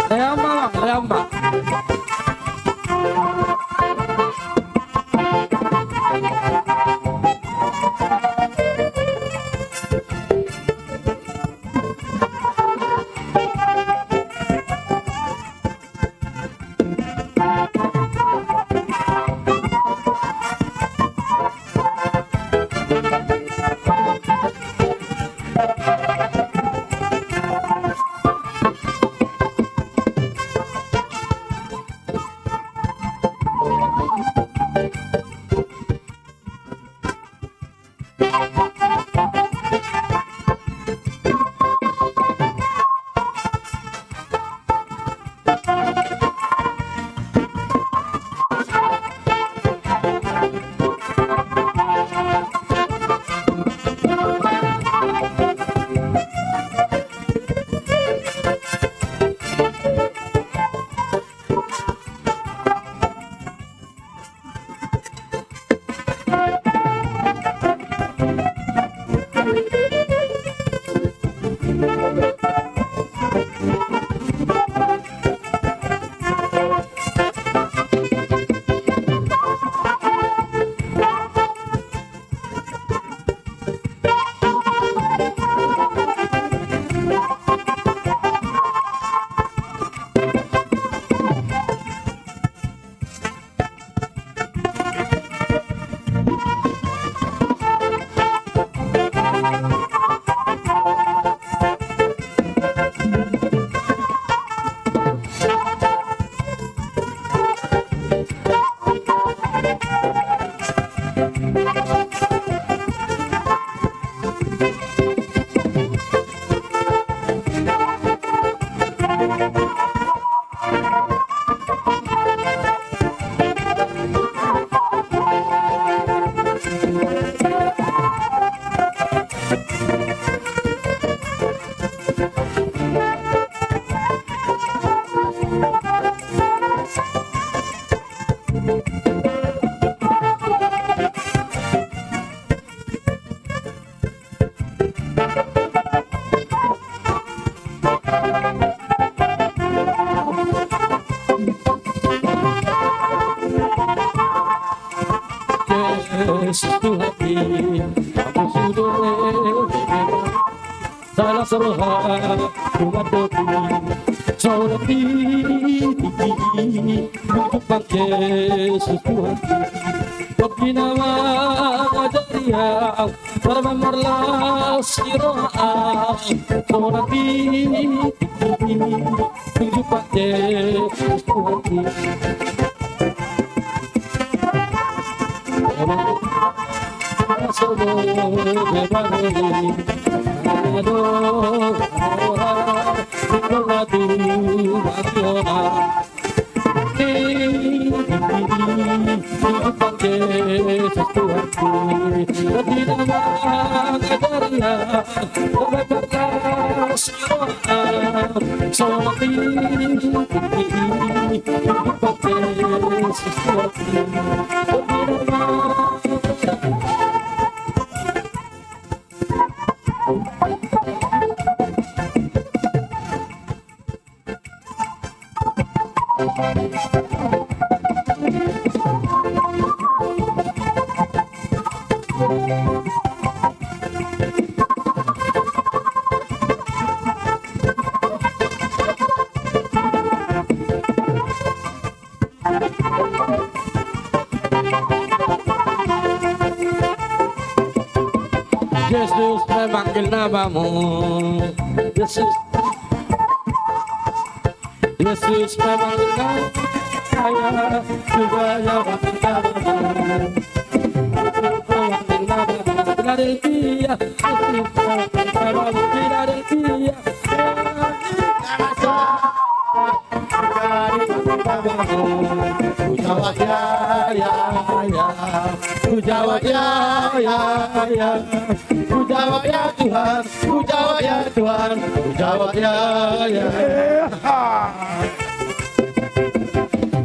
Lean ma, Amang, lean ma. Jesus Tuhan i, amu sude salas roha, Tuhan dopi, saudara di tingki, Tuhan Jesus Tuhan i, dopi na mangajari au, Parmamorlas ni roha, tona di tujuh pate Tuhan. Jesus memanggil namamu. Jesus. Jesus memanggil namamu. Saya juga yang memanggil namamu. Memanggil namamu. Dari dia. Memanggil namamu. Dari dia. Ku jawab ya, ya, ya. Ku jawab ya, ya, ya. Ku jawab ya Tuhan. Ku jawab ya Tuhan. Ku jawab ya, ya.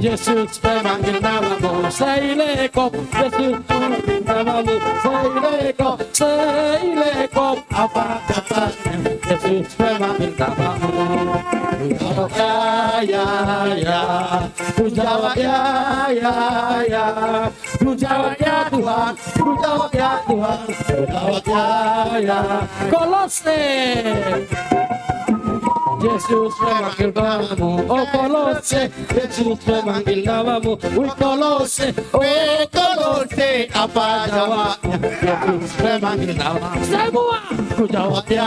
Jesus memanggil namamu, saya lekop. Jesus memanggil namamu, saya lekop. Saya lekop. Apa kabarnya? Jesus memanggil namamu. Ku jawab ya, Ya, ya, ku jawab ya, ya, ya. Ku jawab ya Tuhan, ku jawab ya Tuhan, ku jawab ya, ya. Kolose. Yesus memanggil namamu, oh Kolose. Yesus memanggil namamu, wih Kolose, oh Kolose. Apa jawabnya? Yesus memanggil namamu. Semua. Ku jawab ya,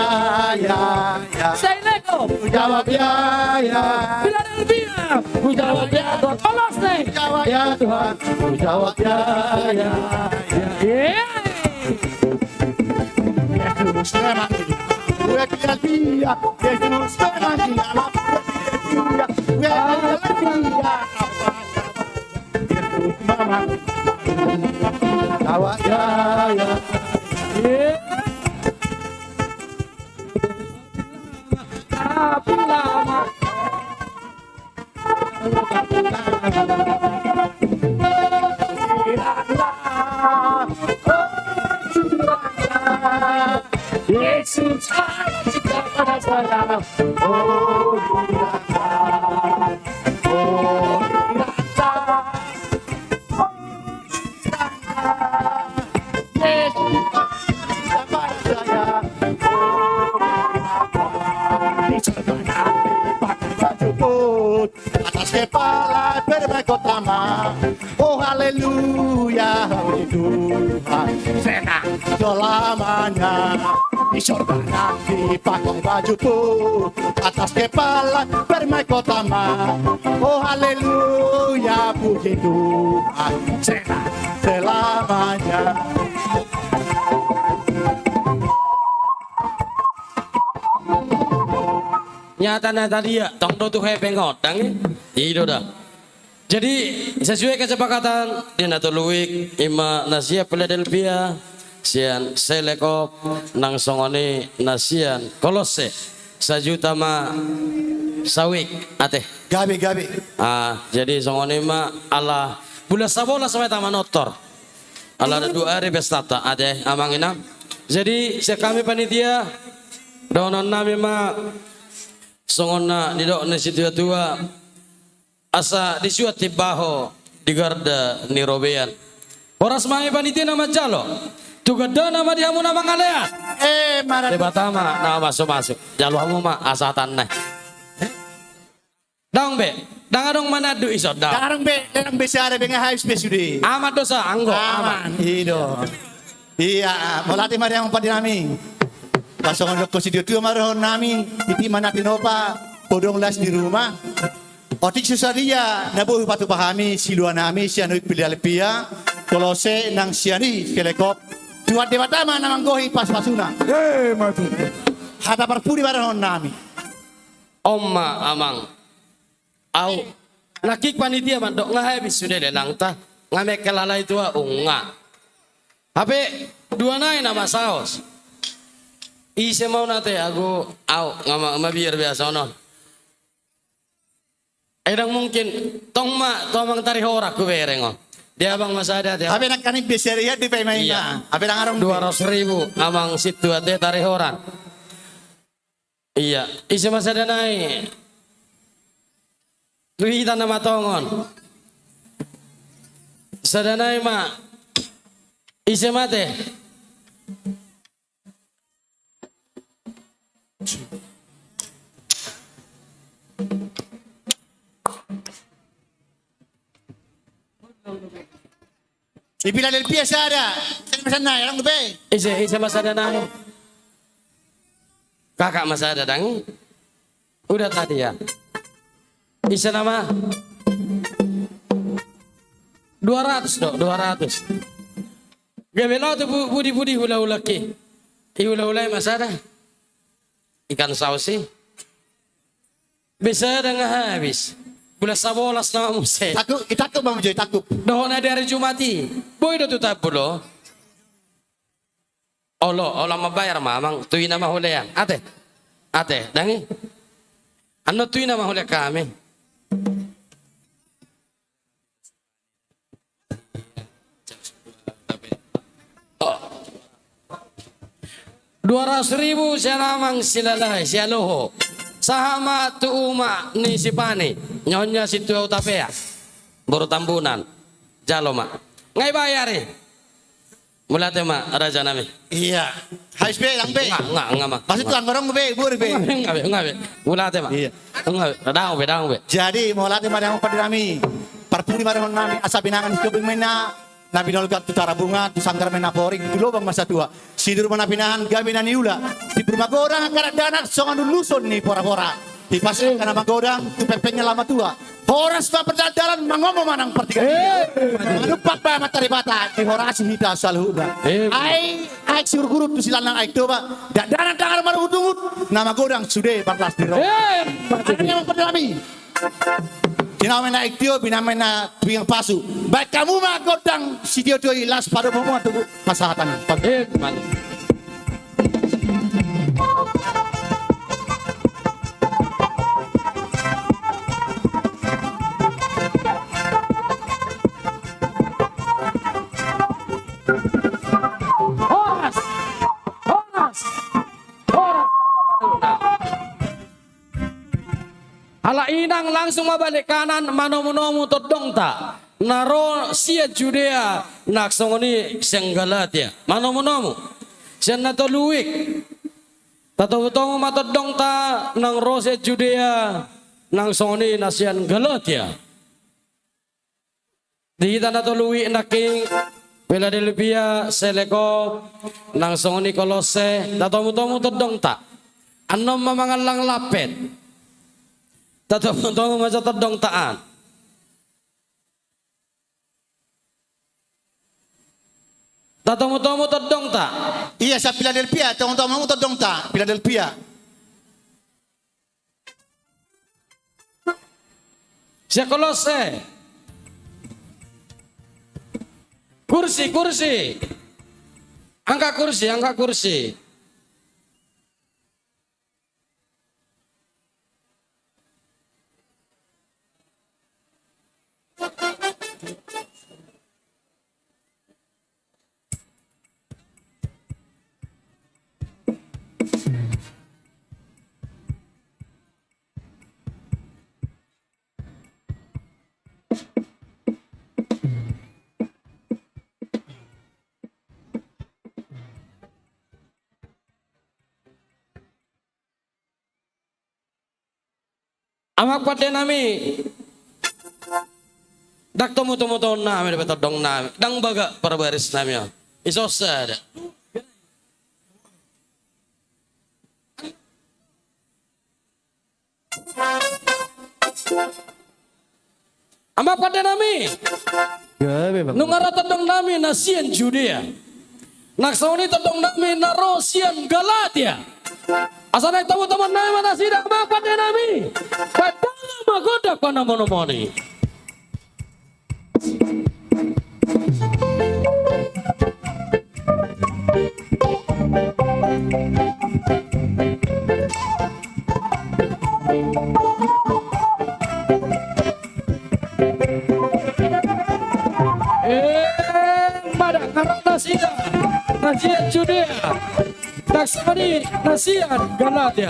ya, ya. Selekop. Ku jawab ya, ya. Philadelphia. Ku jawab ya, Tuhan. Kolose. Ku jawab ya, Tuhan. Ku jawab ya, ya, ya. Yeay. Yesus memanggil. Gue Philadelphia. Yesus memanggil. Gue Philadelphia. Yesus memanggil. Jawab ya, ya. Yeay. Tapi lama. Yesus ada di tengah-tengah. Oh, biarlah. Oh, biarlah. Atas kepala bermahkota ma. Oh haleluya, haleluya. Senang selamanya. Di sorga nanti pakai baju putih. Atas kepala bermahkota ma. Oh haleluya, puji Tuhan. Senang selamanya. Nyata-nyata dia, tong do tu hepeng on, dang i? I do da. Jadi, sesuai kesepakatan di na tolu wijk, ima na sian Philadelphia, sian Selekop, nang songon i na sian Kolose, sajuta ma sawijk, ate. Gabe, gabe. Ah, jadi songon i ma ala bulan sabolas ma hita manortor. Ala ada dua ari pestanta, ate, amang inang. Jadi, sian hami panitia, dohonon nami ma, songon na nidok ni situa-tua, asa disuan timbaho di garda ni robean. Horas ma hami panitia na manjalo. Tu gandana ma di hamu na mangalean. Eh, mana Debata ma na masu-masu. Jalo hamu ma asa tanna. Dang be, dang adong manandu ison da. Dang adong be, dang be sada be nga habis be sude. Amat dosa, anggo, aman. Aman. I do. Iya, mauliate ma di hamu pande nami. Pasongon dokkon situa-tua ma dohonon nami, titi ma na tinopa, podong las di rumah. Otik so sadia na boi hupatupa hami, siluanami, sian wijk Philadelphia, Kolose nang sian i Selekop. Tuhan Debata ma na manggohi pasu-pasuna. Eh, mati. Hata parpudi ma dohonon nami. On ma amang. Au. Nangkin panitia mandok nga habis sude lelangta. Nga mengkel alai tu ahu nga. Hape dua nai na masaos. Ise ma on ate, ago au nga ma, mabiar biasa on on. Eh, dang mungkin, tong ma tu amang Tarihoran hubereng on. Di abang ma sada ate. Hape nangkaning be sada i ate, paima-ima. Iya. Hape dang adong be. Dua ratus ribu amang situa ate Tarihoran. Iya, ise ma sada nai? Luhita nama tongon. Sada nai ma. Ise ma ate? Di Philadelphia sada. Sada ma sada nai, adong dope. Ise, ise ma sada nai? Kakak ma sada dang i. Udah tadi ya. Ise nama? Dua ratus do, dua ratus. Gabe laho tu pu-, pudi-pudi hula-hula ki. I hula-hula i ma sada. Ikan saus i. Be sada nga habis. Bulan sabolas nama muse. Takkup, i takkup ma muse, takkup. Dohot na di hari Jumat i. Boi do tu tambu lo. Olo, olo mambayar ma amang, tu i na mahulean. Ate. Ate, dang i. Annon tu i na mahulean hami. Oh. Dua ratus ribu sian amang Silalahi, Sialoho. Sahat ma tu uma ni si Pani, Nyonya Sintua Hutapea, boru Tambunan. Jalo ma. Nga ibayar i. Mauliate ma raja nami. Iya. Habis be, dang be. Nga, nga, nga ma. Maksud tu anggorong be, bur be. Nga be, nga be, nga be. Mauliate ma. Iya. Nga be, dang be, dang be. Jadi mauliate ma dang pande nami. Parpudi ma dohonon nami, asa binangan di tobing ma inna, na binolgak tu Tarabunga, tu sanggar ma inna porik, tu lobang ma satua. Sidur ma na pinahan, gabe na niula. Timbur magodang angka dakdanak, songon ulosan ni porapora. Hipas angka na magodang, tu pengpengna laho matua. Horas ma pardaldalan, mangomo ma nang partiga. Eh. Manumpak ma Amanta Debata, dihorasi hita saluhutna. Eh. Ai, aek Sihurhurut tu silangan Aek Toba, dakdanak dang marungutungut, na magodang sude marlas ni roha. Eh. Adong ni amang pande nami. Tinahu ma inna aek tio, binahen ma inna pinggan pasu. Baen hamu ma gondang sitiotio i, laos padomu ma tu pasahaton. Eh, mantap. Horas! Horas! Horas! Halak inang, langsung ma balik kanan, manomunomu tondongta na ro sian Judea, nang songon i sian Galatia. Manomunomu. Sian na tolu i, tatomutomu ma tondongta na ro sian Judea, nang songon i na sian Galatia. Di hita na tolu i nangkin, Piladelpia, Selekop, nang songon i Kolosse, tatomutomu tondongta. Annon ma mangallang lampet. Tatomutomu ma jo tondongta an. Tatomutomu tondongta. Iya, sian Piladelpia, tatomutomu tondongta, Piladelpia. Sian Kolosse. Kursi, kursi. Angkat kursi, angkat kursi. Amang pande nami, ndang tomutomu tondong nami dope, tondong nami ndang bagak parbaris nami on. Iso sada. Amang pande nami. Gabe, Bang. Nunga ro tondong nami na sian Judea. Nang songon i tondong nami na ro sian Galatia. Asa naeng tomutomuon nami ma nasida, amang pande nami. Baen ma gondang panamonomon i. Eh, mada, ngarang nasida, nasida Judea. Taksana di na sian Galatia.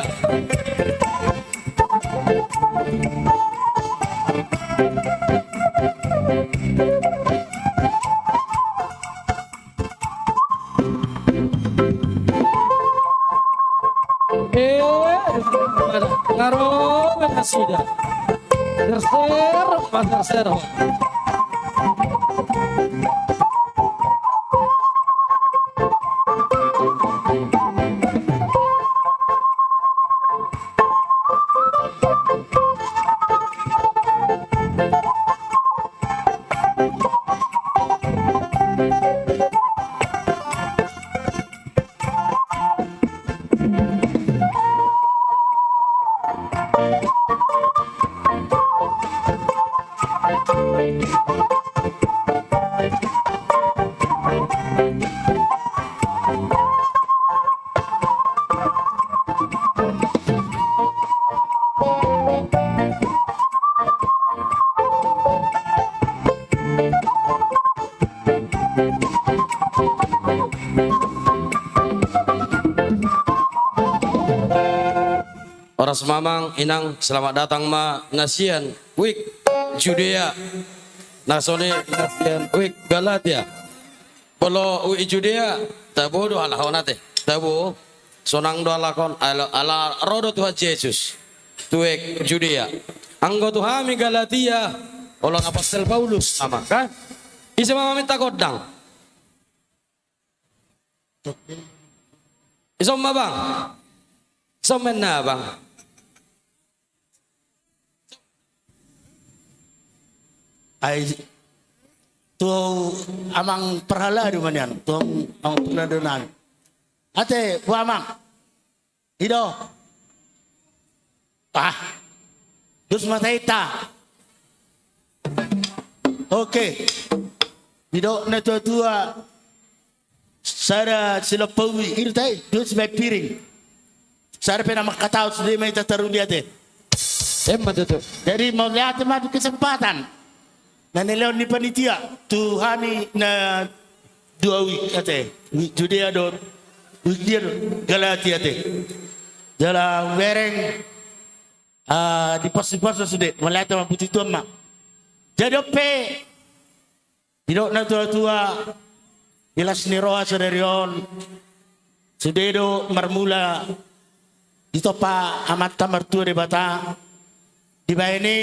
Eh, ngarang nasida. Terser, terser. Mas mamang, inang, selamat datang ma na sian Wijk Judea. Na songon i na sian Wijk Galatia. Molo Wijk Judea, tabo do halak on ate. Tabo, sonang do halak on, ala, ala ro do Tuhan Jesus tu Wijk Judea. Anggo tu hami Galatia, olo na apostel Paulus, amang, kan? Ise ma maminta gondang? Ison ma, bang. Ison ma na, bang. Ai tu amang parhalado ma nian, tu amang parhalado nami. Ate, boha amang? I do. Ah. Dos ma hita. Oke. Didok na tua-tua, sada silompa ubi, i do ate, dos ma piring. Sada pe na mangkatahon sude ma hita taruli ate. Emma tutu. Jadi mauliate ma di kesempatan na nilehon ni panitia tu hami na dua Wijk ate, Wijk Judea dohot Wijk dia do, Galatia ate. Jala hubereng, ah, dipos-dipos do sude, mauliate ma, puji Tuhan ma. Jadi on pe, didok na tua-tua, di las ni roha sadari on, sude do marmula ditompa Amanta Martua Debata, dibahen i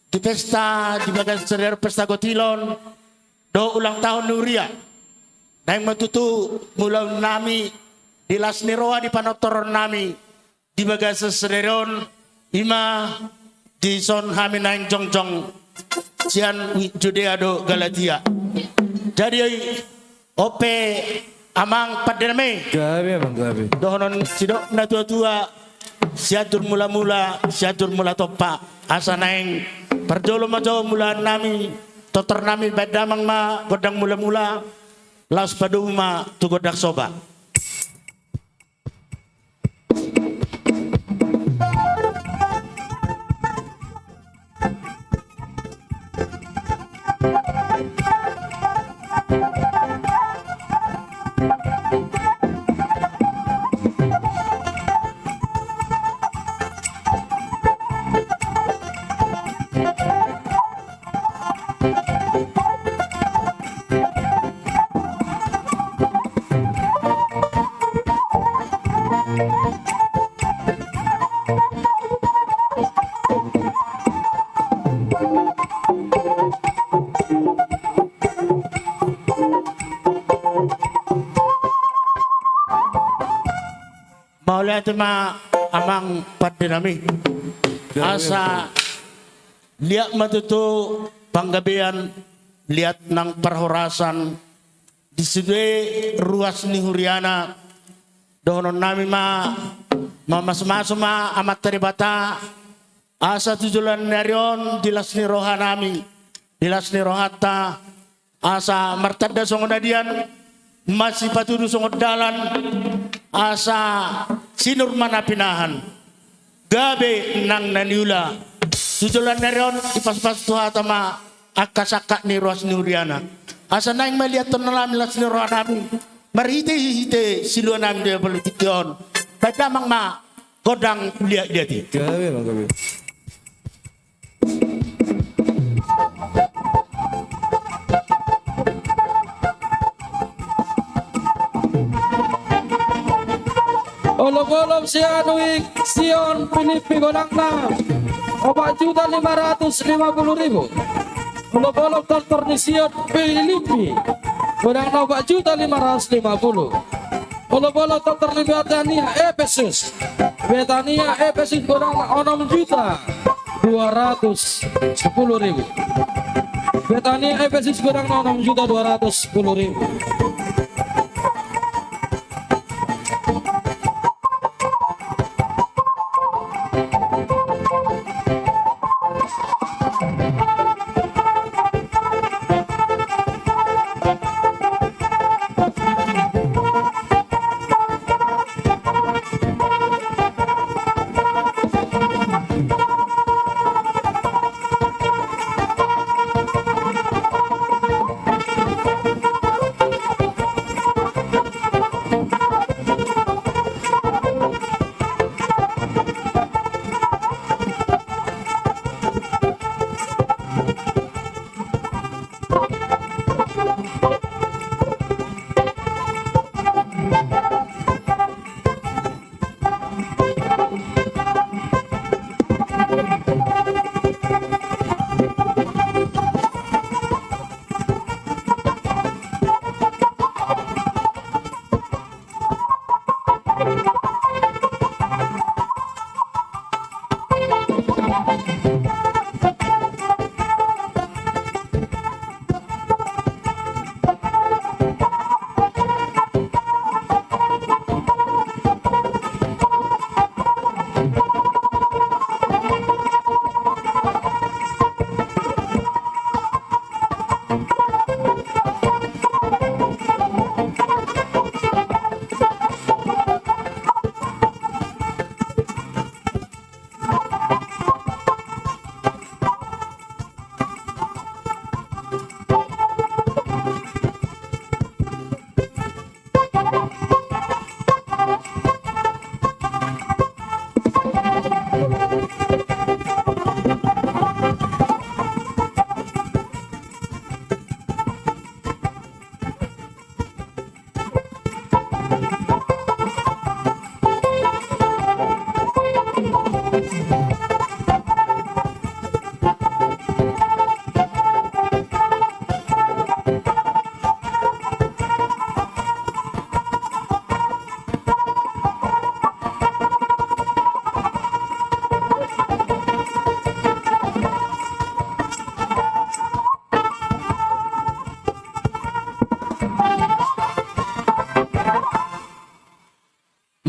di pesta, di bagasan sadari on pesta gotilon dohot ulang tahun ni huria. Naeng ma tutu mulaon nami di las ni roha di panortoron nami di bagasan sadari on, i ma dison hami naeng jongjong sian Wijk Judea dohot Galatia. Jadi on pe amang pande nami. Gabe, amang, gabe. Dohonon sidok na tua-tua, Sianjur Mula-mula, Sianjur Mula Tompa. Asa naeng parjolo ma jo mulaon nami, tortor nami, bahen damang ma gondang mula-mula, laos padomu ma tu gondang soba. Mauliate ma amang pande nami. Asa liat ma tutu panggabean, liat nang parhorasan di sude ruas ni huriana. Dohonon nami ma, mamasu-masu ma Amanta Debata, asa tu joloan ni ari on di las ni roha nami, di las ni rohanta, asa martanda songon adian, masipatudu songon dalan, asa sinur ma na pinahan, gabe nang na niula. Tu joloan ni ari on, dipasu-pasu Tuhanta ma angka sangkap ni ruas ni huriana. Asa naeng ma liathon nami las ni roha nami, marhite-hite silua nami di bolo tingki on. Bahen damang ma gondang liat-liat i. Gabe, amang, gabe. Olop-olop sian Wijk Sion Pilippi, godangna opat juta lima ratus lima puluh ribu. Olop-olop tortor ni Sion Pilippi, godangna opat juta lima ratus lima puluh. Olop-olop tortor ni Betania Efesus. Betania Efesus, godangna onom juta dua ratus sepuluh ribu. Betania Efesus, godangna onom juta dua ratus sepuluh ribu.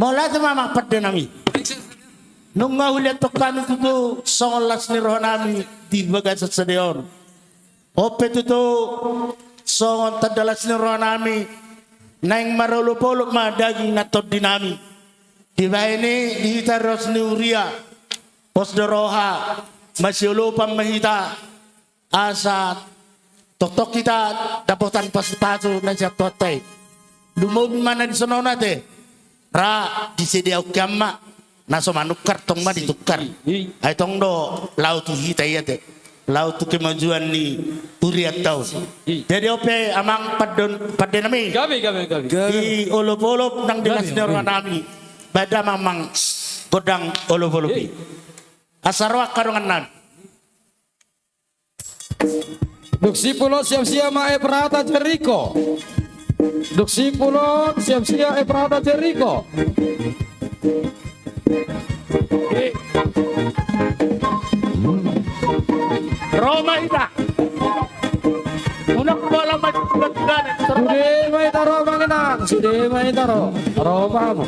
Mauliate ma amang pande nami. Nunga huliathon hami tutu songon las ni roha nami di bagasan sadari on. On pe tutu songon tanda las ni roha nami, naeng marolopolop ma daging na tondi nami. Dibahen i di hita rias ni huria, pos do roha, masiolopan ma hita, asa tongtong hita dapotan pasupasu na sian Tuhanta i. Lumobi ma na dison on ate. Ra disediaon hian ma na so manukar, tong ma ditukar. Ai tong do laho tu hita i ate, laho tu kemajuan ni hurianta on. Jadi on pe amang pande, pande nami. Gabe, gabe, gabe. Di olopolop nang di las ni roha nami. Bahen damang gondang olopolop i. Asa ro angka dongan nami. Dung simpul on siap-siap ma Eprata Jeriko. Dung simpul on siap-siap Eprata Jeriko. Ro ma hita. Unang pola ma. Sude ma hita ro, amang inang. Sude ma hita ro. Ro ma hamu.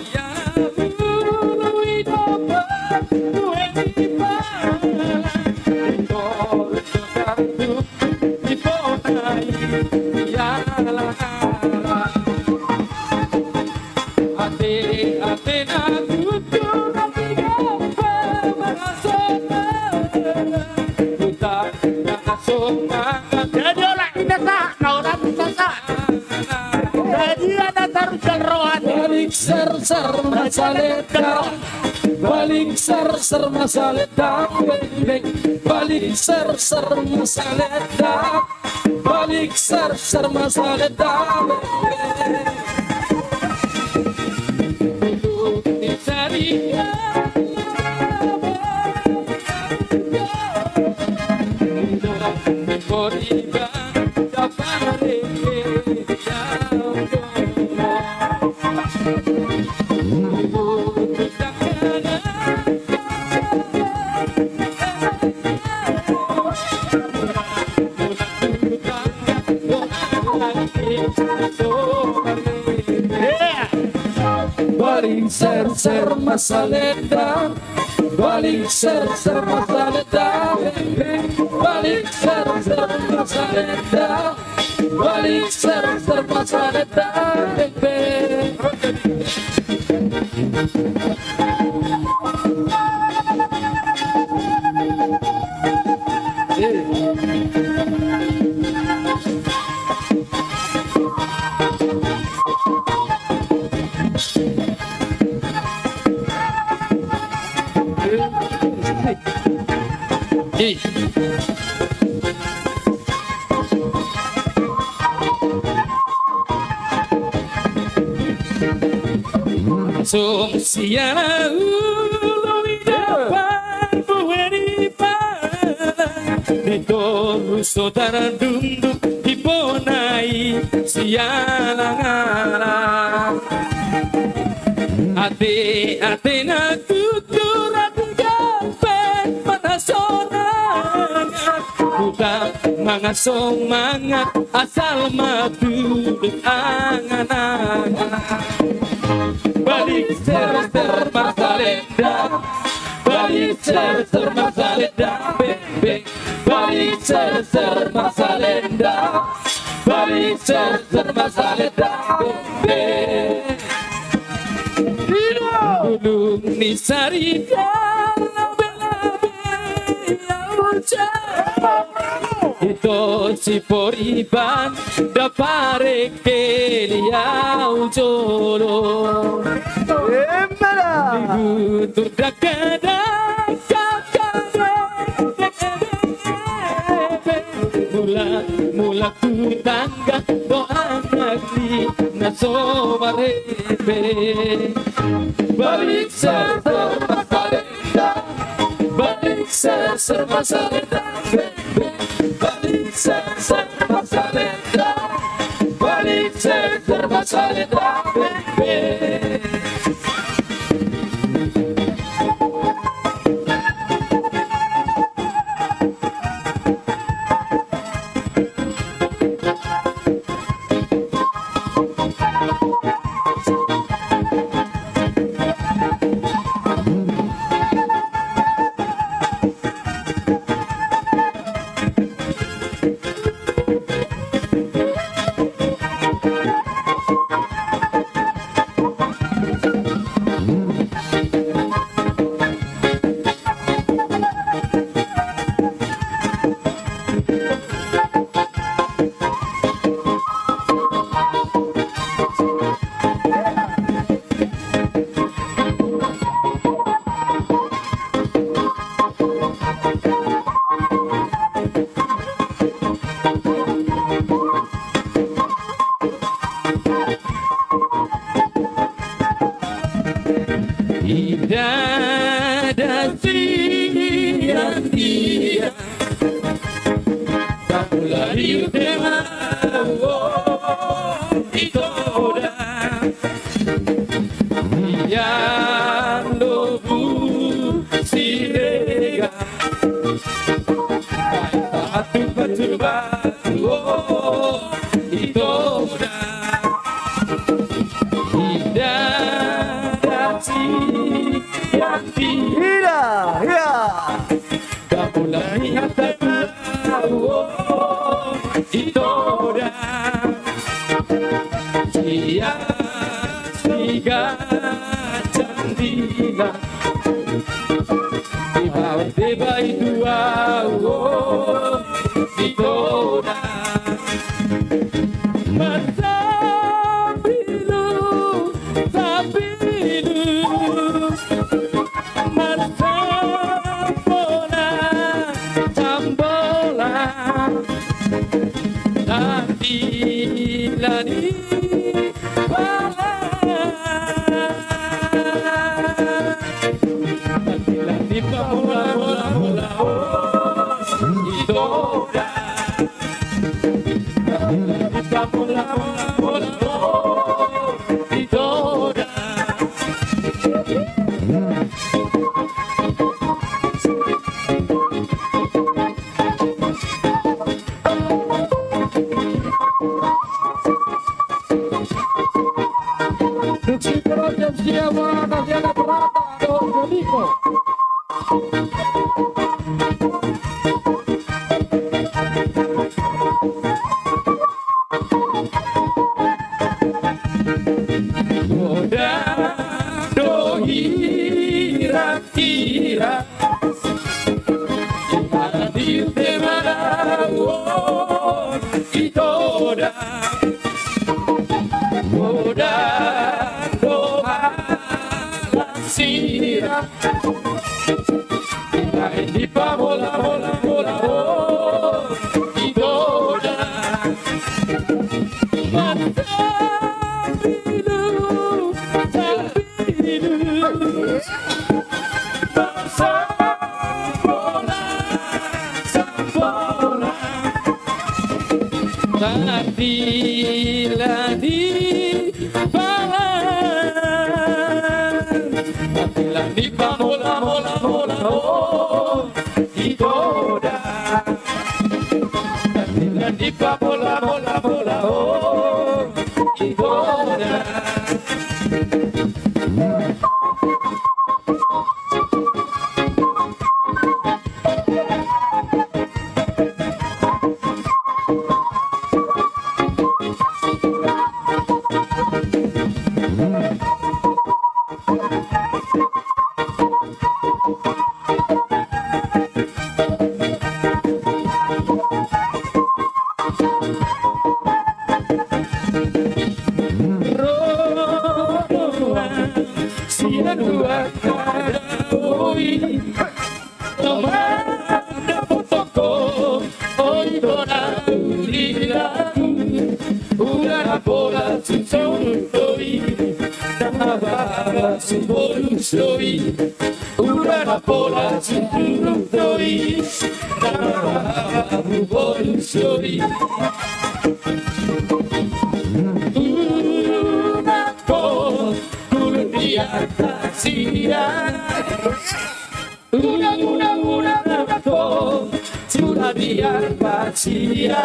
Jadi olat ni na sahat, na olat ni na sahat. Jadi anak tarusan rohani. Balik serser ma salendang. Balik serser ma salendang, beng, beng. Balik serser ma salendang. Balik serser ma salendang, beng, beng. Balik serser ma salendang. Balik serser ma salendang. Balik serser ma salendang. Balik serser ma salendang, beng, beng. Sung siala ulu i dapan buheri pala di toru so tardunduk di bona i siala ngala. Ate ate na tutur ate gabe manasonangan. Uta mangasonangan asal ma tudet angan-angan. Balik serser ma salendang. Balik serser ma salendang, beng, beng. Balik serser ma salendang. Balik serser ma salendang, beng, beng. Bulung ni saridan labe-labe au jalo. Ito si Poriban dapareke liau jolo. Emma da. Di butur dakdadak. Mulak, mulak tu tangga do anak ni na so marebe. Balik serser ma salendang. Balik serser ma salendang. Balik serser ma salendang. Balik serser ma salendang. Ia, ia. Tamu lari utema, oh, ito da. Ia lobu Siregar. Baen tahan tu pajur-pajur, oh, ito da. Ida dasi anti. Ida, ia. Tamu lari utema, oh, ito da. Ia siganjang dilan. Di bawah deba i dua, oh, ito da. Marsambilu, sambilu, marsambola, sambola. Tandila ni pamola. Tandila ni pamola, mola, mola, oh, ito da. Tandila ni pamola, mola, mola, oh, ito da. Godang do hirang-hirang. Di bawah deba i dua, oh, ito da. Godang do halak sirang. Dibaen dipamola-mola-mola, oh, ito da. Marsambilu, sambilu, marsambola, sambola. Tandila ni pamola, tandila ni pamola, mola, mola, oh, ito da. Tandila ni pamola, mola, mola, oh, ito da. Ro do hamu sian dua hata, oi. Toma da potoko, oi, tona ulila. Ura na pola sunsunu do i, na mababa subolus do i. Ura na pola sunsunu do i, na mababa subolus do i. Unang ho tulun di atas ia. Unang, unang, unang, unang ho, sula di arbasia.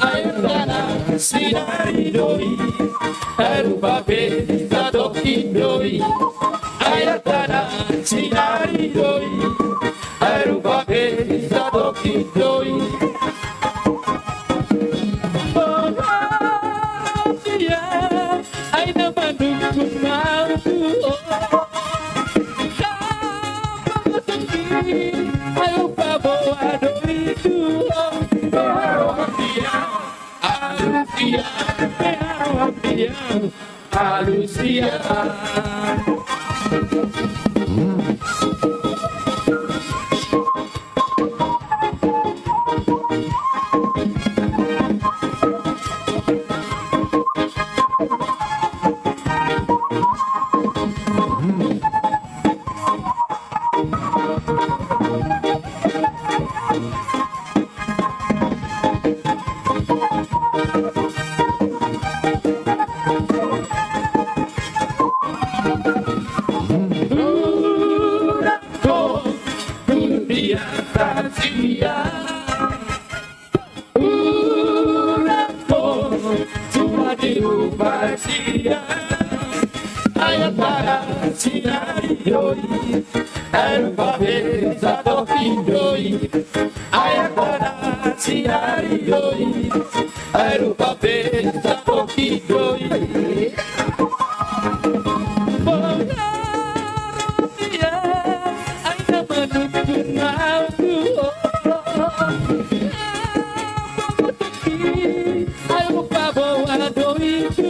Air tanah sinari do i, air rupa pe satokin do i. Air tanah sinari do i, air rupa pe satokin do i. Ai na mandungkun ma tu ho. Ai upa boa do i tu ho. Alusia, alusia, alusia. Dia, dia. Urang po, cuma di rumah dia. Ayat pada si ari doi, air pape satu pindoi. Ayat pada si ari doi, air pape satu pindoi. Bola dia, aina manukun au tu. Ayo paboa doi tu.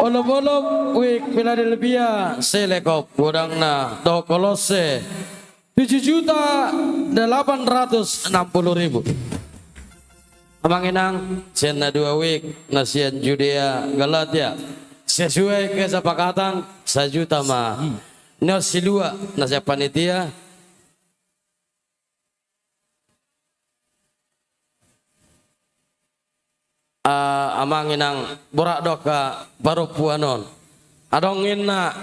Olopolop, wijk Philadelphia, selekop, godangna dohot kolose, tujuh juta delapan ratus enam puluh ribu. Amang inang, sian na dua wijk na sian Judea Galatia, sesuai kesepakatan, sajuta ma. Nion silua na sian panitia. Ah, amang inang, borat do angka parompuan on. Adong inna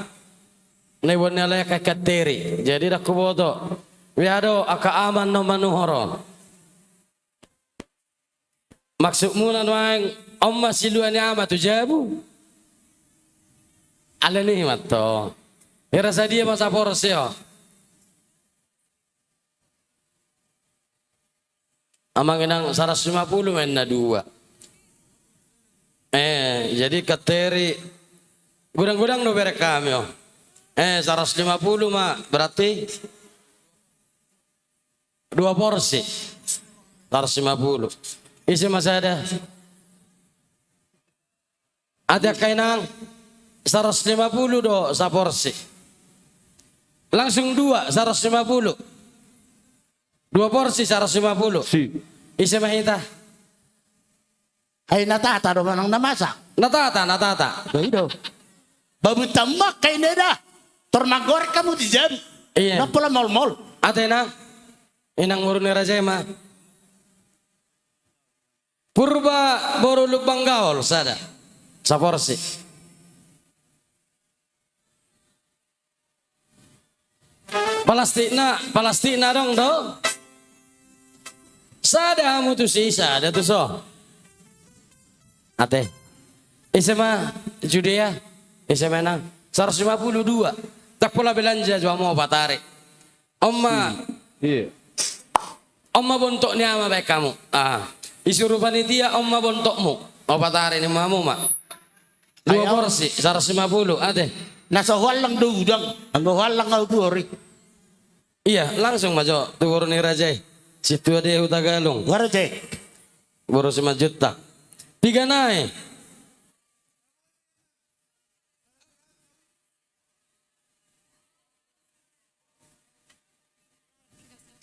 na iboan ni halak i angka kanteri. Jadi ndang huboto. Bia do angka ama na manuhor on. Maksudmuna nuaeng on ma silua ni ama tu jabu? Alani i ma antong. Hira sadia ma saporsi on? Amang inang, saratus lima puluh ma inna dua. Eh, jadi kanteri godang-godang do bere hami on. Eh, saratus lima puluh ma, berarti dua porsi. Saratus lima puluh. Ise ma sada? Ate angka inang, saratus lima puluh do saporsi. Langsung dua, saratus lima puluh. Dua porsi, saratus lima puluh. Si. Ise ma hita? Ai na tata do manang na masa? Na tata, na tata. Ba i do. Babu tambak kai neda. Tor manggorek hamu di jam. Iya. Na pola molmol. Ate inang. Inang boru ni raja i ma. Purba boru Lumban Gaol, sada. Saporsi. Palastikna, palastikna adong do? Sada hamu tusi, sada tuson. Ate. Ise ma Judea, ise ma inang. Saratus lima puluh dua. Ndang pola belanja jo hamu opat ari. On ma. Hmm. Iya. On ma bontok ni ama baen hamu. Ah. Isuru panitia, on ma bontokmu. Opat ari ni mamu ma. Dua porsi, saratus lima puluh, ate. Na so huallang do udang, anggo huallang au tu hori. Iya, langsung ma jo tu boru ni raja i. Sintua dia Hutagalung. Boru Simanjuntak. Tiga nai.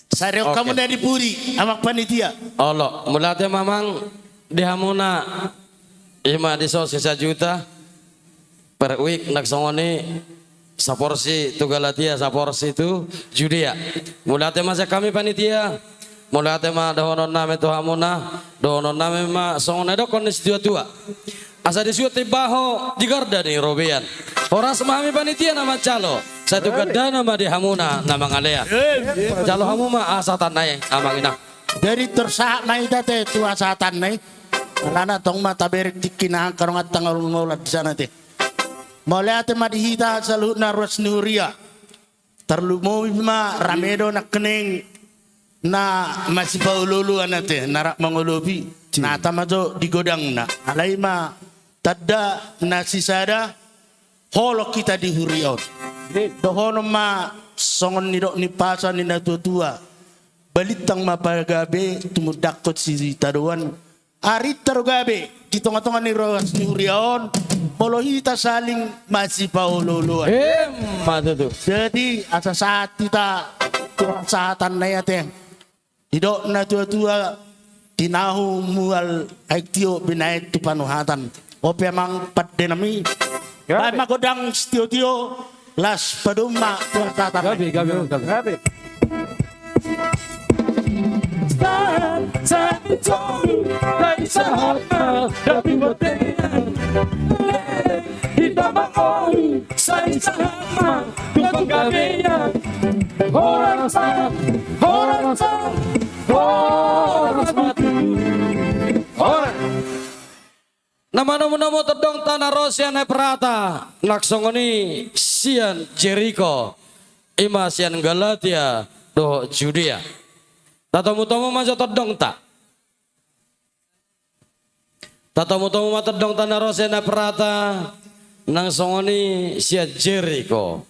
Sareon hamu na di pudi, amang panitia. Olo, mauliate ma amang di hamuna. I ma dison si sajuta per wijk, nang songon i saporsi tu Galatia, saporsi tu Judea. Mauliate ma sian hami panitia. Mauliate ma dohonon nami tu hamuna. Dohonon nami ma songon na didok ni situatua. Asa disuhut timbaho di garda ni robean. Horas ma hami panitia na manjalo. Sai tu gandana ma di hamuna na mangalean. Jalo hamu ma hasahatanna i amang inang. Jadi tor sahat ma hita te tu hasahatanna i. Alana tong ma taberek tingki na angka dongan tangol ngolat di sana te. Mauliate ma di hita saluhutna ruas ni huria. Tarlumobi ma rame do nangkining na masipaolooloan ate na rap mangolopi. Nata ma jo di godangna. Alai ma tanda na sisada holong hita di huria on. Dohonon ma songon nidok ni pasa ni natuatua. Balintang ma pagabe tumundalhon sitadoan. Arinta do gabe di tongatonga ni ruas ni huria on, molo hita saling masipaolooloan. Emma tutu. Jadi asa sahat hita tu hasahatanna i ate. Didok natuatua, tinahu mual aek tio binaen tu panuhatan. On pe amang pandenami. Gabe. Baen ma gondang sitiotio. Las padompak tuan tata. Gabe, gabe, gabe. Gabe. Sahat, sahat ni solu, sai sahat ma, tapi bote. Hita mangolu, sai sahat ma, tu panggabean. Horas ma, horas ma, horas ma tu. Horas. Na manomunomu tondongta na ro sian Eprata, nang songon i sian Jeriko, i ma sian Galatia dohot Judea. Tatomutomu ma jo tondongta. Tatomutomu ma tondongta na ro sian Eprata, nang songon i sian Jeriko.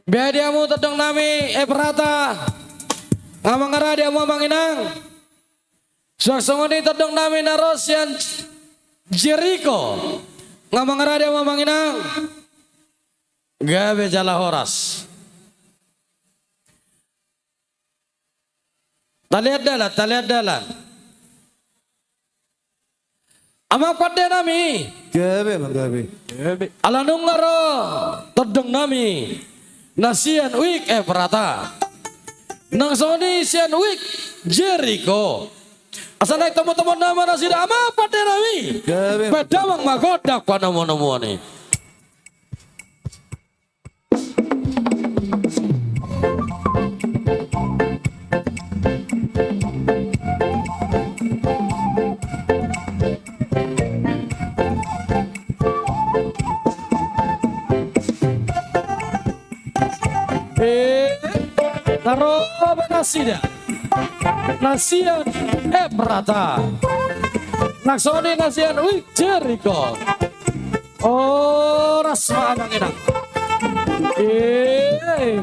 Bea di hamu tondongnami Eprata. Nga mangarade hamu amang inang. Suang songon i tondongnami na ro sian Jeriko. Nga mangarade hamu amang inang. Gabe jala horas. Talean dalan, talean dalan. Amang pandenami. Gabe, amang gabe. Ala nunga ro tondongnami na sian Wijk Eprata. Nang songon i sian Wijk Jeriko. Asa naeng tomutomuonna ma nasida amang pandenami. Gabe. Baen damang ma gondang panomunomuon i. Eh, na ro ma nasida na sian Eprata. Nang songon i na sian Wijk Jeriko. Horas ma amang inang. Eh.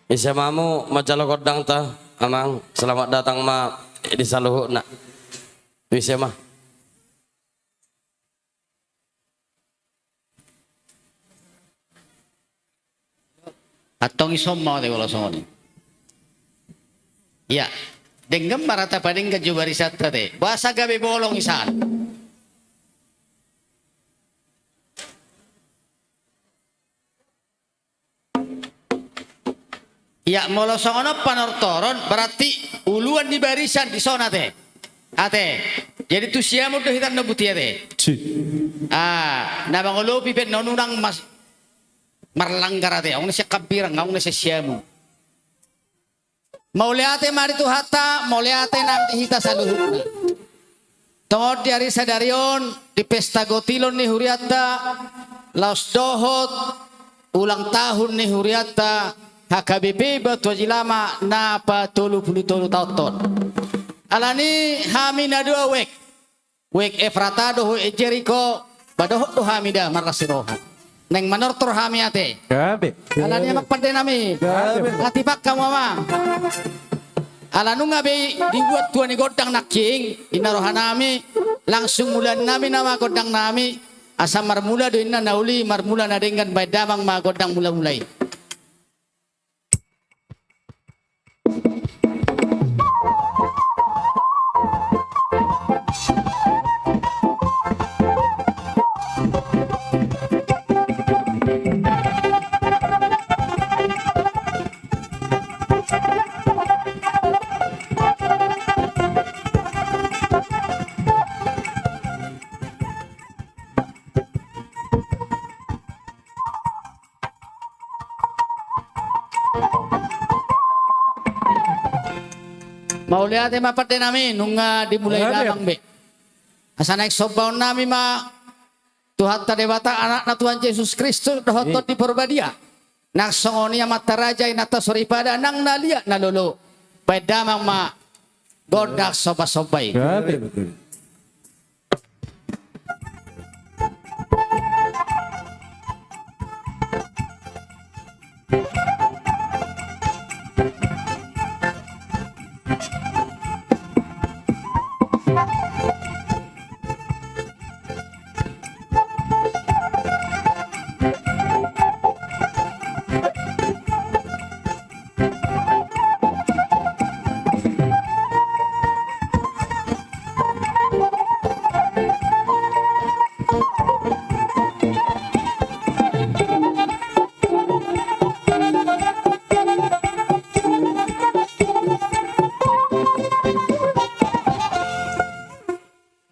Ise ma hamu manjalo gondangta, amang, selamat datang ma di saluhutna. Ise ma. Antong ison ma ate molo songon i. Ia, denggan ma rata padenggan jo barisanta te. Boasa gabe bolong i san. Ia, molo songon on panortoron, berarti uluan ni barisan di son ate. Ate. Jadi tu siamun do hita na buti ate. Si. Ah, na mangolopi pe na unang mas-, marlanggar ate. Aung na sian hambirang, aung na sian siamun. Mauliate ma di Tuhanta, mauliate nang di hita saluhutna. Tongon di ari sadari on, di pesta gotilon ni hurianta, laos dohot ulang tahun ni hurianta, H K B P Batu Aji Lama na patolu pulu tolu taon on. Alani hami na dua wijk, wijk Efrata dohot wijk Jeriko, ba dohot do hami da marlas ni roha. Naeng manortor hami ate. Gabe. Alani amang pande nami. Gabe. Hatiha hamu ma. Ala nunga be dibuat tua ni gondang nangkin, inna roha nami, langsung mulaan nami nama gondang nami, asa marmula do inna na uli, marmula na denggan, baen damang ma gondang mula-mula i. Mauliate ma pande nami, nunga dimulai. Gabe. Damang be. Asa naeng sombaon nami ma Tuhanta Debata, Anakna Tuhan Jesus Kristus, dohot Tondi Porbadia. Nang songon i Amanta Raja, Inanta Soripada, nang na liat na lolo. Baen damang ma gondang somba-somba i. Gabe.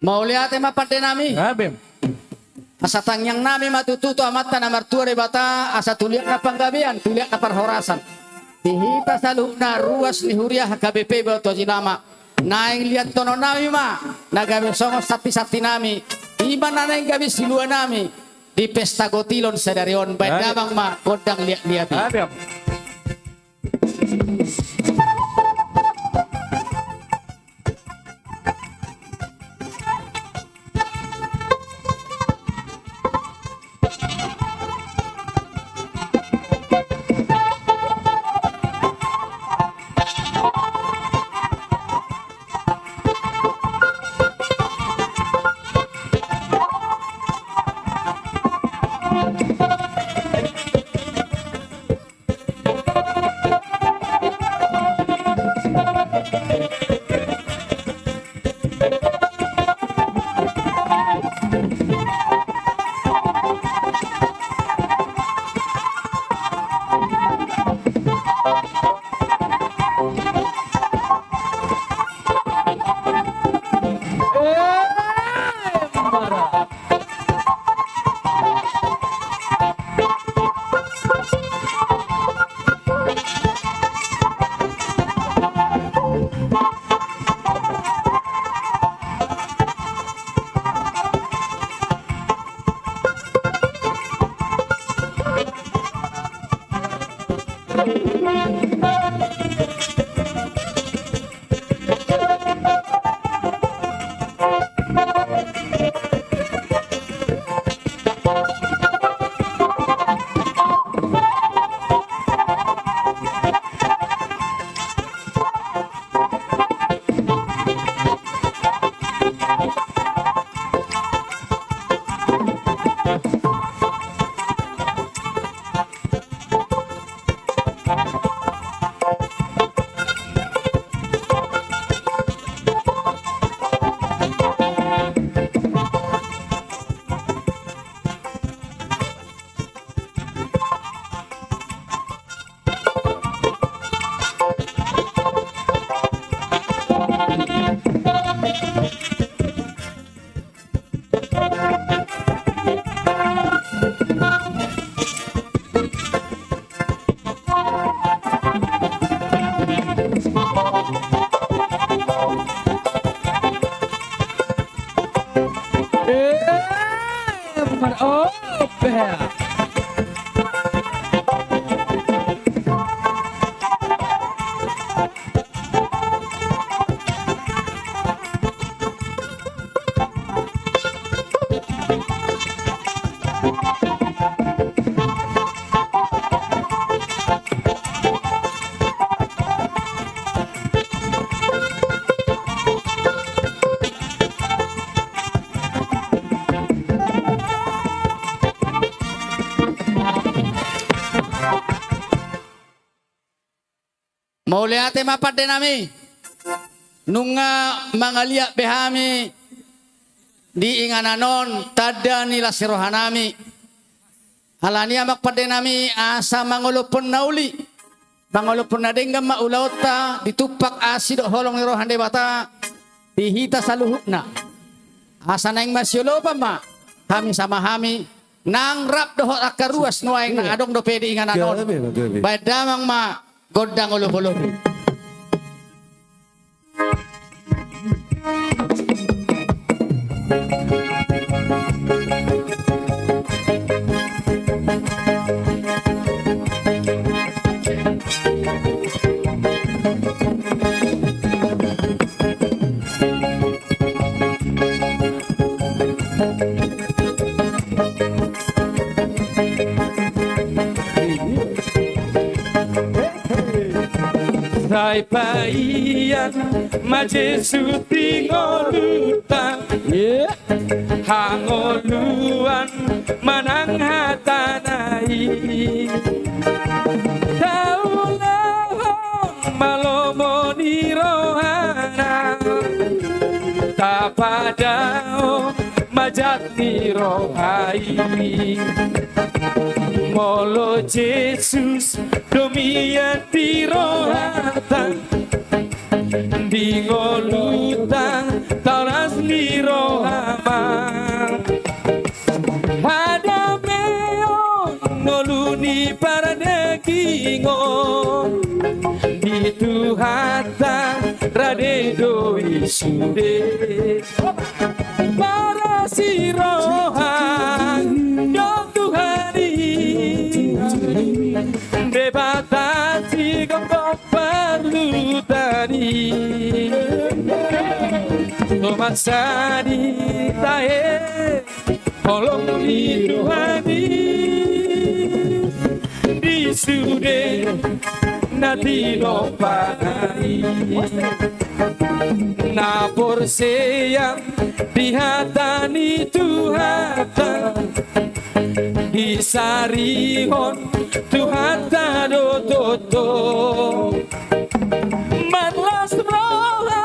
Mauliate ma pande nami. Gabe. Asa tangiang nami ma tutu tu Amanta na martua Debata, asa tu liatna panggabean, tu liatna parhorasan. Di hita saluhutna ruas ni huria H K B P Batu Aji Lama. Naeng liathon nami ma, na gabe songon santi-santi nami. I ma na naeng gabe silua nami. Di pesta gotilon sadari on, baen damang ma gondang liat-liat i. Gabe. Mar-, oh, pe. Mauliate ma pande nami. Nunga mangaliat be hami di inganan on tanda ni las ni roha nami. Alani i amang pande nami, asa mangolophon na uli, mangolophon na denggan ma ulaonta, ditumpak asi dohot holong ni roha ni Debata di hita saluhutna. Asa naeng masiolopan ma hami sama hami nang rap dohot angka ruas nuaeng na adong dope di inganan on. Gabe, gabe. Baen damang ma gondang olopolop i. Sai paihon ma Jesus di ngolunta. Hangoluan manang hatana i. Taulahon ma lomo ni rohana. Tapadao ma jat ni roha i. Molo Jesus do mian di rohanta, di ngolunta tao las ni roha ma. Hadameon ngolu ni pardagingon, di Tuhanta rade do i sude. Parasi roha do Tuhan i, Debata sigomgom parluhutan i. Songon masa ni tahe holong ni Tuhan i, di sude na tinompana i. Na porsea di hata ni Tuhanta, disarihon Tuhanta do toto. Marlas roha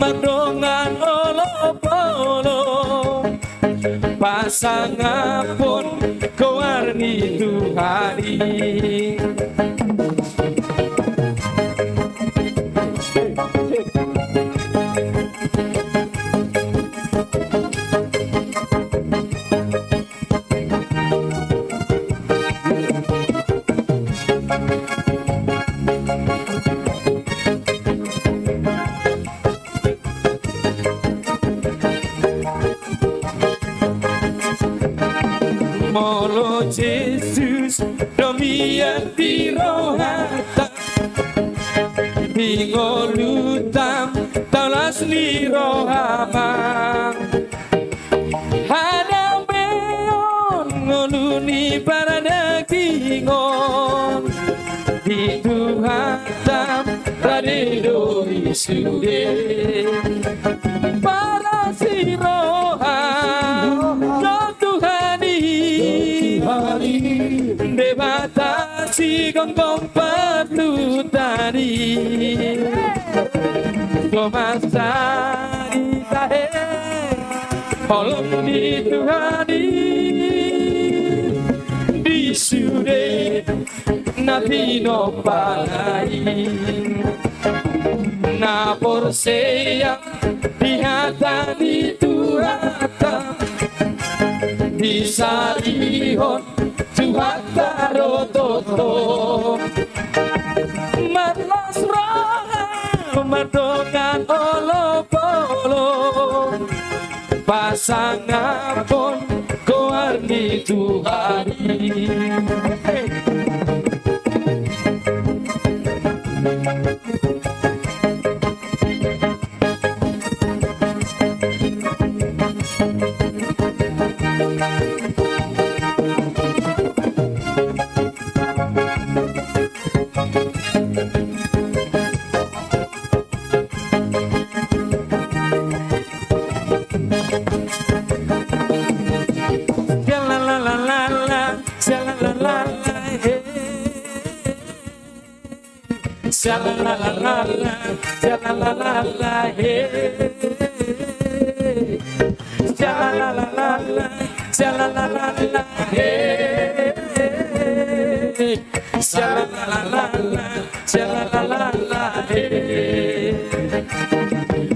mardongan olopolop, pasangaphon goar ni Tuhan i. Molo Jesus do mian di rohanta, di ngolunta tao las ni roha ma. Hadameon ngolu ni pardagingon, di Tuhanta rade do i sude. Parasi roha do Tuhan i, Debata sigomgom parluhutan i. Songon masa ni tahe holong ni Tuhan i, di sude na tinompana i. Na porsea di hata ni Tuhanta, disarihon Tuhanta do toto. Marlas roha mardongan olopolop, pasangaphon goar Tuhan i. Sha la la la la, sha la la la la, hey. Sha la la la la, sha la la la la, hey. Sha la la la la, sha la la la la, hey.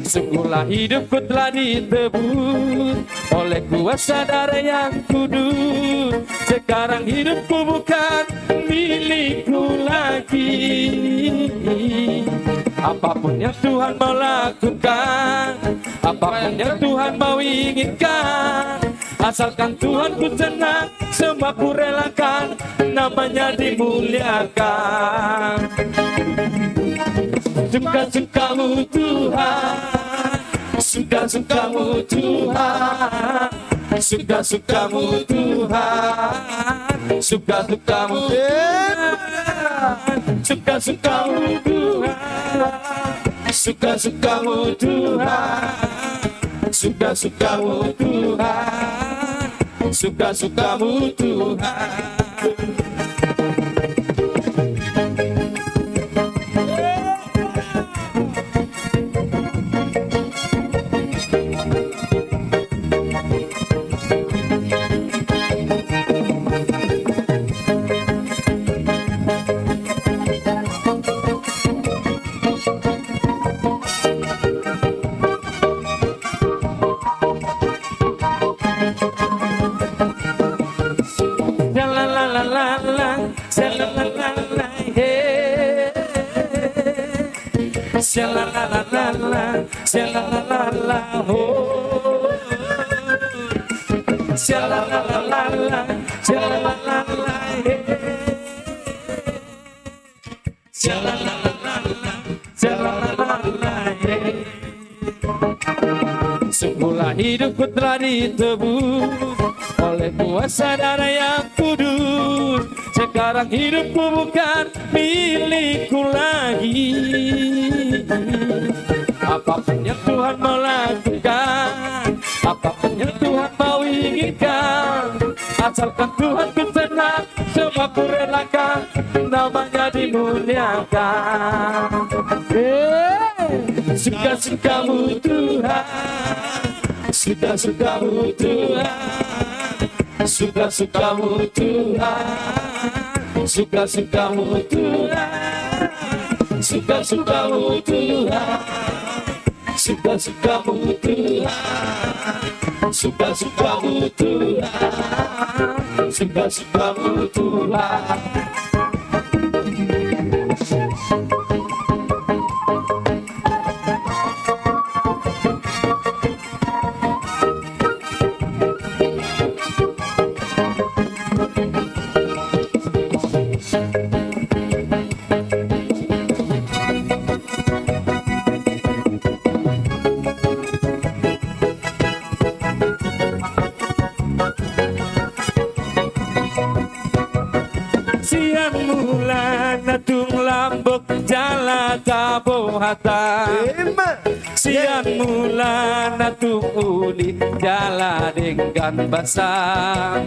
Sungguhlah hidupku telah ditebus oleh kuasa darah yang kudus. Sekarang hidupku bukan milikku lagi. Apapun yang Tuhan mau lakukan, apapun yang Tuhan mau inginkan, asalkan Tuhan ku senang, semua ku relakan, nama-Nya dimuliakan. Suka-suka-Mu Tuhan, suka-suka-Mu Tuhan, suka-suka-Mu Tuhan, suka-suka-Mu Tuhan, suka-suka-Mu Tuhan, suka-suka-Mu Tuhan, suka-suka-Mu Tuhan, suka-suka-Mu Tuhan. Sha la la la la la, sha la la la la, hey. Sha la la la la la, sha la la la la, oh. Sha la la la la la, sha la la la la, hey. Sha la la la la la, sha la la la la, hey. Sungguhlah hidupku telah ditebus oleh kuasa darah yang kudus. Sekarang hidupku bukan milikku lagi. Apapun yang Tuhan mau lakukan, apapun yang Tuhan mau inginkan, asalkan Tuhan ku senang, semua ku relakan, nama-Nya dimuliakan. Hey! Suka-suka-Mu Tuhan, suka-suka-Mu Tuhan, suka-suka-Mu Tuhan, suka-suka-Mu Tuhan, suka-suka-Mu Tuhan. Suka-suka-Mu Tuhan, suka-suka-Mu Tuhan, suka-suka-Mu Tuhan. Sian mulana tung lambok jala tabo hata. Ima. Sian mulana tung uli jala denggan basa.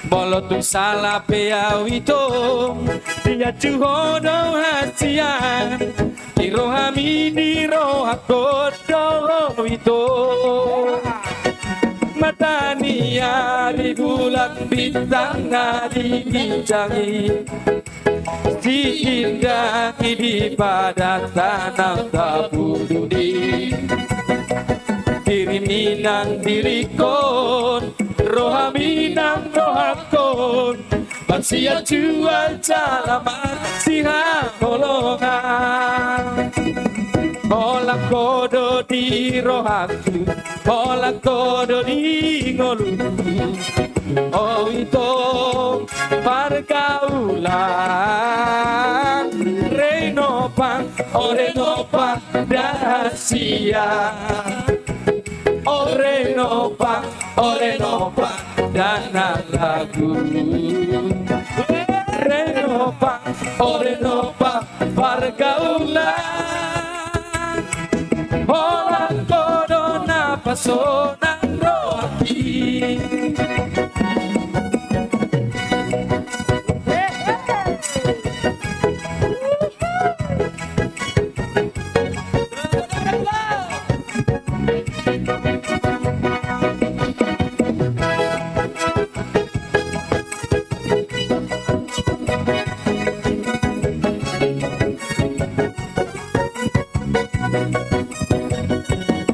Molo tung sala pe au ito, diacu ho do hasian. Di rohami, di rohangkon do ho ito. Mata ni ari, bulan, bintang na di ginjang i, diindangi di padan tano Tabudu-i. Dirimi nang diringkon, rohami nang rohangkon, marsiacuan jala marsihaholongan. Holan ho do di rohangku, holan ho do di ngolungku. O ito pargaulan, Reno Pang, o Reno Pang, rahasia. O Reno Pang, o Reno Pang, dana lagu. Reno Pang, o Reno Pang, pargaulan. Holan ho do na pasonang rohangki.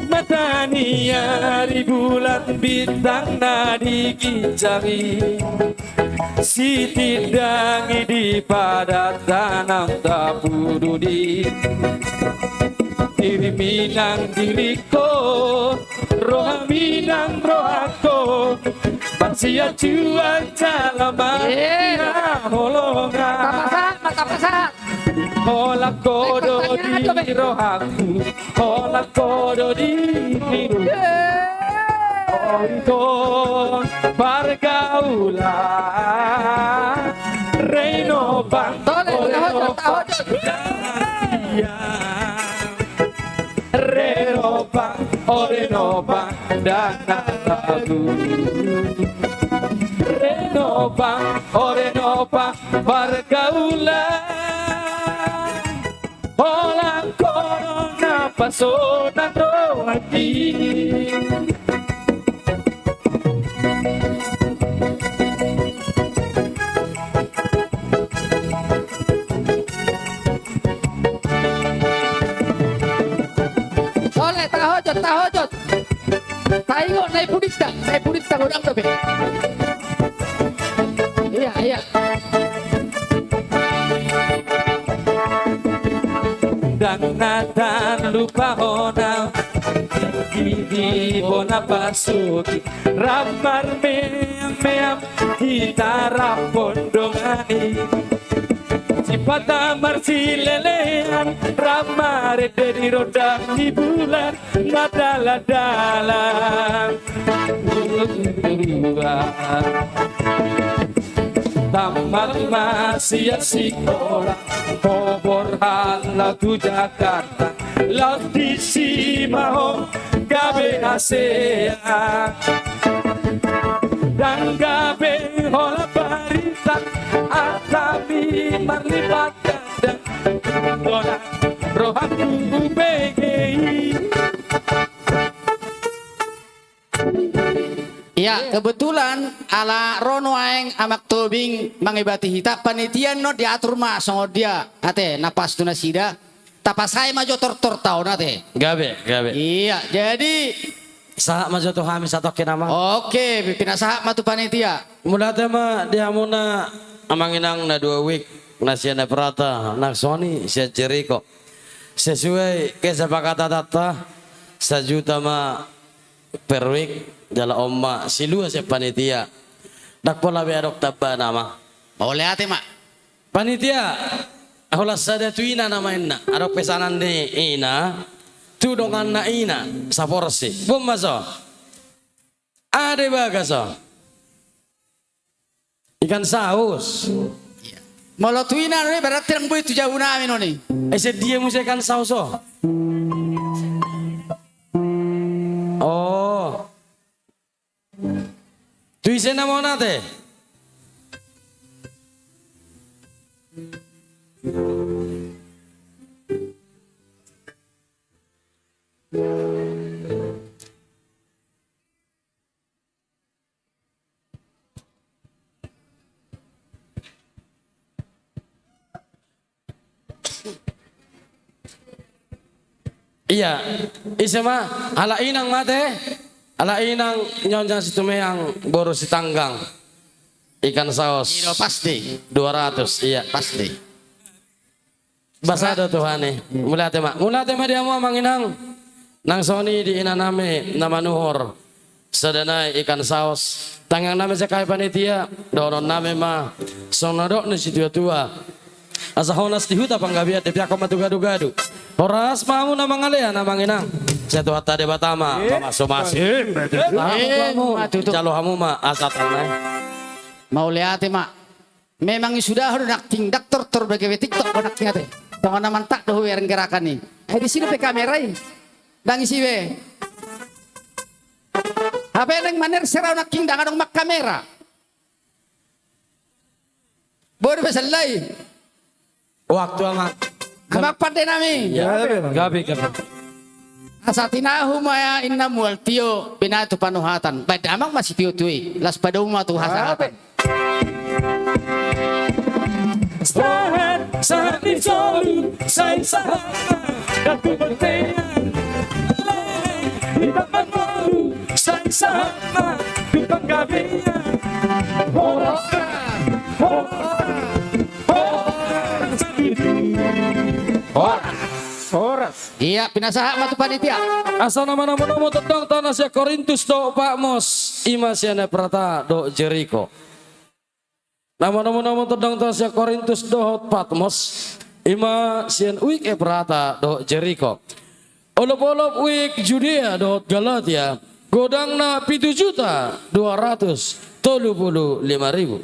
Mata ni ari, bulan, bintang na di ginjang i, sitindangi di padan tanam tapudun i. Diri minang diringko, roha minang rohangko, marsianjuan jala marhinaholongan. Tapasahat ma, tapasahat. Holan ho do di rohangku, holan ho do di ngolungku. Ito pargaulan, Reno Pang, Reno Pang, rahasia. Reno Pang, o Reno Pang, dana lagu. Reno Pang, o Reno Pang, pargaulan. Holan ho do na pasonang rohangki. Ole, tahojot, tahojot. Taingot na i pudinta, na i pudinta godang dope. Iya, iya. Ndang na tarlupa hona, di bona pasuki, rap marmeam-meam, hita rap pondongan i. Sipata marsilelean, rap marende di ronda ni bulan, na dalan-dalan. Tamat ma sian sikola, ho borhat laho tu Jakarta, laos disi ma ho gabe hasea. Ndang gabe holan barita, alani marlipat ganda, bona rohangku hubege i. Iya, kebetulan ala ro nuaeng Amang Tobing mangibati hita, panitia annon diatur ma songon dia ate na pas tu nasida. Tapasae ma jo tortorta on ate. Gabe, gabe. Iya, jadi sahat ma jo tu hami satongkin, Amang. Oke, pinasahat ma tu panitia. Mauliate ma di hamuna Amang Inang na dua week, na sian Efrata, na songon i sian Jeriko. Sesuai kesepakat hatanta, sajuta ma per week, jala on ma silua sian panitia. Ndang pola be adong tambana, Amang. Mauliate ma. Panitia, holan sada tu ina nama inna. Adong pesanan ni ina tu donganna ina, saporsi. Boan ma so. Aha do ibagas on? Ikan saus. Iya. Molo tu ina do i, berarti ndang boi tu jabu nami on i. Ese dia muse ikan saus on? Oh. Tu ise nama on ate? Iya, ise ma, halak inang ma ate, halak inang nyonya Situmeang boru Sitanggang. Ikan saos. Iro pasti. Dua ratus, iya. Pasti. Basa do Tuhan i. Mauliate ma. Mauliate ma di hamu amang inang. Nang songon i di inanami na manuhor sada nai ikan saos. Tangiangnami sian hami panitia, dohononnami ma songon na dok ni situatua. Asa honas di huta panggabean, dipeakhon ma tu gadugadu. Horas ma hamu na mangalean amang inang. Sai Tuhanta Debata ma, eh, mamasumasu. Eh, jalo hamu ma asa tang nai. Mauliate ma. Memang i suda ho do nangkin, ndang tortor bege be TikTok ho nangkin ate. Tongon na mantap do hubereng gerakan i. Ai disi dope kamera i. Ndang isi be. Hape naeng manerser au nangkin, ndang adong ma kamera. Boi dope sallai. Waktu amang. Amang pandenami. Ya. Gabe, gabe. Asa tinahu ma inna mual tio, binahen tu panuhatan. Baen damang ma sitio-tio i. Las padomu ma tu hasahatan. Sahat, sahat ni solu, sai sahat ma tu bontean. Di taman molu, sai sahat ma tu panggabean. Horas, horas, horas. Horas. Iya, pinasahat ma tu panitia. Asa na manomu-nomu tondongta na sian Korintus dohot Patmos, i ma sian Eprata dohot Jeriko. Na manomu-nomu tondongta sian Korintus dohot Patmos, i ma sian wijk Eprata dohot Jeriko. Olop-olop wijk Judea dohot Galatia, godangna pitu juta dua ratus tolu pulu lima ribu.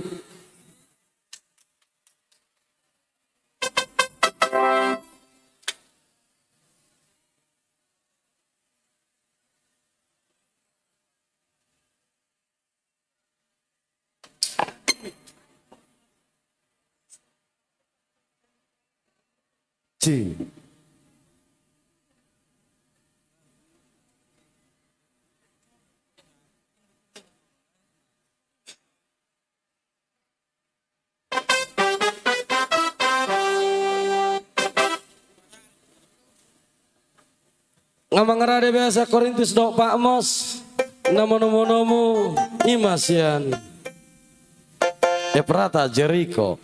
Nga mangarade be sian Korintus dohot Patmos, na manomu-nomu i ma sian Eprata Jeriko.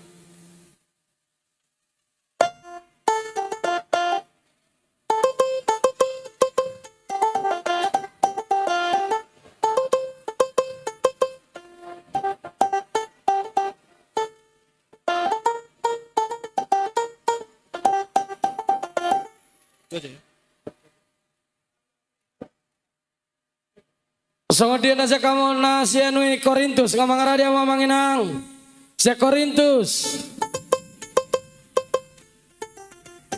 Songon dia na sian hamu na sian wijk Korintus, nga mangarade hamu amang inang? Sian Korintus.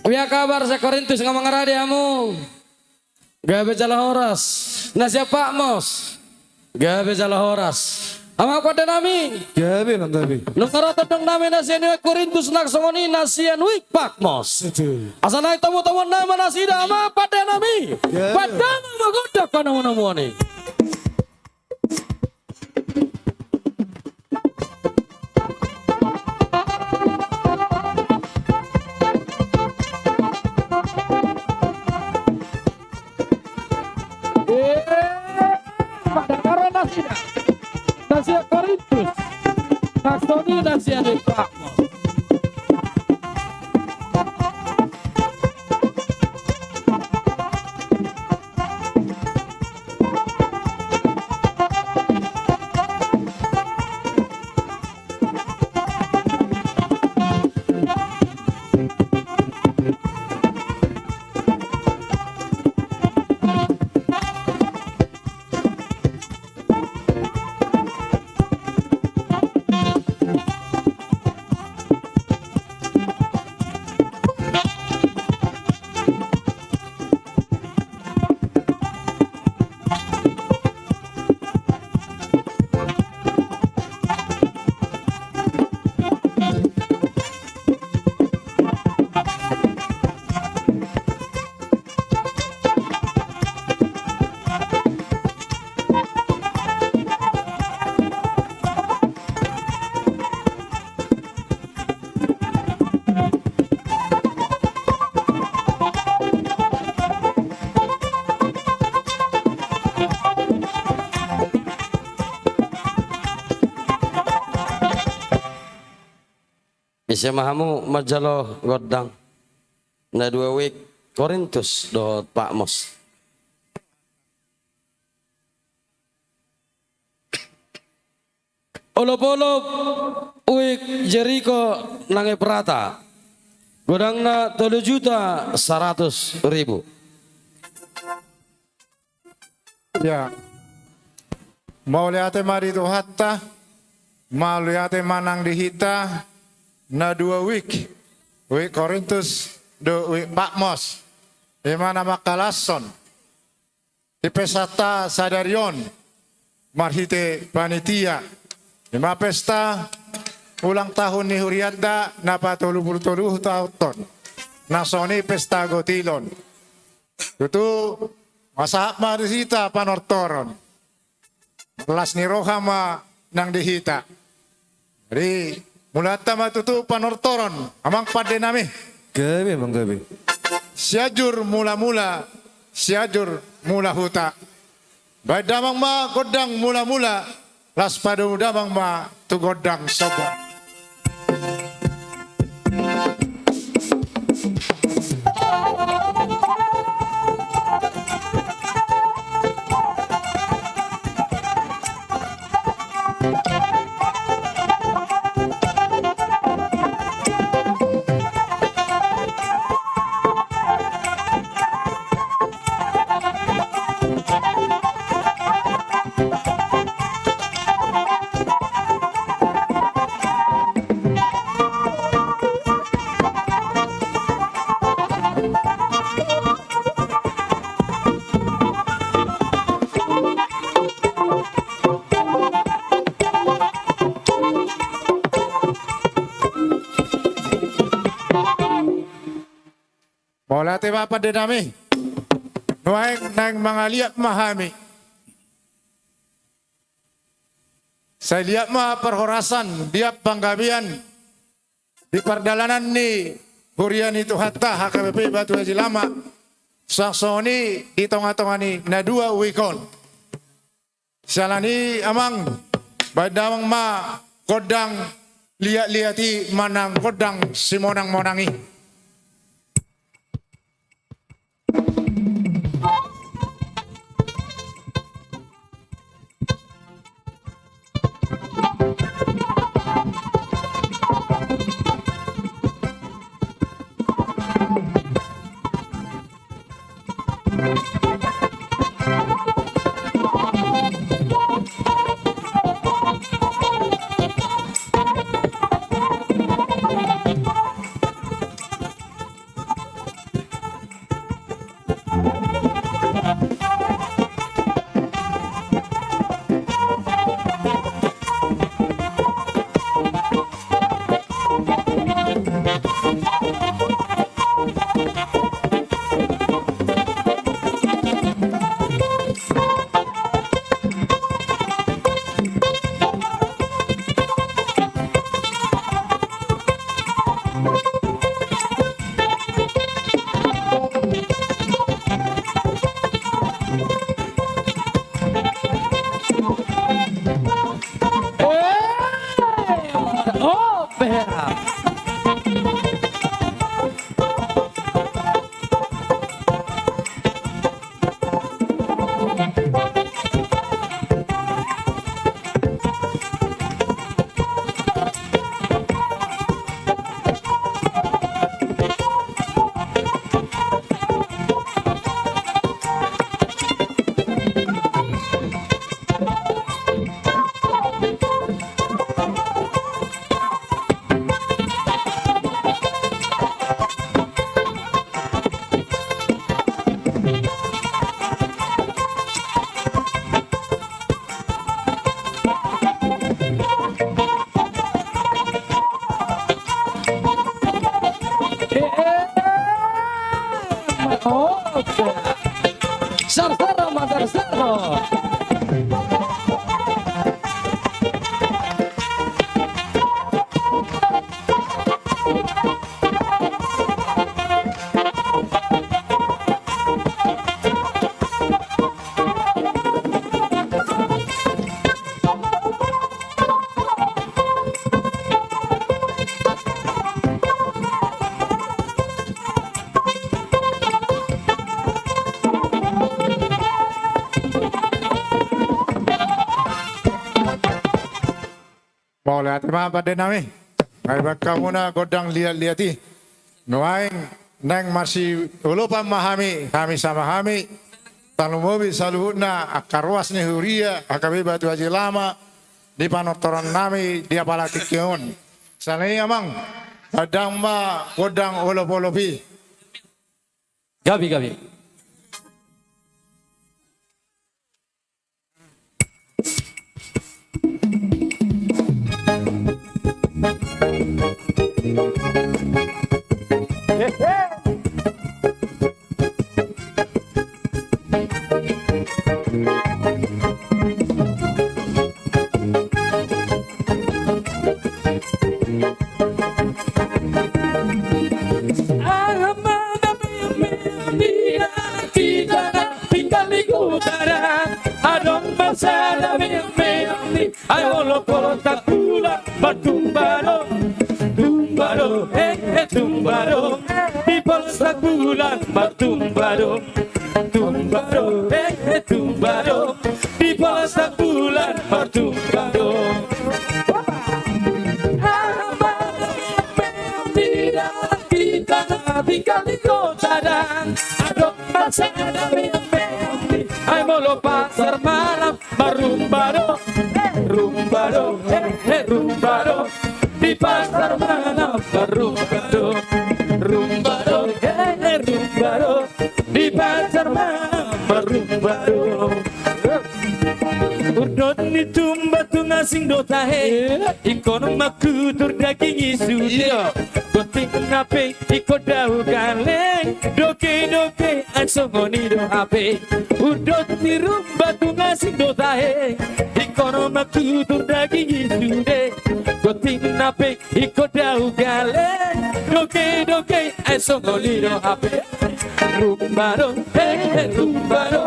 Hea kabar sian Korintus, nga mangarade hamu? Gabe jala horas. Na sian Patmos. Gabe jala horas. Amang pandenami. Gabe, amang, gabe. Nunga ro tondongnami na sian wijk Korintus, nang songon i na sian wijk Patmos. Betul. Asa naeng tomu-tomuonnami ma nasida, amang pandenami. Gabe. Pandamang ma gondang panomu-nomuon i. Eh, pada karo nasida. Na sian Korintus. Nang songon i na sian wijk Patmos. Ise ma hamu manjalo gondang? Na dua wijk Korintus dohot Patmos. Olopolop wijk Jeriko nang Eprata, godangna tolu juta saratus ribu. Ya. Mauliate ma di Tuhanta, mauliate ma nang di hita, na dua wijk, wijk Korintus dohot wijk Patmos, i ma na mangkalashon di pestanta sadari on marhite panitia, i ma pesta ulang tahun ni hurianta na patolu pulu tolu taon on, na songon i pesta gotilon. Tutu, masahat ma di hita panortoron. Las ni roha ma nang di hita. Jadi, mulaanta ma tutu panortoron, amang pande nami. Gabe, amang, gabe. Sianjur mula-mula, Sianjur mula huta. Baen damang ma gondang mula-mula, laos padomu damang ma tu gondang sombong. Mauliate ma pande nami. Nuaeng naeng mangaliat ma hami. Sai liat ma parhorasan, liat panggabean di pardalanan ni huria ni Tuhanta H K B P Batu Aji Lama, suang songon i di tonga-tonga ni na dua wijk on. Siala ni i amang, baen damang ma gondang liat-liat i manang gondang simonang-monang i. Sarsara ma sarsara. Mauliate ma pande nami. Ai baen hamuna gondang liat-liat i. Nuaeng naeng masiolopan ma hami, hami sama hami. Tarlumobi saluhutna angka ruas ni huria H K B Batu Aji Lama di panortoran nami di apala tingki on. Sian i amang, baen ma gondang olop-olop i. Gabe, gabe. Aha ma na meang-meang di na hita na tinggal di kota da. Adong ma sada meang-meang di ai molo pola tangkulan martumba do. Tumba do, eh, eh, tumba do. Di pola tangkulan martumba do. Tumba do, eh, eh, tumba do. Di pola tangkulan martumba do. Aha ma na meang-meang di na hita na tinggal di kota da. Adong ma sada meang-meang di ai molo pasar malam marrumba do. Rumba do, eh, eh, rumba do. Di pasar malam marrumba do. Rumba do, eh, eh, rumba do. Di pasar malam marrumba do. Urdot ni tumba tung asing do tahe. Ingkon mangkutur daging i sude. Iya. Gonting na pe ingkon dao gale. Doke-doke ai songon i do hape. Urdot ni rumba tung asing do tahe. Ingkon mangkutur daging i sude. Gonting na pe ingkon dao gale. Doke-doke ai songon i do hape. Rumba do, eh, eh, rumba do.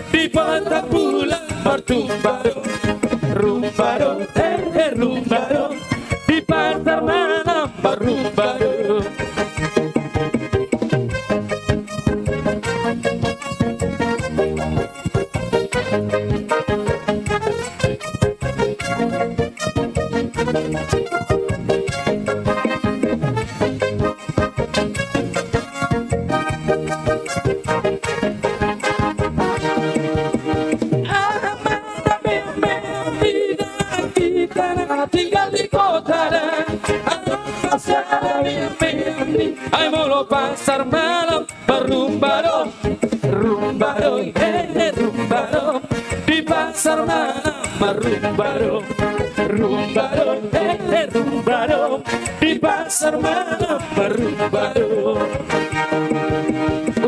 Di pola tangkulan martumba do. Rumba do, eh, eh, rumba do. Di pasar malam marrumba do. Aha ma na meang-meang di na hita na tinggal di kota da. Adong ma sada meang-meang di ai molo pasar malam marrumba do. Rumba do, eh, eh, rumba do. Di pasar malam marrumba do. Rumba do, eh, eh, rumba do. Di pasar malam marrumba do.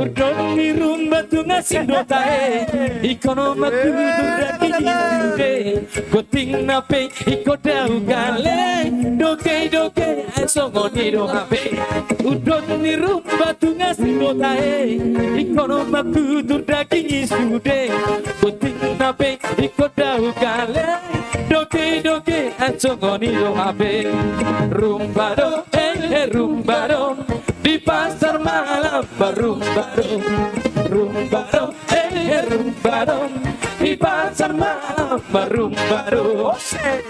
Urdot ni rumba tung asing do tahe. Ingkon mangkutur daging i sude. Gonting na pe ingkon dao gale. Doke-doke ai songon i do hape. Urdot ni rumba tung asing do tahe. Ingkon mangkutur daging i sude. Gonting na pe ingkon dao gale. Doke-doke ai songon i do hape. Rumba do, eh, eh, rumba do. Di pasar malam marrumba do. Rumba do, eh, eh, rumba do. Di pasar malam marrumba do. Ose.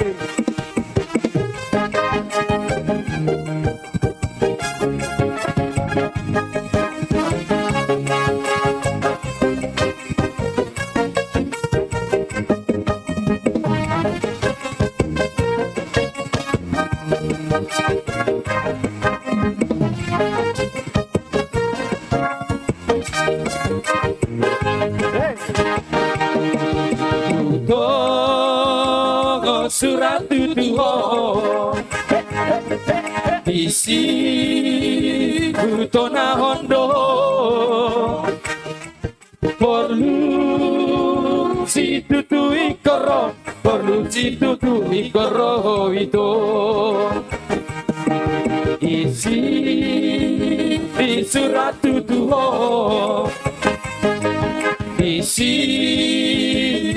Hutongon surat tutu ho. Disi hutonahon do ho. Porlu situtu ingkon ro, porlu situtu ingkon ro ho ito. Isi ni surat tutu ho, disi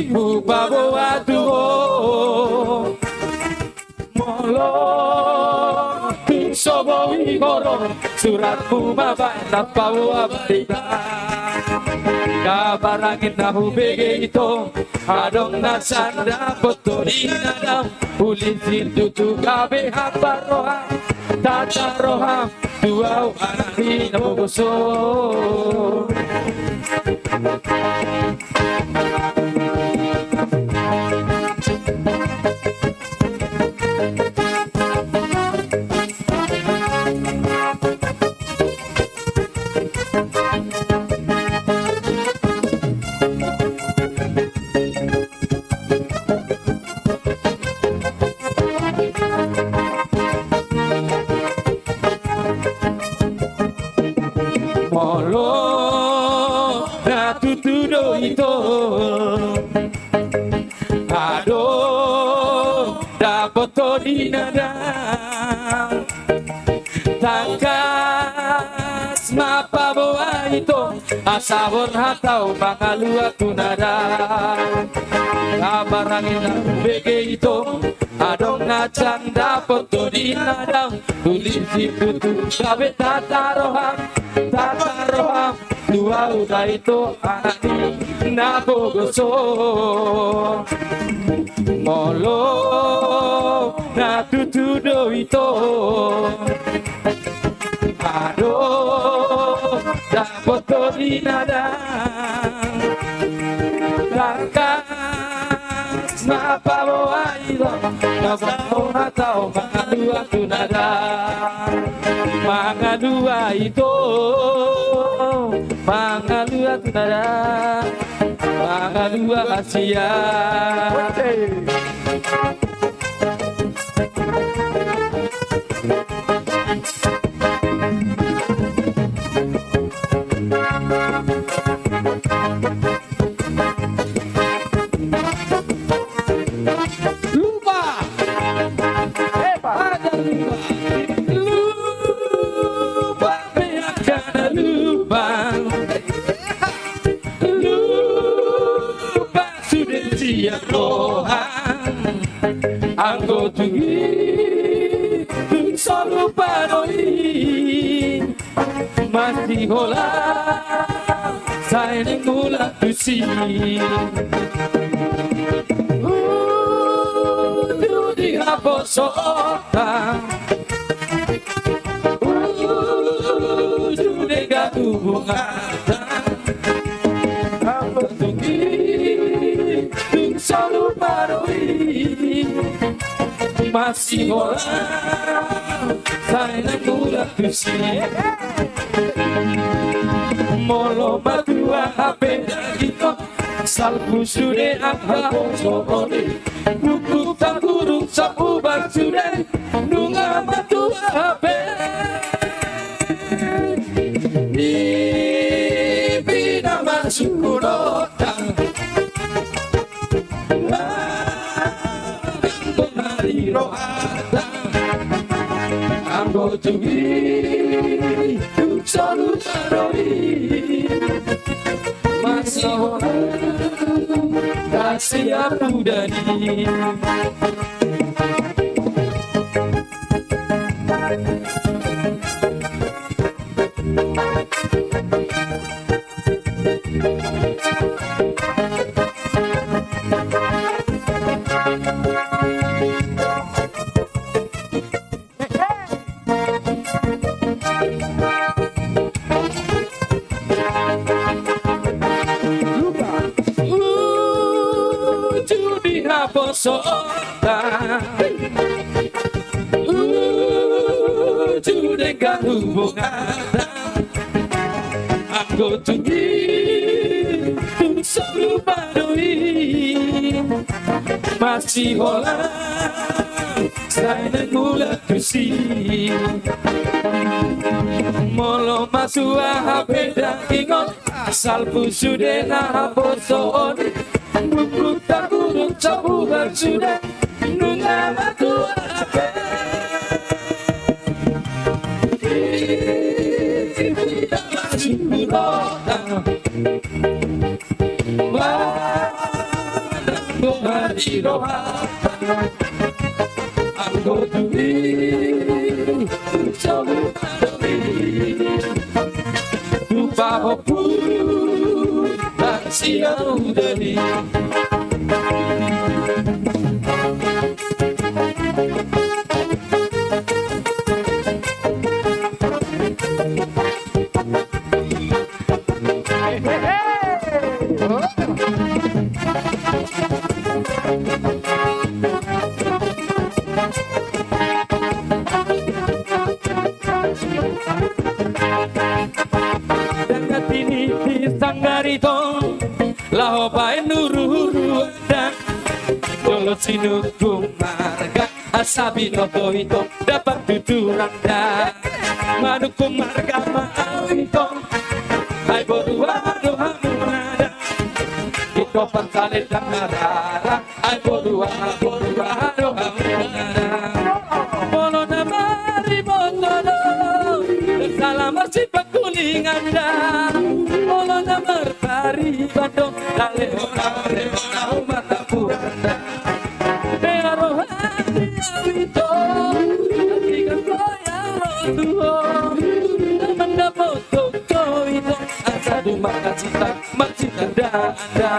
hupaboa tu ho. Molo tung so boi ho ro, suratmu ma baen na paboa barita. Gabar angin na hubege ito, adong na sanda potoni na dang, uli sintutu gabe habar roha, tata roha, tu au anak ni na pogoso. Molo na tutu do ito, adong dapot ho di na dang. Tangkas ma paboa ito, asa borhat au mangalua tu na dang. Gabar angin na hubege ito, adong na sanda potoni na dang, uli sintutu gabe tata roha, tata roha, tu au da ito anak ni na pogoso. Molo na tutu do ito, adong dapot ho di na dang. Tangkas ma paboa ito, asa borhat au mangalua tu na dang. Mangalua ito, mangalua tu na dang, mangalua hasian. Lupa. Ada lupa. Lupa, pe angka na lupa. Lupa sude sian roha. Anggo tung i, tung so lupa do i. Masiholan sai naeng mulak tusi. Uju di haposoonta, uju denggan hubunganta. Anggo tung i, tung so lupa do i. Masiholan sai naeng mulak tusi. Molo matua hape daging on, salpu sude angka poso on i. Bukbuk tangkurung sapubar sude, nunga matua hape. Di pina masuk rohanta. Anggo na di rohanta, anggo tung i, tung so lupa do i. Masiholan, kasi apu dani. Uju di haposoonta, uju denggan hubunganta. Anggo tung i, tung so lupa do i. Masiholan sai naeng mulak tusi. Molo matua hape daging on, salpu sude na haposo on i. Bukbuk tangkurung sapubar sude, nunga matua hape. Di pina masuk rohanta. Manang boha di rohanta. Anggo tung i, tung so lupa do i. Tu pahompu Kau jadi. Dangka tini di sanggari tong, laho baen uruhuruan da. Jolo sinungkun marga, asa binoto ito, dapot tuturan da. Manungkun marga ma au ito, ai boru aha do hamuna da. Ito pansalendang na rara, ai boru aha, boru aha do hamuna da. Molo na maribot do, sala marsipakulingan da. Molo na marpariban do, dale hona, dale hona, umat na pura da. Pe roha ni au ito, hatikan koya ro tu ho. Mandapothon ho ito, asa dung mangkasita, marsitandaan da.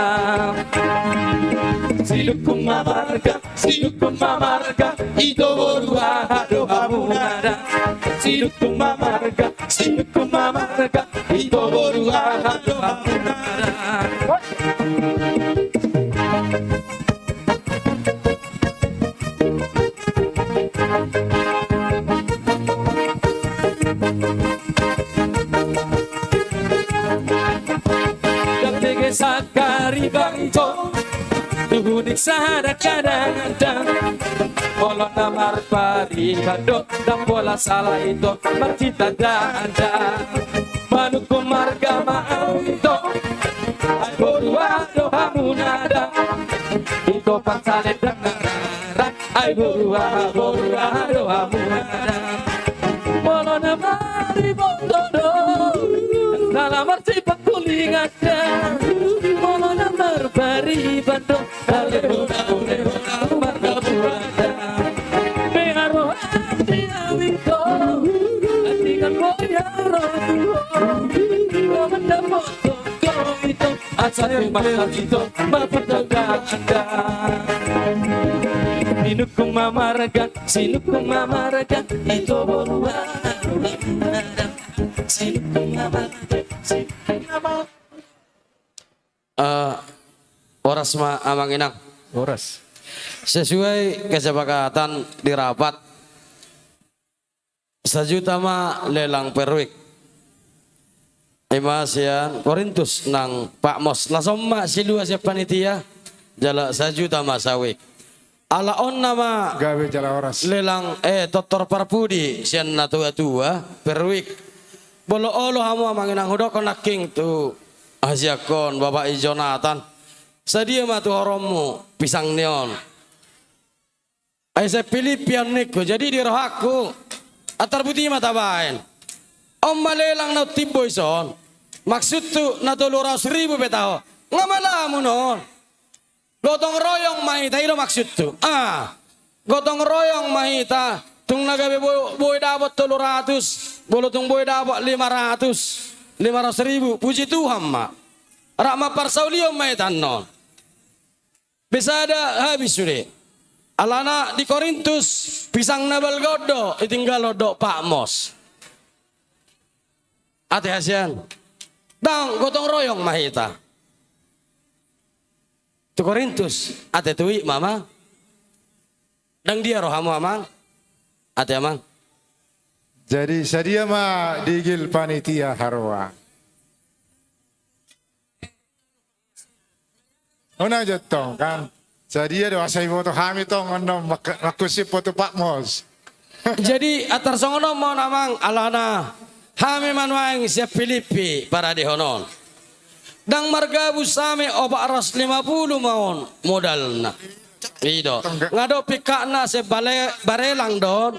Sinungkun ma marga, sinungkun ma marga, ito boru aha do hamuna da. Sinungkun ma marga, sinungkun ma marga, ito boru aha do hamuna da. Dang dege sangkariban ito, tu hudik sada kadang-kadang. Molo na marpariban do, dang pola sala ito, marsitandaan da. Manungkun marga ma au ito, ai boru aha do hamuna da. Ito pansalendang na rara, ai boru aha, boru aha do hamuna da. Molo na maribot do, sala marsipakulingan da. Molo na marpariban do, dale hona, dale hona, umat na pura da. Pe roha ni au ito, hatikan koya ro tu ho. Mandapothon ho ito, asa dung mangkasita, marsitandaan da. Sinungkun ma marga, sinungkun ma marga, ito boru aha do hamuna da. Sinungkun ma marga, sinungkun ma marga. Eh, horas ma amang inang. Horas. Sesuai kesepakatan di rapat, sajuta ma lelang per wijk. Ima sian Korintus nang Patmos. Laos on ma silua sian panitia, jala sajuta ma sawijk. Ala on nama gabe jala horas. Lelang, eh, tortor parpudi sian natua-tua per wijk. Molo olo hamu amang inang, hudokkon nangkin tu hasianhon, Bapak i Jonatan. Sadia ma tu horongmu pisang ni on? Ai sian Pilippi on ningku, jadi di rohangku, antar buti ma tabaen. On ma lelang na timbo i son. Maksudhu na tolu ratus ribu pe taho. Nga mala hamu non. Gotong royong ma hita, i do maksudhu. Ah, gotong royong ma hita. Tung na gabe bo-, boi dapot tolu ratus, molo tung boi dapot lima ratus, lima ratus ribu, puji Tuhan ma. Rap ma parsaulion ma hita annon. Be sada habis sude. Alana di Korintus, pisang na balga on do ditinggalhon dohot Patmos. Ate hasian. Ndang, gotong royong ma hita. Tu Korintus, ate tu wijk ma, amang. Ndang dia rohamu, amang? Ate, amang. Jadi, sadia ma digil panitia haroa. Unang jo tong, kan? Sadia do asa iboto hami tong, annon mak-, mangkunsip ho tu Patmos. Jadi, antar songon on ma on, amang, alana hami ma nuaeng sian Pilippi paradehon on. Ndang margabus hami, opat ratus lima puluh ma on modalna. I do. Nga dohot pingkatna sian bale-, barelang do on.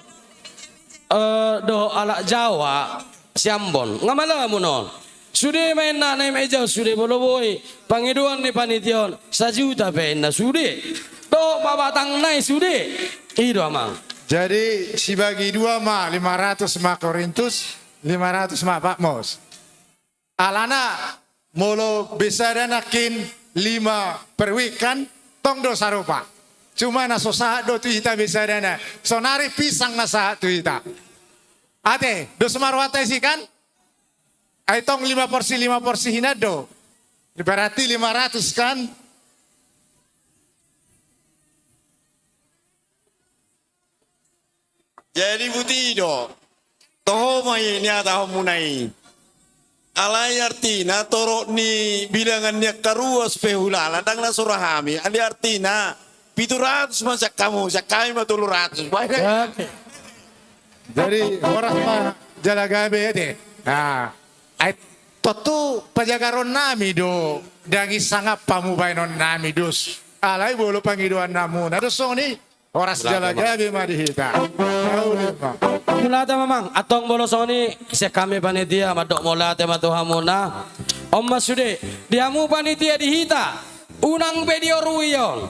Eh, dohot halak Jawa, sian Ambon. Nga mala hamu non. Sude ma inna na i ma i jaus sude, molo boi pangidoan ni panitia on, sajuta pe inna sude. Dohot ma batangna i sude. I do, amang. Jadi, sibagi dua ma, lima ratus ma Korintus, lima ratus ma Patmos. Alana, Molo be sada nangkin lima per week kan, tong do sarupa. Cuma na so sahat do tu hita be sadana. Sonari pisang na sahat tu hita. Ate, dos ma rohanta disi kan? Ai tong lima porsi, lima porsi hinan do. Berarti lima ratus kan? Jadi buti do. Toho ma i nihatahonmuna i. Alai artina torop ni bilangan ni angka ruas pe hulala ndang na sura hami. Alai artina pitu ratus ma sian hamu, sian hami ma tolu ratus. Baik. Ya. Jadi horas ma jala gabe ate. Nah, ai tontu pajagaron nami do, ndang i sangap pamubaenon nami dos. Alai molo pangidoan namuna dos songon i. Horas jala gabe ma di hita. Mauliate ma. Mauliate ma amang. Antong molo songon i sian hami panitia mandok mauliate ma tu hamuna. On ma sude di hamu panitia di hita. Unang be diorui on.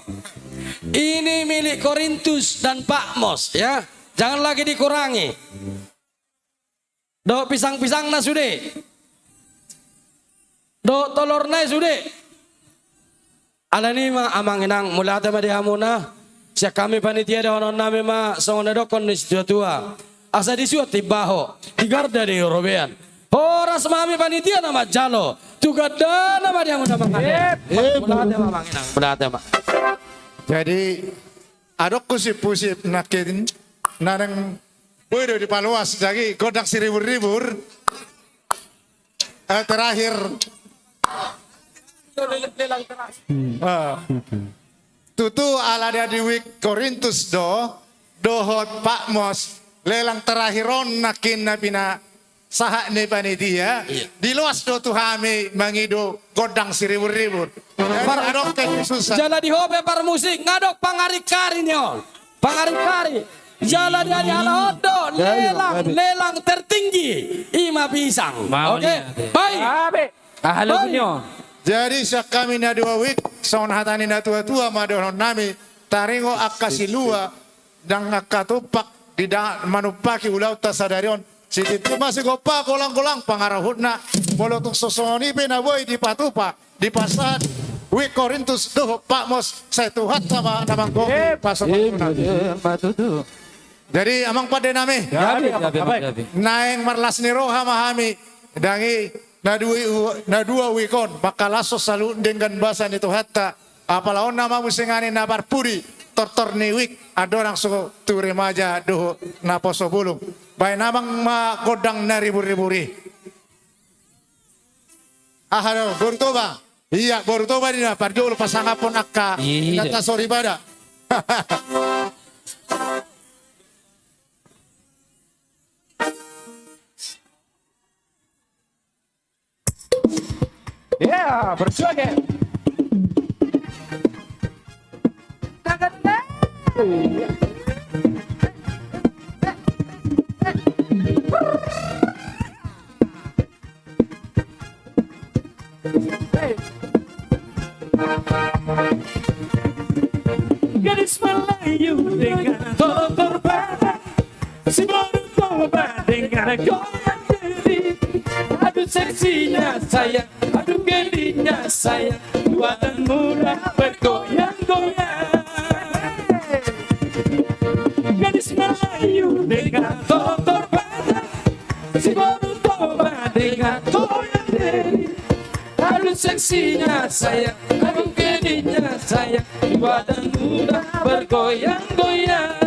Ini milik Korintus dan Patmos, ya. Jangan lagi dikurangi. Dohot pisang-pisangna sude. Dohot tolorna i sude. Alani i ma amang inang, mauliate ma di hamuna. Sian hami panitia dohonon nami ma songon na didokkon ni situa-tua. Asa disuan timbaho, digarda di robean. Horas ma hami panitia na manjalo. Tu gandana ma di hamuna mangalehon. Mauliate ma amang inang, mauliate ma. Jadi adong husip-husip nangkin na naeng boi do dipaloas jagi gondang siribur-ribur. Eh, terakhir. Eh. Tutu ala dia di week Korintus do, dohot Patmos, lelang terakhir on nangkin na pinasahat ni panitia, iya, diloas do tu hami mangido gondang siribur-ribur. Jadi adong kekhususan. Jala di ho pe parmusik, nga adong pangaringkaring on. Pangaringkaring. Jala di ari halak on do, ya, ya, lelang, lelang tertinggi. I ma pisang. Oke. Baik. Aha lagunyo? Jadi sian hami na dua week, songon hata ni na tua-tua ma dohonon nami, taringot angka silua, ndang angka tumpak, di da-, manumpaki ulaonta sadari on. Sitintin ma sigompa, golang-golang pangarahutna. Molo tung so songon i pe na boi dipatupa, dipasahat week Korintus dohot Patmos, sai Tuhanta ma na manggohi pasu-pasuna. Jadi amang pande nami. Gabe, gabe, gabe. Naeng marlas ni roha ma hami. Ndang i na dua, na dua week on mangkalashon saluhut denggan basa ni Tuhanta. Apala on nama musengani na parpudi tortor ni week andorang so tu remaja dohot na poso bulung. Baen amang ma gondang na ribur-ribur i. Aha do, boru Toba? Iya, boru Toba ninna, parjolo pasangaphon angka, iya, inanta soripada. Ya, berjuang ya. Gadis Melayu dengan totol padang, si boru Toba dengan goyang diri. Aduh seksinya sayang, aduh gelinya sayang, dua dan muda bergoyang-goyang. Gadis Melayu dengan totol padang, si boru Toba dengan goyang diri. Aduh seksinya sayang, aduh gelinya sayang, dua dan muda bergoyang-goyang.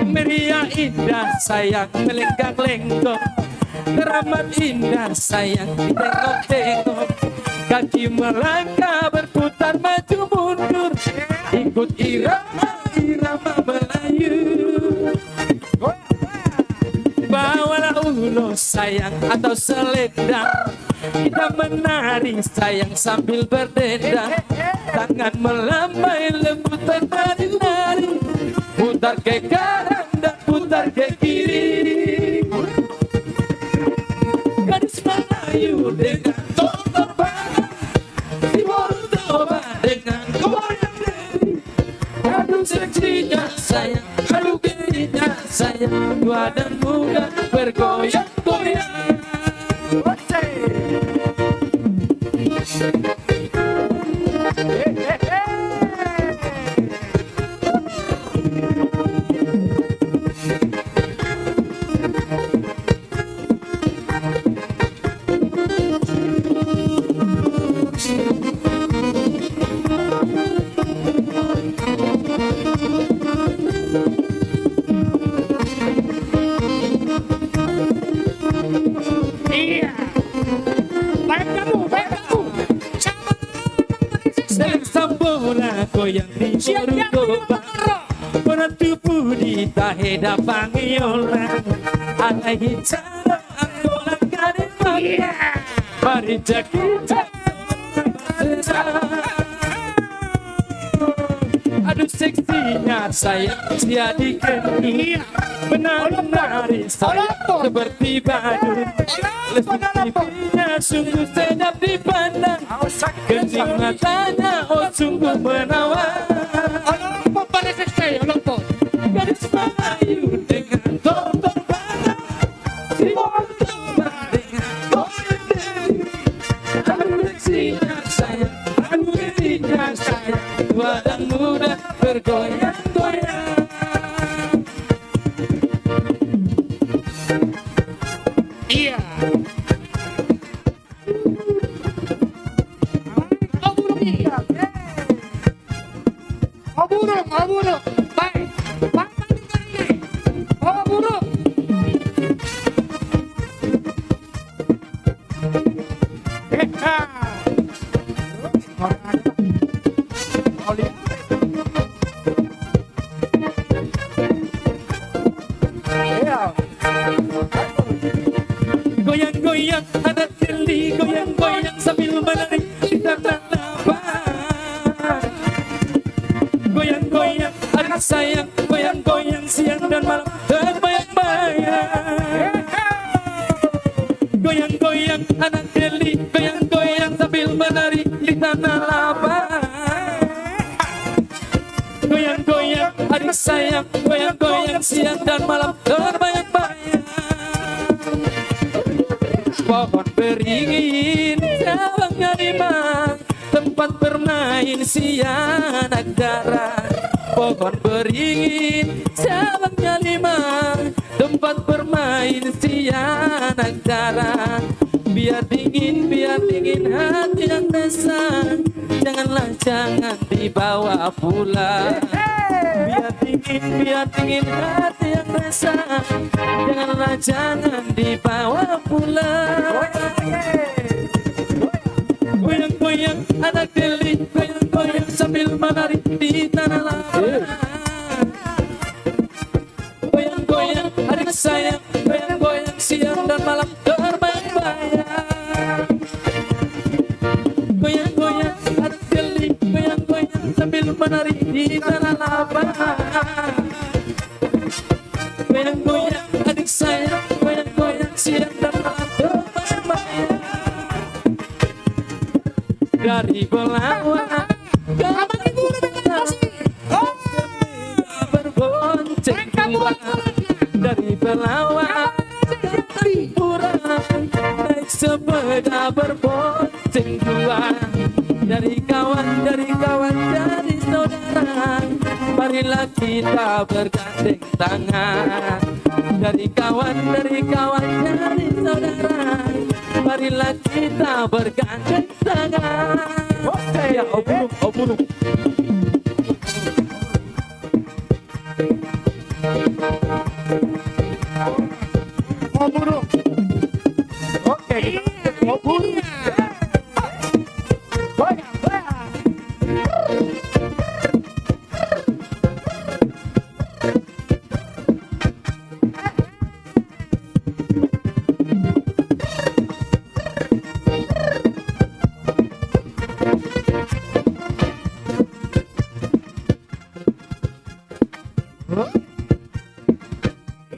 Meriah indah sayang, melenggang-lenggong. Teramat indah sayang, ditengok-tengok. Kaki melangkah berputar maju mundur, ikut irama, irama Melayu. Bawalah ulos sayang atau selendang, kita menari sayang sambil berdendang. Tangan melambai lembut ternari-nari, putar ke kanan dan putar ke kiri. Gadis Melayu dengan totol padang, si boru Toba dengan goyang diri. Aduh seksinya sayang, aduh gelinya sayang, dua dan muda bergoyang-goyang. Iya. Baik kamu, baik kamu. Sambung lagu yang di Siap, siap, Morugo, siap, Pak. Pernah tubuh di tahe dapang yola. Alai hijau. Aduh, seksinya sayang, siadikan. Iya. Menari-nari sayang seperti badut. Lesung pipinya sungguh sedap dipandang. Kencing matanya, oh, sungguh menawan. Gadis Melayu dengan tortor batang. Anu seksinya sayang, anu seksinya sayang, dua anak muda bergoyang-goyang. Iya. Oh, burung ini. Oh, burung, oh, burung. Baik. Baik, baik, baik. Oh, burung. Eka. Oh, lihat. Goyang-goyang anak teli, goyang-goyang sambil menari di tanah lapang. Goyang-goyang adik sayang, goyang-goyang siang dan malam terbayang-bayang. Goyang-goyang anak teli, goyang-goyang sambil menari di tanah lapang. Goyang-goyang adik sayang, goyang-goyang siang dan malam terbayang-bayang. Pohon beringin cabangnya lima, tempat bermain si anak dara. Pohon beringin cabangnya lima, tempat bermain si anak dara. Biar dingin, biar dingin hati yang resah, janganlah, jangan dibawa pulang. Biar dingin, biar dingin hati yang resah, janganlah, jangan dibawa pulang. Goyang-goyang anak teli, goyang-goyang sambil menari di tanah lapang. Goyang-goyang adik sayang, goyang-goyang siang dan malam terbayang-bayang. Goyang-goyang adik teli, goyang-goyang sambil menari di tanah lapang. Goyang-goyang adik sayang, goyang-goyang siang dan malam terbayang-bayang. Dari Belawan ke Pantura, berbonceng dua. Dari Belawan ke Pantura, naik sepeda berbonceng dua. Dari kawan, dari kawan, dari saudara, marilah kita bergandeng tangan. Dari kawan, dari kawan, dari saudara, marilah kita bergandeng tangan. Ya, oh, burung, oh, burung. Oh, burung. Oke, kita, oh, burung. Goyang, goyang.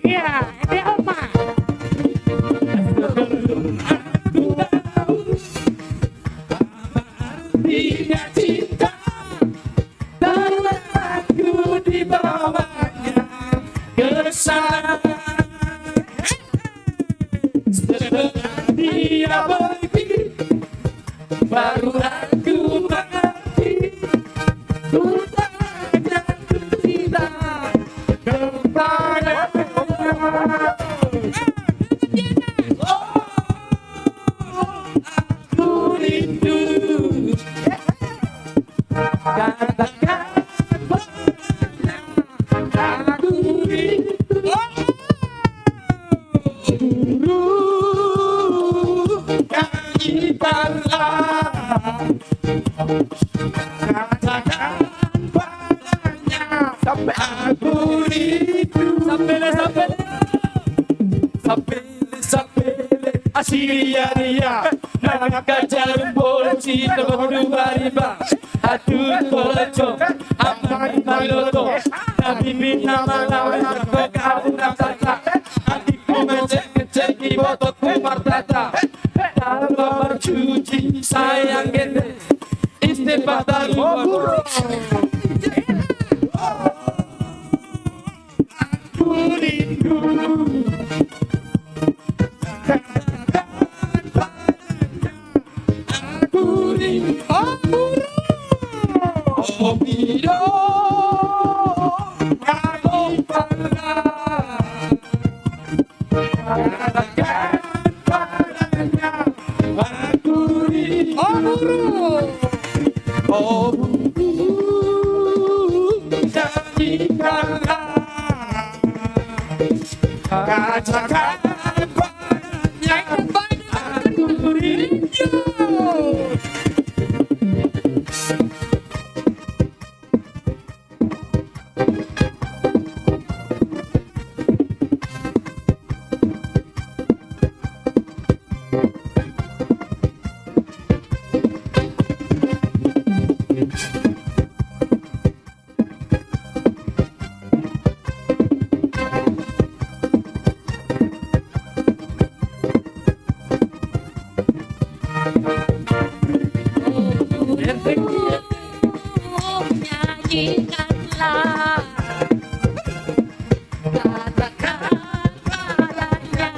Iya, ede oma. Katakan padanya, sampe aku rindu. Sampe, sampe. Sampe. Sapele, sapele, asi ria-ria. Nangka jarum bolsi, tolong dua riba. Atu tolong, amang maloto. Tapi bina malam, kau kau nak tata. Hatiku ngecek-ngecek, di botokku martata. Dalam bercuci, sayang gede. Istighfar tahu. Katakan padanya,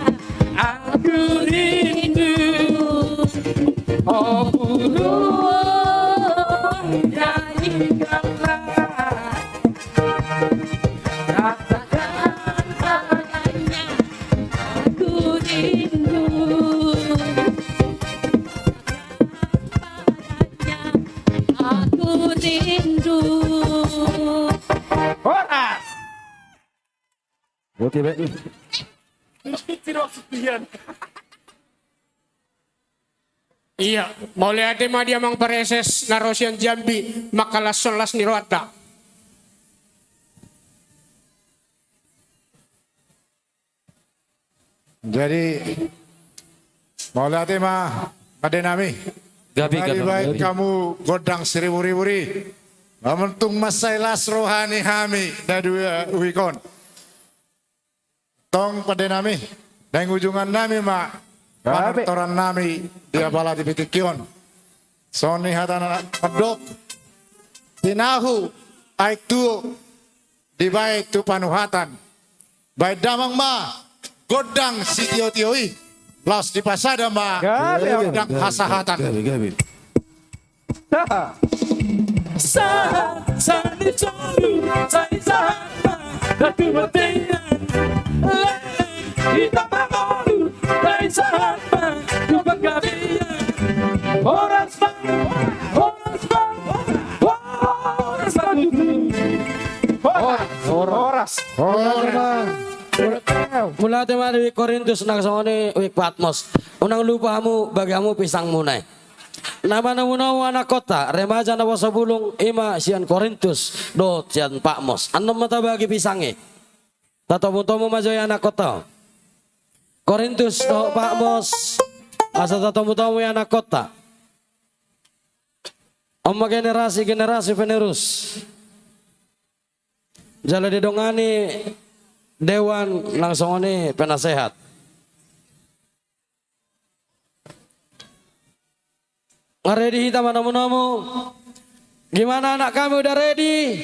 aku rindu. Oh, burung, nyanyikanlah. Katakan padanya, aku rindu. Aku rindu. Horas. Oke, baik. Iya, mauliate ma di amang pareses na ro sian Jambi, mangkalashon las ni rohanta. Jadi, mauliate ma, pande nami. Gabe, gabe, gabe. Baen hamu gondang siribu-ribu i. Lam tung mansai las roha ni hami na dua uhik on. Tong pande nami, naeng ujungan nami ma, gabe, panortoran nami di apala di tingki on. Songon i hata na mandok. Tinahu aek tuo, dibaen tu panuhatan. Baen damang ma gondang sitio-tio i, laos dipasada ma, gabe, gondang hasahatan. Gabe, gabe. Sahat, sahat ni solu, sahat ni sahat ma, ratu bontean. Leleng hita mangolu, sahat ni sahat ma, tu panggabean. Horas ma, horas ma, horas ma tutu. Horas. Horas. Horas. Mauliate ma di Korintus nang songon i, uik Patmos. Unang lupa hamu, bagi hamu pisangmuna i. Na manomunomu anakkonta, remaja naposobulung, i ma sian Korintus dohot sian Patmos. Annon ma tabagi pisang i. Tatomutomu ma jo i anakkonta. Korintus dohot Patmos, asa tatomutomu i anakkonta. On ma generasi, generasi penerus. Jala didongani dewan nang songon i penasehat. Nga ready hita manomunomu? Gimana, anak kami udah ready?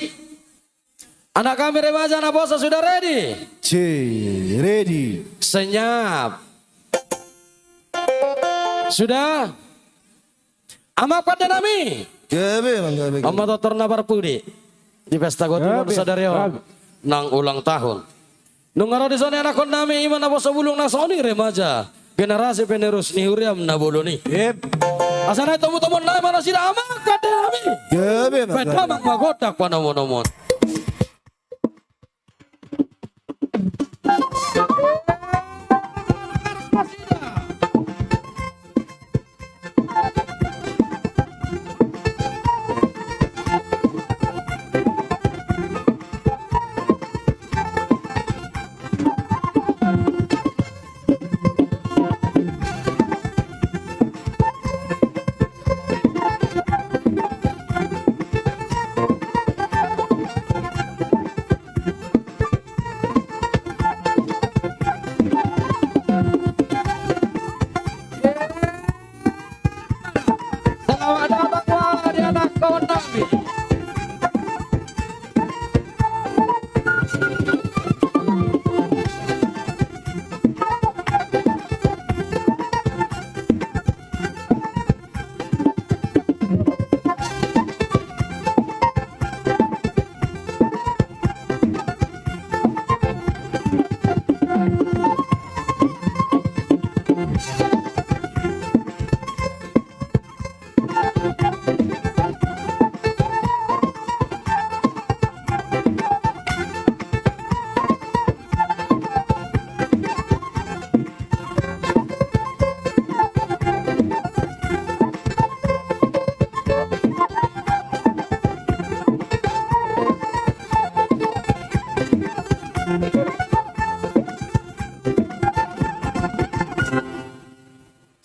Anak kami remaja naposo sudah ready? Cih, ready. Senyap. Sudah? Amang pande nami. Gabe, amang, gabe, gabe. On ma tortor na parpudi di pesta gotinon sadari on, gabe, nang ulang tahun. Nunga ro dison anakkon nami, i ma naposobulung nang songon i remaja, generasi penerus ni huriam na bolon i. Asa na i tomutomuna ma nasida, amang pande nami. Gabe, amang, gabe. Baen damang ma gondang panomunomuna.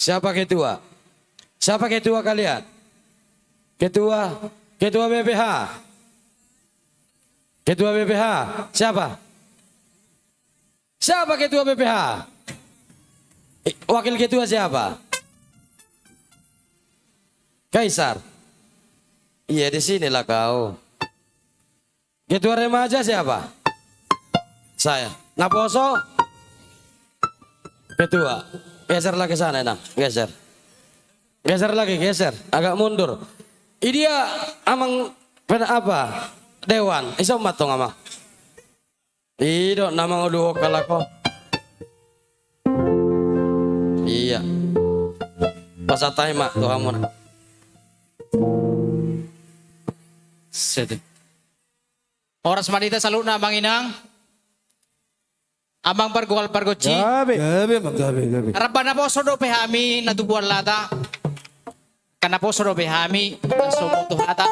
Siapa ketua? Siapa ketua kalian? Ketua, ketua B P H. Ketua B P H, siapa? Siapa ketua B P H? Eh, wakil ketua siapa? Kaisar. Iya, di sinilah kau. Ketua remaja siapa? Saya. Naposo? Ketua. Geser lagi sana, Inang. Geser. Geser lagi, geser. Agak mundur. Idia amang pena apa? Dewan. Ison ma tong, amang. I do na mangolu ho, halak ho. Iya. Pasahat hami ma tu hamuna. Sede. Horas ma di hita saluhutna, amang inang. Amang pargual pargonsi. Gabe. Gabe, amang, gabe, gabe. Rap naposo dope hami na tubuan lata. Kan naposo dope hami, na so boto hata.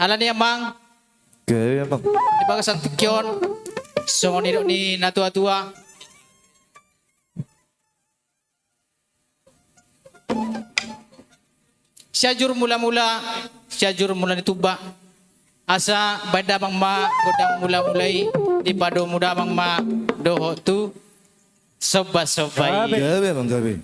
Alani, amang. Gabe, amang. Di bagasan tingki on, songon nidok ni na tuatua. Sianjur mulamula, Sianjur mula ni tuba. Asa baen damang ma gondang mulamula i, dipadomu damang ma dohot tu sombasomba i. Gabe. Gabe, amang, gabe.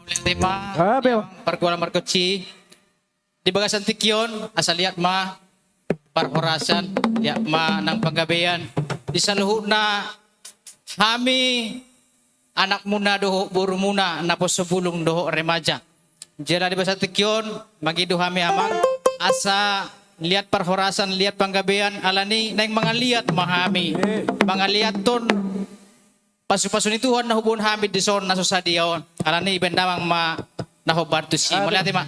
Mauliate ma. Gabe. Pargual pargonsi. Di bagasan tingki on, asa liat ma parhorasan, liat ma nang panggabean di saluhutna hami anakmuna dohot borumuna, naposo bulung dohot remaja. Jala di bagasan tingki on, mangido hami, amang, asa liat parhorasan, liat panggabean, alani naeng mangaliat ma hami. Mangaliathon pasupasu ni Tuhan na huboan hami dison na so sadia on. Alani i baen damang ma na hombar tusi. Mauliate ma.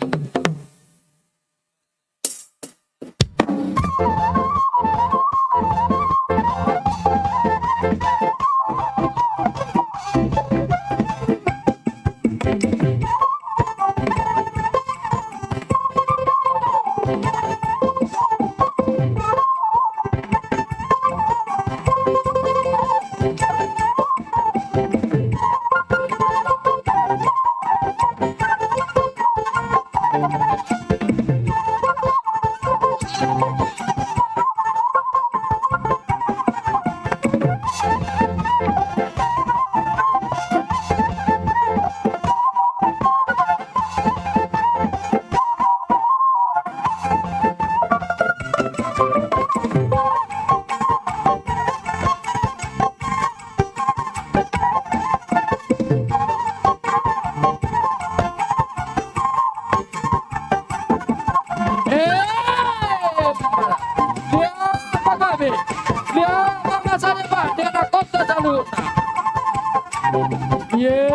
Eh, dia apa kami? Dia apa masa depan? Dia nak kota saluhutna. Ye.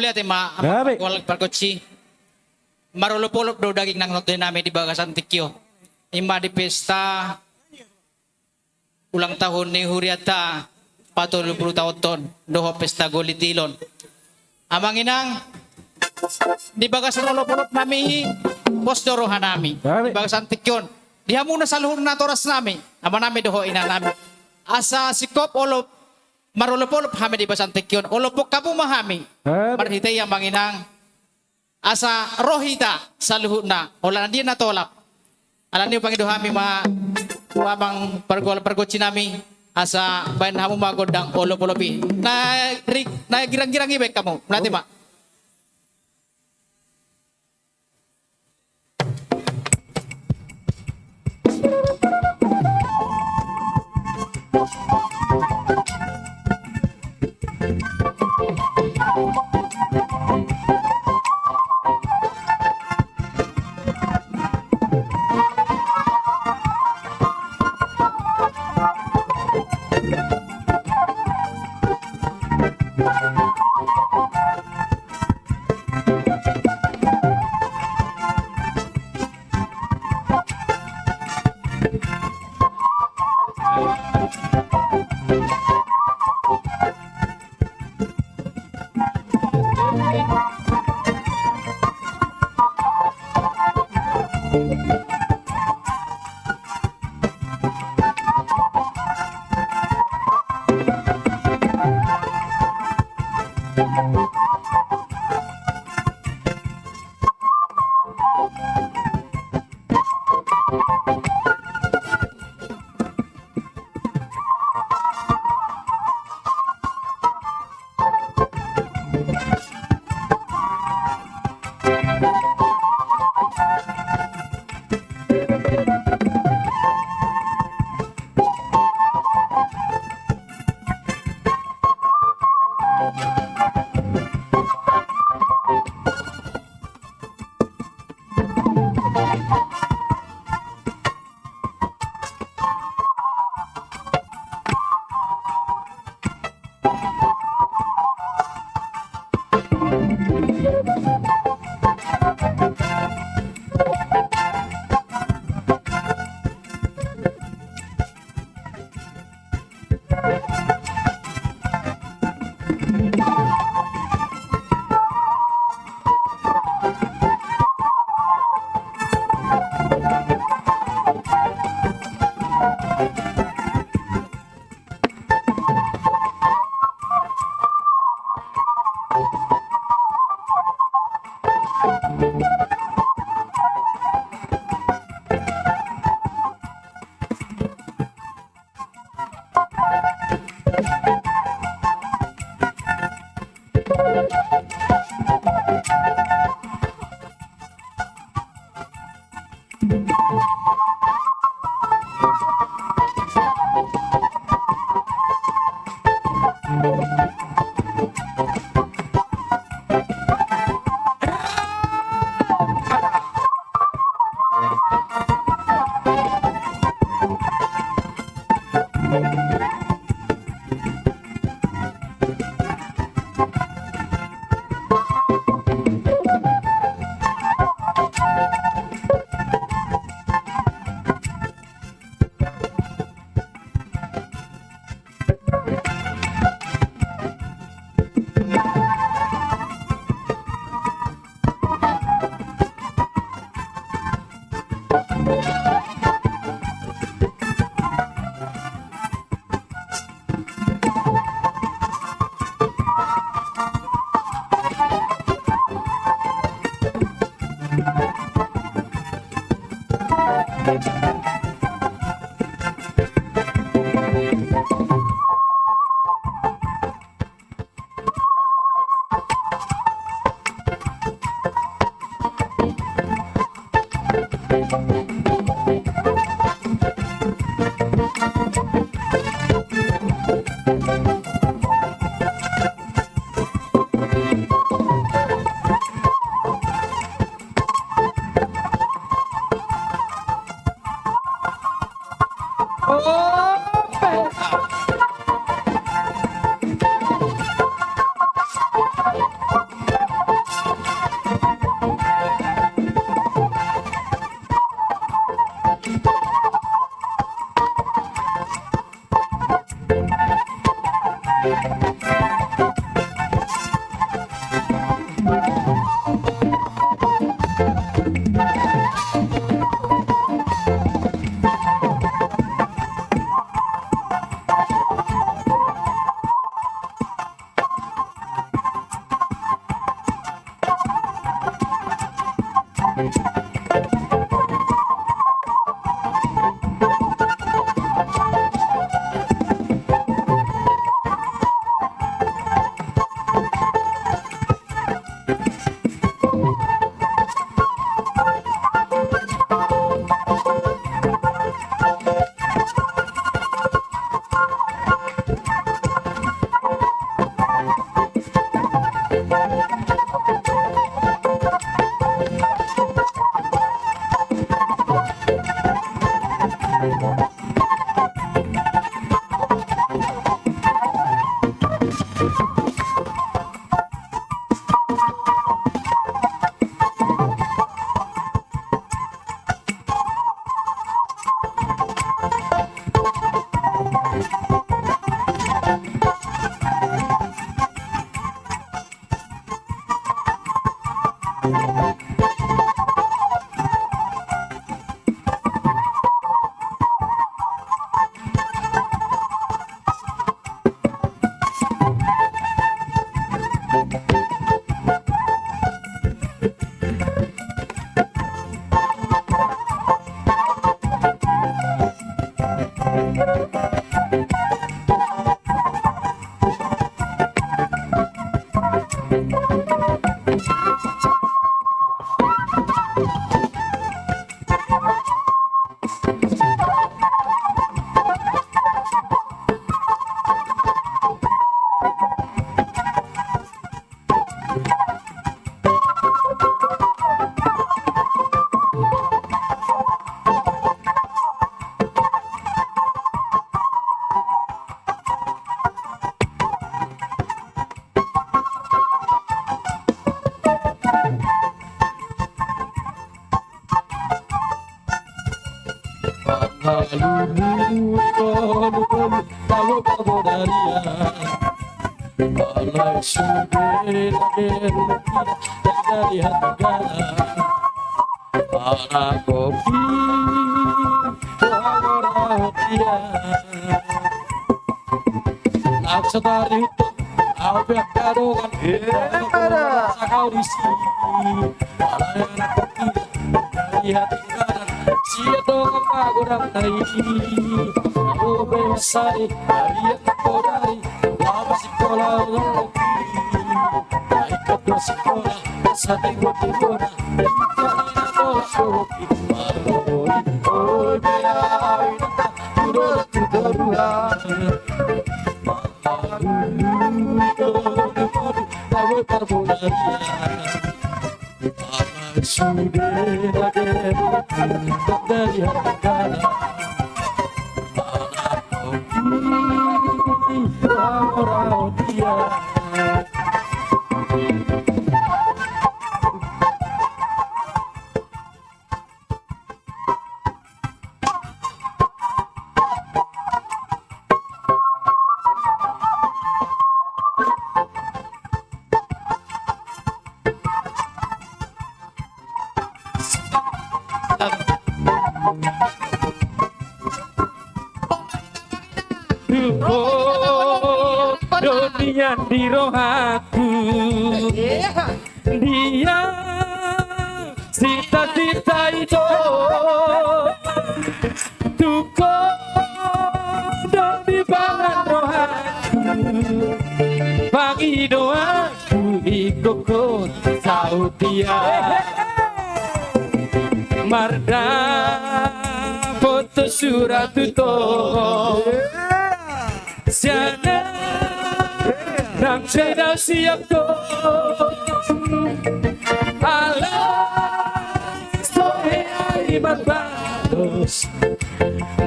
Mauliate ma, amang pargual pargonsi. Marolopolop do daging nang tondinami di bagasan tingki on. I ma di pesta ulang tahun ni hurianta patolu pulu taon on dohot pesta goli tilon. Amang inang, di bagasan olopolopnami i, pos do rohanami di bagasan tingki on. Di hamu na saluhutna torasnami, amanami dohot inanami, asa singkop olo, marolopolop hami di bagasan tingki on. Olophon hamu ma hami marhite i, amang inang, asa ro hita saluhutna, holan na dia na tolap. Alani i, pangido hami ma tu amang pargual pargonsinami, asa baen hamu ma gondang olopolop i. Na ri-, na girang-girang i baen hamu. Mauliate ma. Mangalului ngolu-ngolu, laho parbodarian. Alai sude na beruk, dari hati galang. Anak kopi, doa-doa dia. Langsung dari hutan, au pe angka dongan. Iya, ada. Sakau di sini. Alai anak kopi, dari hati galang. Sia dongan pagodang na i. Au pe sari, dari anak kodari. Lama sikola, lama kopi. Ikut sikola, sate gua. Tuho do nian di rohaku. Dia cita-cita itu tuko do di pangan rohaku. Pangidoanku ingkon saut ia. Mardapot surat tu toho. Sian na nang sai dao siap do. Alai so hea i marbalos.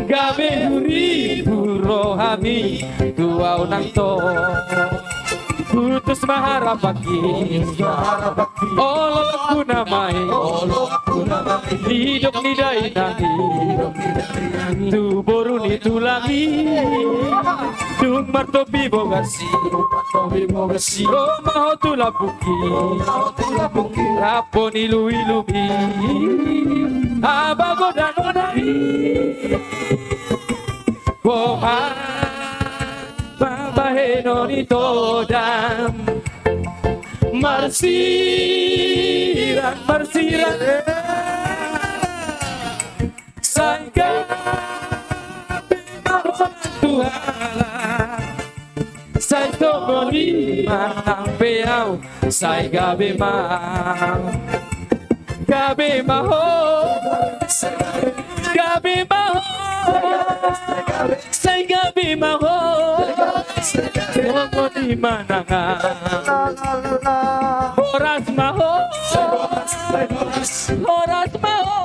Gabe huribur rohami tu au nang tong. Putus ma harapangki. Olo aku na main. Didok ni dainang i tu boru ni tulang i. Dung martopi bogas i. Ro ma ho tu lambungki. Rap on ilumilumu i. Aba godang godang i. Boha ma bahenon i todam. Marsirang, marsirang. Sai gabe ma ho tu halak. Sai songon i ma nang pe au. Sai gabe ma. Gabe ma ho. Gabe ma ho. Sai gabe ma ho. Songon i ma nang au. Horas ma ho. Horas ma ho.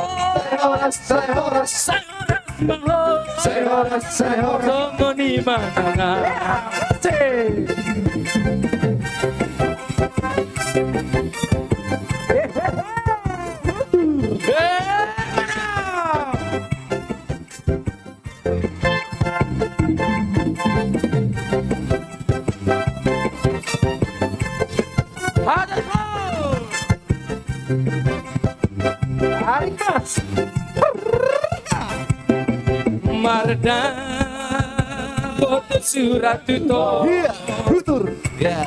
Sai horas ma ho. Sai horas, sai horas. Songon i ma nang au. Arikas. Mardapot surat tu ho. Iya, betul. Ya.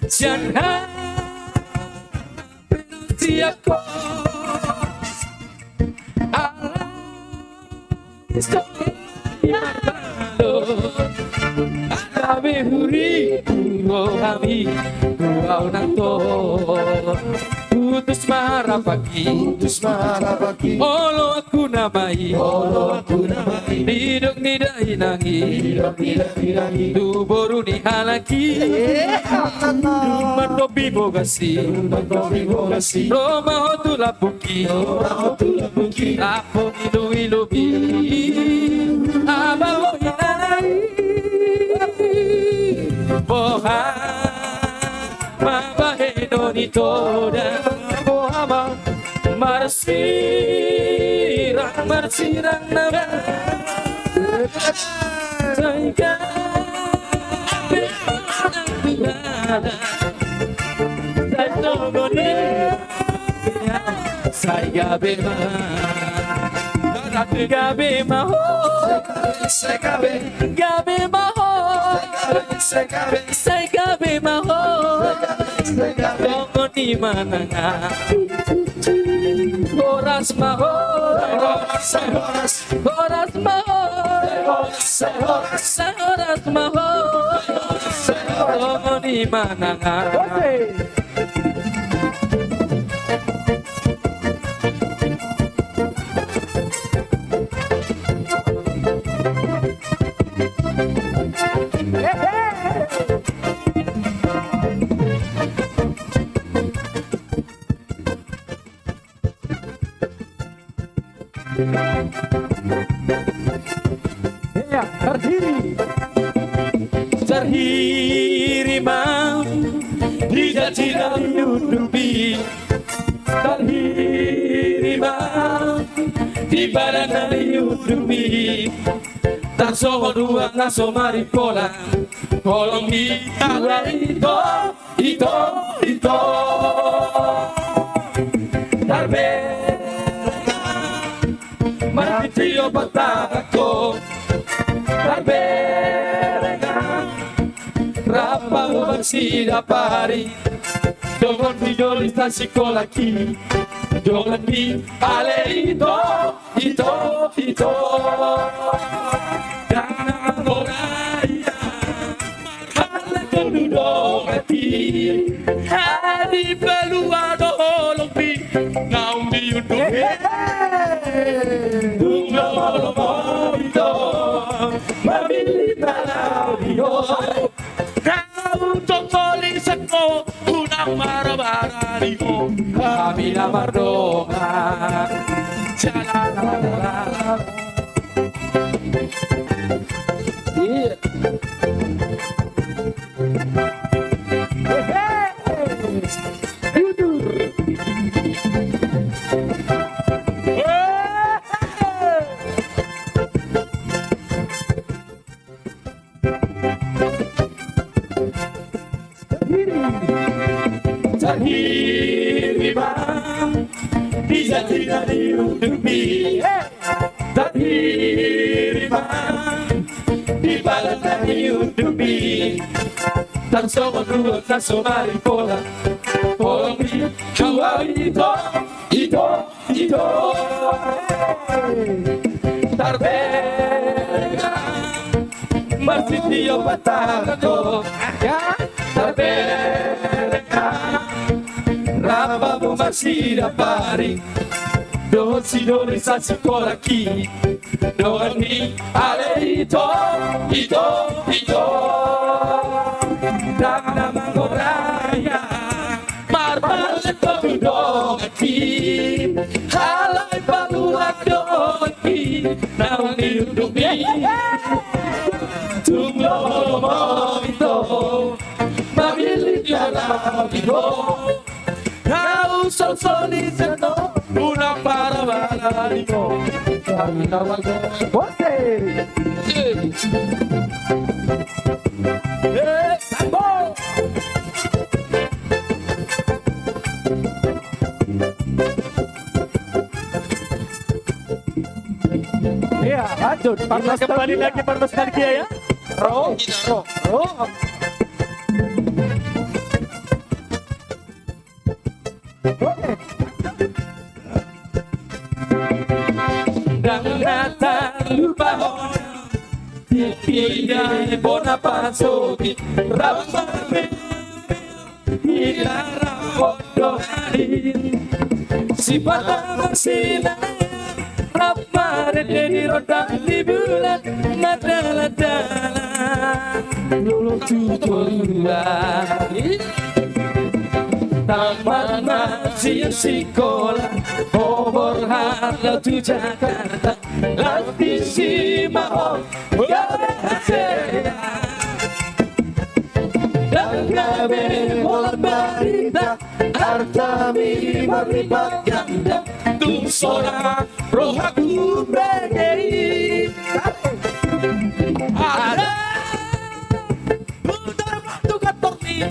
Sian hami siap pos. Ala Gabe huri, huri hami, huri nang to. Putus ma harapangki, putus ma harapangki. Olo aku na main, olo aku na main. Didok ni dainang i, didok ni dainang i. Tu boru ni halak i. Dung martopi bogas i, dung martopi bogas i. Ro ma ho tu lambungki, ro ma ho tu lambungki. Rap on ilumilumu i. Aba godang godang i. Boha ma bahenon i todam. Boha ma. Marsirang, marsirang na. Sai gabe ma ho. Sai songon i. Sai gabe ma. Gabe ma ho. Sai gabe. Gabe ma ho. Sai gabe. Sai gabe ma ho. Sai gabe. Songon i ma nang au. Horas ma ho. Sai horas. Horas ma ho. Sai horas. Sai horas ma ho. Sai horas. Songon i ma nang au. Ia, tarhiri. Tarhiri ma di jatjat na niundupi. Tarhiri ma di badan na niundupi. Tarsongon uang na so marimpola. Holong ni ale ito. Ito, ito. Tarberengan marpitio patahangko. Tarberengan rap ma hubang sidapari. Dongan ni joli sasikola ki. Dongan ni ale ito. Ito, ito. Dang hona ia. Marlako tu dongan i. Ari palua do holong i. Naung diundupi. Dung lomo-lomo ito. Mamillit na laho di ho. Naung tongtong lisangko, unang marabara di ho. Hami na mardongan. Jala na mardongan. Iya. Hiriman di jatina ni undukmi. Tarhiriman di balana ni undukmi. Tarsongon ruot na so maripola. Holong ni hawa ito, ito. Ito, tarbereng ma, marsitio patahon, ya, tarbereng ma, rap hamu marsidaparing dohot sidoli sasikola ki. Dongan ni ale ito, ito, ito. Dang na mangoraya. Marpalembo tu donganki, alai paluat donganki, naung di undukmi. Tung lomo ito, mamilit na laho di ho. Nau solsoli seno, unang parabala di ho. Kami tawa go. Oke. Eh, sambung. Iya, lanjut. Parnostalgia. Kembali lagi parnostalgia, ya. Ro, ro, ro. Ndang na tarlupa ho, tingki bona pasoki, rap marmeme. Hira rap do ari, sipata marsilang, rap marende di rondang ni bulan, mardalan-dalan, lolo tu Toruan. Tamat ma sian sikola, ho borhat laho tu Jakarta, las disi ma ho gabe hasea. Ndang gabe holan barita, artami marlipat ganda. Tung sonang rohaku umbege i. Ada. Putar ma tu kantor ni.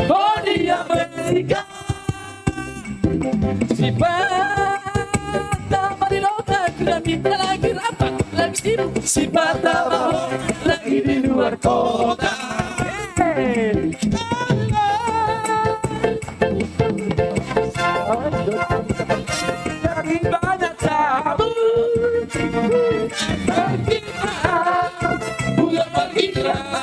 Ho di Amerika. Sipata ma di dongan, na minta lagi rapat, lagi sibuk. Sipata ma ho lagi di luar kota. Hei. Lagi banyak tamu. Lagi banyak. Bukan lagi ramai.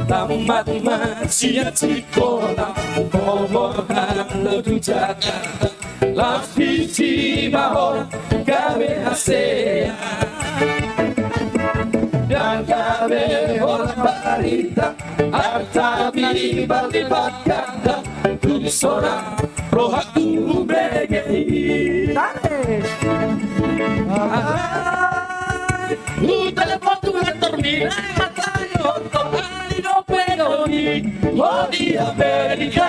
Tamat ma sian sikola, ho borhat laho tu Jakarta, las disi ma ho gabe hasea. Ndang gabe holan barita, artami marlipat ganda. Tung sonang rohaku umbege i. Tarik. Alai hutelepon tu kantor ni, na matani oto, ai dope do i, ho di Amerika.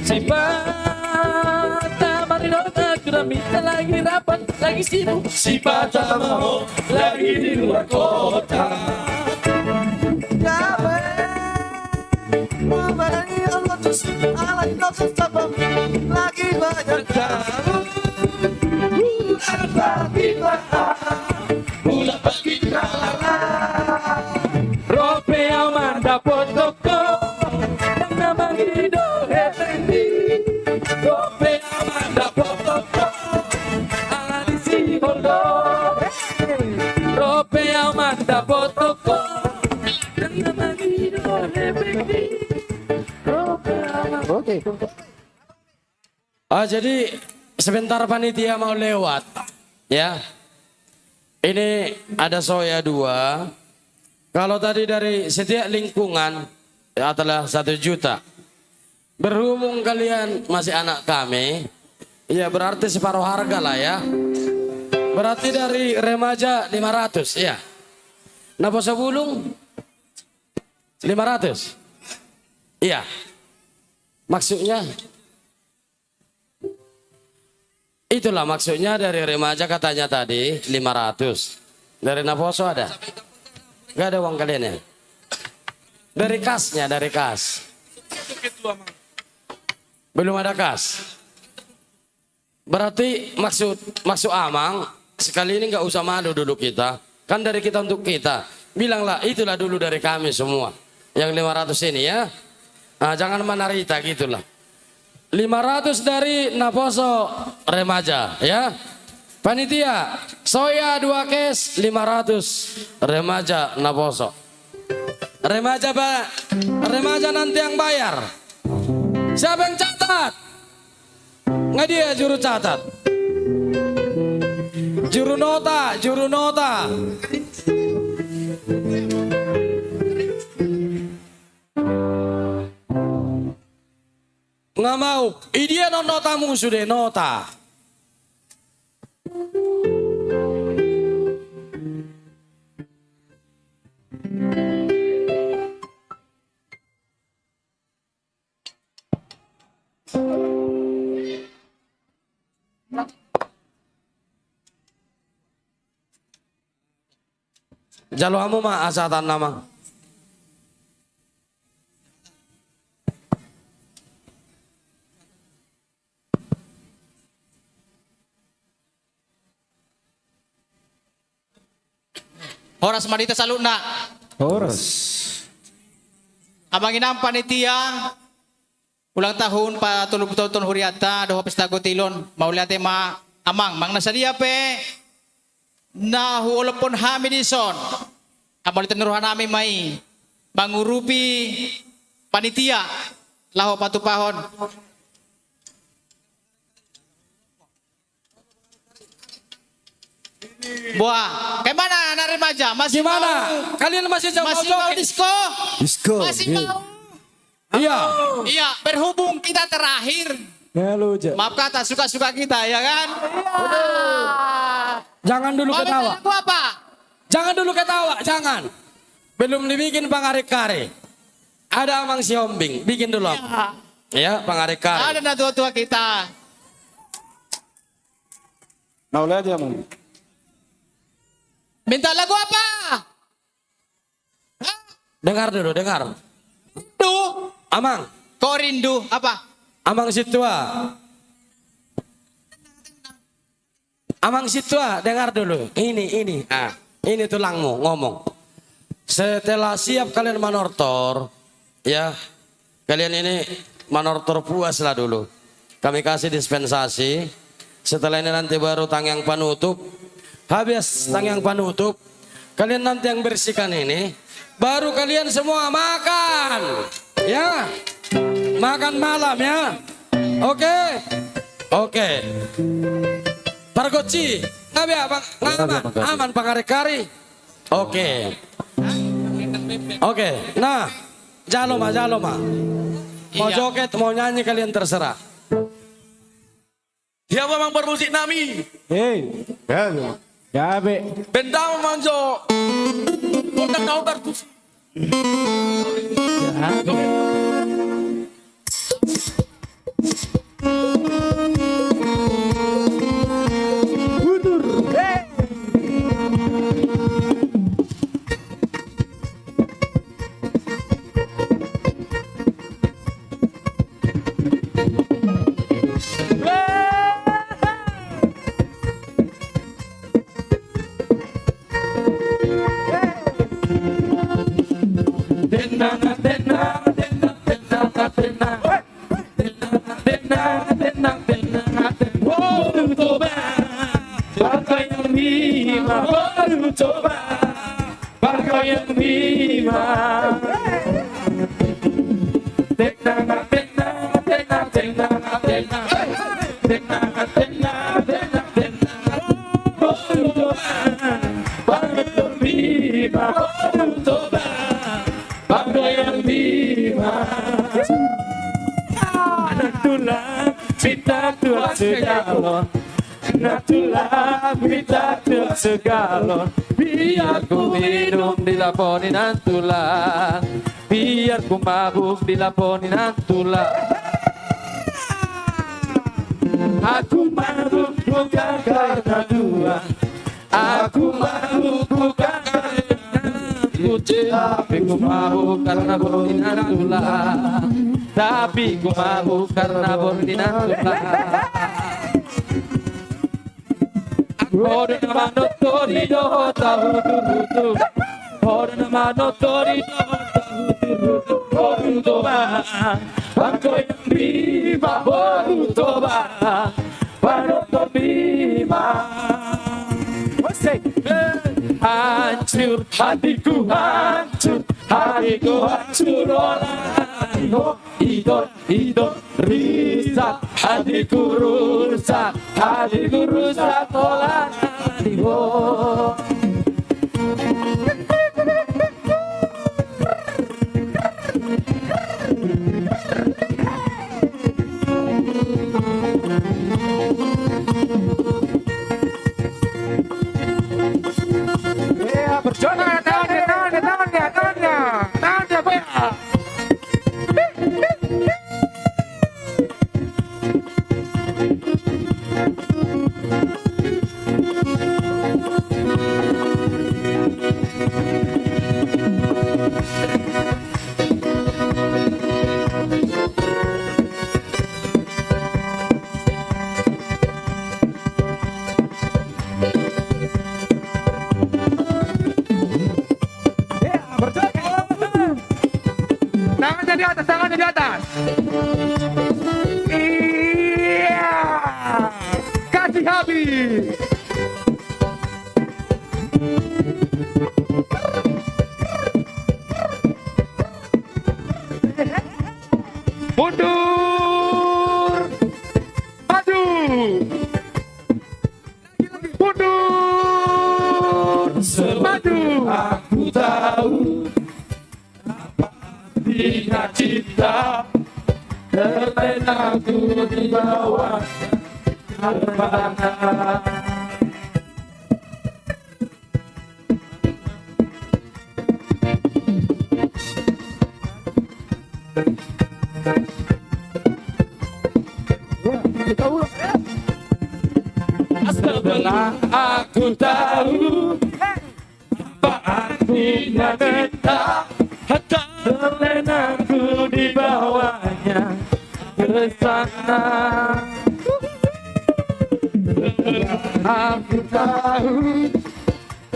Sipata ma di dongan, na minta lagi rapat, lagi sibuk. Sipata ma ho lagi di luar kota. Gabe. Mabali Allah tus alai nokas tapam lagi banyak tamu. Bulan bagi bahan bulan bagi kalala. Ro pe au mandapothon ho, na mangido hepengmi. Ro pe au mandapothon ho, ala ni sihol do. Ro pe au mandapothon ho. Oke. Ah, jadi sebentar panitia mau lewat, ya. Ini ada soya dua. Kalau tadi dari setiap lingkungan, ya, adalah satu juta. Berhubung kalian masih anak kami, ya, berarti separuh harga lah, ya. Berarti dari remaja lima ratus, ya. Naposo bulung lima ratus. Iya. Maksudnya, itulah maksudnya dari remaja katanya tadi lima ratus. Dari naposo ada? Nggak ada uang kalian, ya? Dari kasnya, dari kas. Belum ada kas. Berarti maksud, maksud Amang, sekali ini nggak usah malu dulu kita. Kan dari kita untuk kita. Bilanglah, itulah dulu dari kami semua. Yang lima ratus ini, ya. Ah, jangan menarita gitulah. Lima ratus dari naposo remaja, ya. Panitia, soya dua kes, lima ratus remaja naposo. Remaja, Pak. Remaja nanti yang bayar. Siapa yang catat? Nga dia juru catat? Juru nota, juru nota. Nga mau, i dia non notamu sude, nota. Jalo hamu ma asa tanna ma. Horas ma di hita saluhutna. Horas. Amang inang panitia, ulang tahun patolu pulu tolu taon hurianta dohot pesta gotilon. Mauliate ma amang, manang na sadia pe na huolophon hami dison, mauliate ni rohanami ma i mangurupi panitia laho patupahon. Buah, kayak mana anak remaja? Masih mau? Kalian masih mau joget? Masih mau disko? Disko, masih mau? Iya. Iya, berhubung kita terakhir. Maaf kata, suka-suka kita, ya kan? Iya. Jangan dulu ketawa. Mau minta lagu apa? Jangan dulu ketawa, jangan. Belum dibikin pangare-kare. Ada Amang Sihombing, bikin dulu, Amang. Iya. Ya, pangare-kare. Ada na tua-tua kita. Nah, oleh aja, Amang. Minta lagu apa? Hah? Dengar dulu, dengar. Rindu. Amang. Kok rindu? Apa? Amang Sintua. Amang Sintua, dengar dulu. Ini, ini. Ah, ini tulangmu ngomong. Setelah siap kalian manortor, ya, kalian ini manortor puas lah dulu. Kami kasih dispensasi. Setelah ini nanti baru tangiang panutup. Habis tangiang panutup, kalian nanti yang bersihkan ini, baru kalian semua makan. Ya. Makan malam, ya. Oke. Oke. Pargonsi, nga be, Bang? Nga aman, aman pangari-kari. Oke. Oke. Nah, jalo ma, jalo ma. Mau joget, mau nyanyi, kalian terserah. Siapa, Amang, parmusik nami? Hei. Gabe. Gabe. Benda manjo. Kota kau terkus. Gabe. Butur. Hei. Tenang, tenang, tenang, tenang, tenang. Tenang, tenang, tenang, tenang, tenang. Boru Toba. Parkayang nima, Boru Toba. Parkayang nima. Tenang, tenang, tenang, tenang, tenang. Tenang, tenang, tenang, tenang. Boru Toba. Minta Tuhan segalon, nantulang, minta Tuhan segalon. Biar ku minum di lapo ni nantulang, biar ku mabuk di lapo ni nantulang. Aku mabuk bukan karena Tuhan, aku mabuk bukan karena Tuhan, tapi ku mabuk karena boru ni nantulang. Tapi ku mabuk karena boru ni nantulang. Ho do na manonton i dohot au tutu. Ho do na manonton i dohot au tutu. Boru Toba, Bangkoyang Bima, Boru Toba, Panonton Bima. Hancur hatiku, hancur hatiku, hancur olai ho. Idol, idol, rusak hatiku, rusak hatiku, rusak olai ho. Iya, berjuang, tangannya, tangannya, tangannya, tangannya, tangannya, Pak. Tangannya di atas, tangannya di atas. Iya. Kasih habis. Mundur. Maju. Mundur. Maju. Aku tahu apa artinya cinta, terlena ku di bawah. Setelah aku tahu apa artinya cinta, terlena ku di bawahnya ke sana. Setelah aku tahu,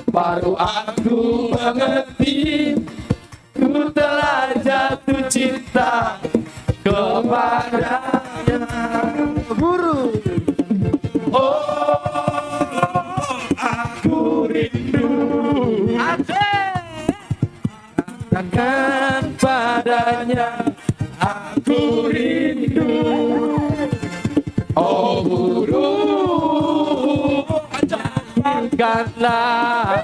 baru aku mengerti. Ku telah jatuh cinta kepadanya. Guru. Oh, aku rindu. Asik. Katakan padanya, aku rindu. Oh guru, janganlah.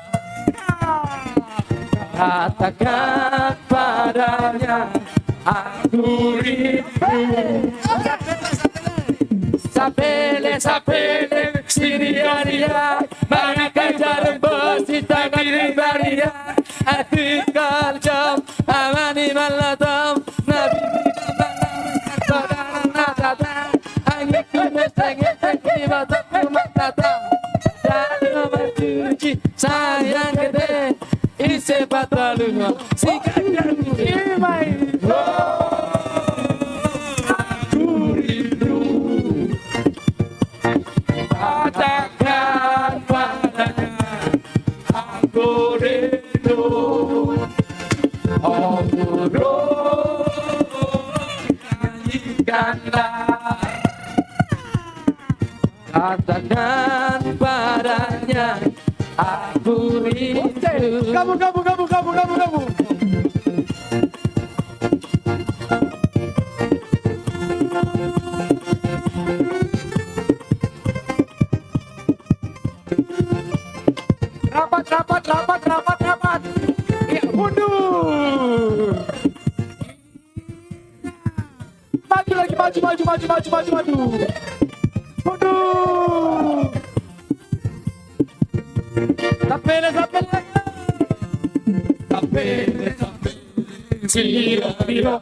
Katakan padanya, aku rindu. Sapele, sapele, siriaria, manang kajaran besi tangan di baria. Atik kaljam, amani malatam, nabi angin kumes, angin angin batam, rumah tata. Dari rumah suci, sayang gede, ise patalunga, sikat imai. Aku rindu. Katakan padanya, aku rindu. Oh guru, nyanyikanlah. Katakan padanya, aku rindu. Oke, gabung, gabung, gabung. Rapat, rapat, rapat, rapat, rapat. Iya, mundur. Maju lagi, maju, maju, maju, maju, maju, maju. Mundur. Sampele, sampele. Sampele, sampele. Siro, siro.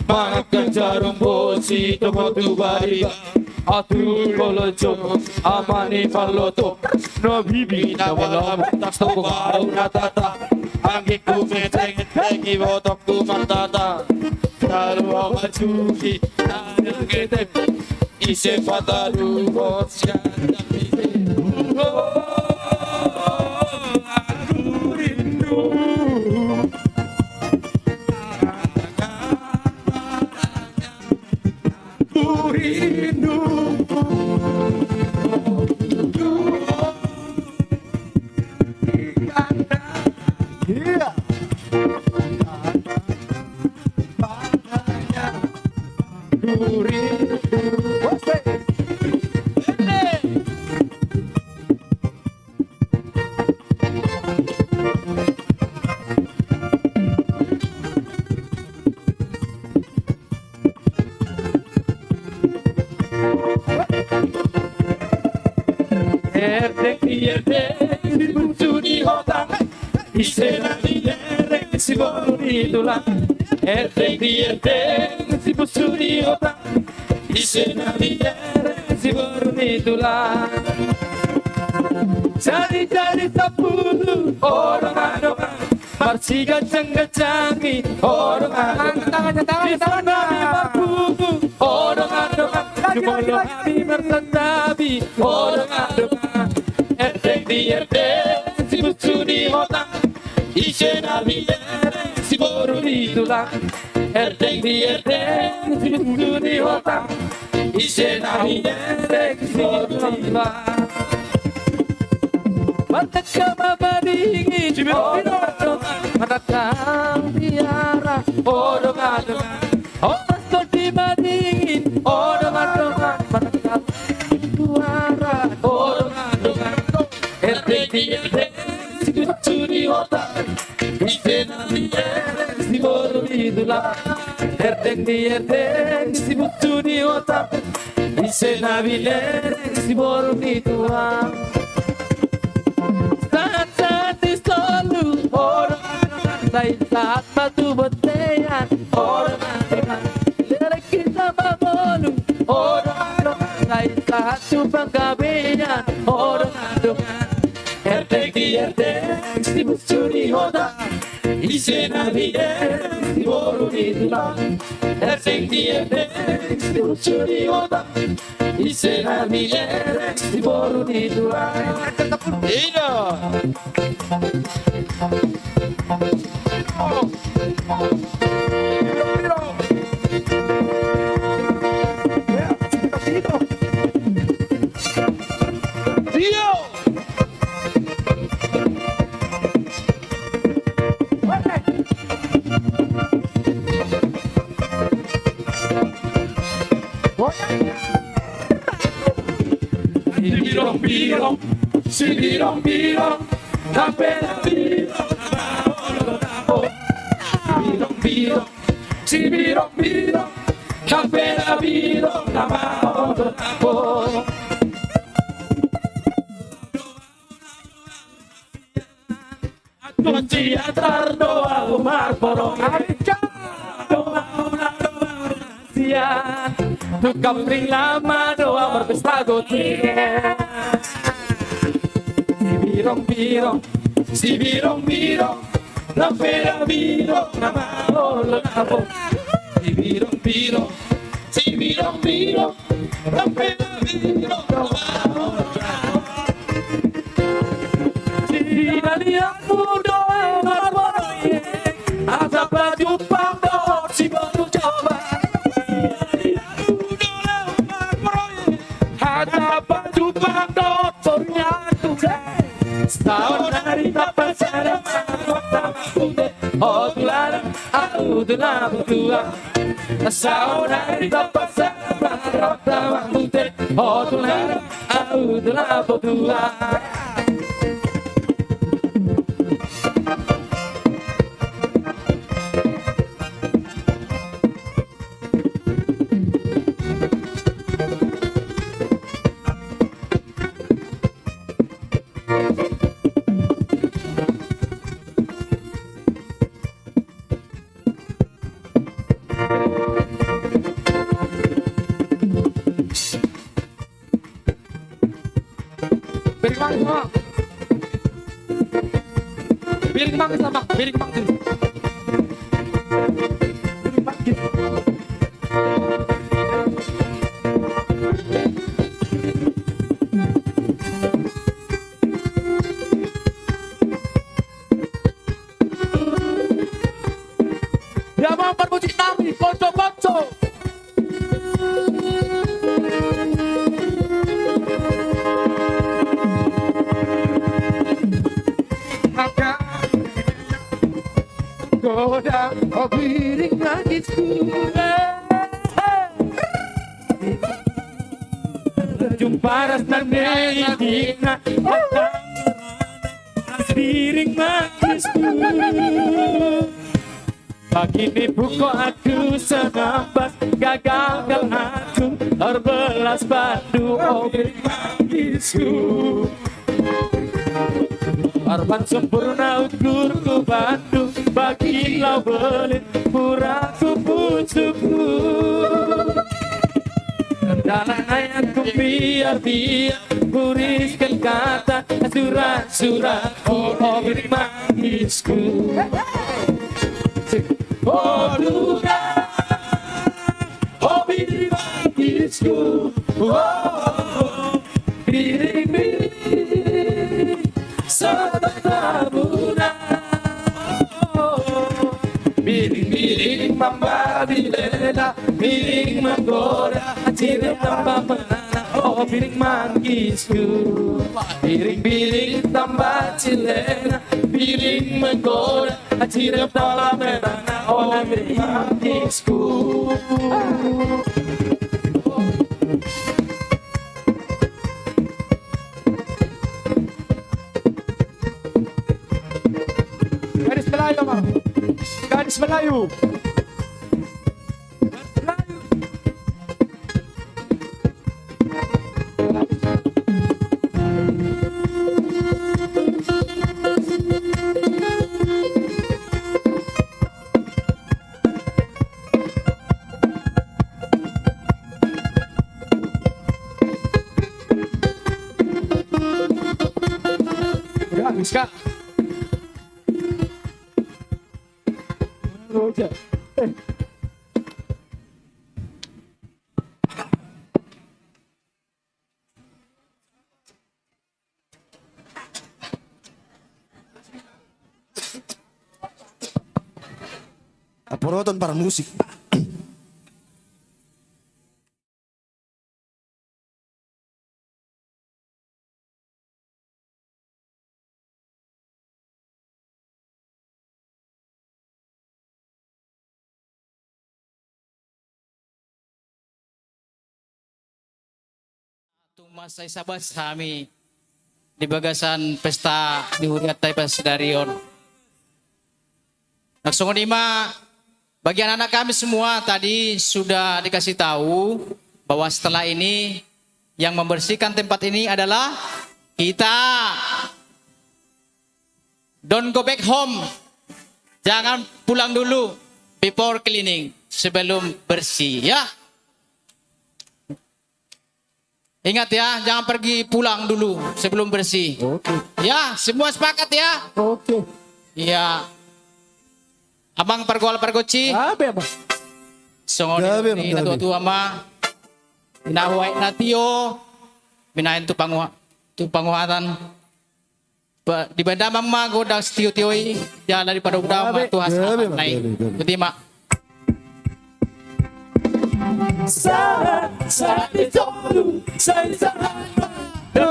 Mangan jarum bosi, tongo tu bariba. Atur kolojo, amani paloto. No bibi na wala, tas toko bau na tata. Anggingku meceng, tengi botokku martata. Talu au majuki, nang ketek. Ise patalu bos ya. Iya. Erdeng di erdeng di bucu di hotang. Ise na di erdeng di siboru di tulang. Erdeng di erdeng di bucu di hotang. Ise na di erdeng di siboru di tulang. Jadi jadi sapulu orang adongan. Marsiganjang-ganjangi, odong-odongan. Angkat tangan, angkat tangan, angkat tangan. Di sana hami markubu, odong-odongan. Di molo hami marsantabi, odong-odongan. Erdeng di erdeng, sibusu di hotang. Ise na di erdeng, siboru di tulang. Erdeng di erdeng, sibusu di hotang. Ise na di erdeng, siboru di tulang. Mata kama madingin, mata kama biara, odong-odongan. Omas todi madingin, odong-odongan. Mata kama biara, odong-odongan. Erdeng di erdeng, sibusu di hotang. Ise na di erdeng, siboru di tulang. Erdeng di erdeng, sibusu di hotang. Ise na di erdeng, siboru di tulang. Sahat-sahat ni solu, odong-odongan. Sai sahat ma tu bontean, odong-odongan. Leleng hita mangolu, odong-odongan. Sai sahat tu panggabean, odong-odongan. Erdeng di erdeng, sibusu di hotang. Ise na di erdeng, siboru di tulang. Erdeng di erdeng, sibusu di hotang. Ise na di erdeng, siboru di tulang. Ina. Dio. Sibirong-birong, sibirong-birong, tapela birong, tapela birong. Sibirong-birong, sibirong-birong, tapela birong, tapela birong. Antusi atar do ahu marporong. Abica. Sian tu Kambing Lama do ahu marpesta goti. Sibirong-birong, sibirong-birong, tapela birong, tapela birong. Sibirong-birong, sibirong-birong, tapela birong, tapela birong. Sinalianmu do ahu marporong, asa pajumpang dohot siboru Jawa. Sinalianmu do ahu marporong, asa pajumpang dohot boru ni tulang. Saonari tapasada ma rohanta mambute, o tulang, ahu do na potua. Saonari tapasada ma rohanta mambute, o tulang, ahu do na potua. Biring manggis, Amang. Biring manggis. Biring manggis. Dia ma parmusik nami, konco-konco. Godang, o biring manggisku. Jumpa ras nang dei dina. Biring manggisku. Pagi ni buko aku senambas gagal aku. Orbelas bandu, o biring manggisku. Arban sempurna ukurku bandu, bagi lau belin pura ku pucukku. Dalan ayatku biar dia, kuriskan kata surat-suratku, o biring manggisku. O duda, o biring manggisku. O, o, o. Biring, biring, sodara muna. Biring, biring, mambabilela, biring manggoda, cirem tamba merana, o biring manggisku. Biring, biring, tamba cilena, biring manggoda, cirem tamba merana, o biring manggisku. Gadis Melayu, Amang. Gadis Melayu. Udah habis, Kak. Roja. Eh. Aporoton para musik. Tung mansai sabas hami di bagasan pesta di hurianta i pas sadari on. Nah, songon i ma bagi anak-anak kami semua, tadi sudah dikasih tahu bahwa setelah ini yang membersihkan tempat ini adalah kita. Don't go back home. Jangan pulang dulu before cleaning, sebelum bersih, ya. Ingat ya, jangan pergi pulang dulu sebelum bersih. Oke. Ya, semua sepakat ya? Oke. Iya. Amang pargual pargonsi. Gabe, Amang. Songon i, Amang, ni na tua-tua ma. Ina huai na tio. Minain tu panguha-, tu panguhatan. Ba, dibaen damang ma gondang sitio-tio i, jala dipadomu damang ma tu hasahatan na i. Gabe, gabe, gabe. Botima. Sa, sa, di tolu, sa, sa, sa,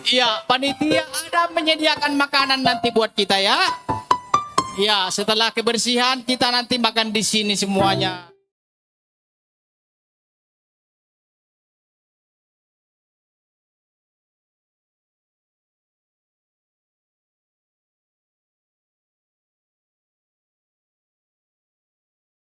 Iya, panitia ada menyediakan makanan nanti buat kita ya. Iya, setelah kebersihan kita nanti makan di sini semuanya.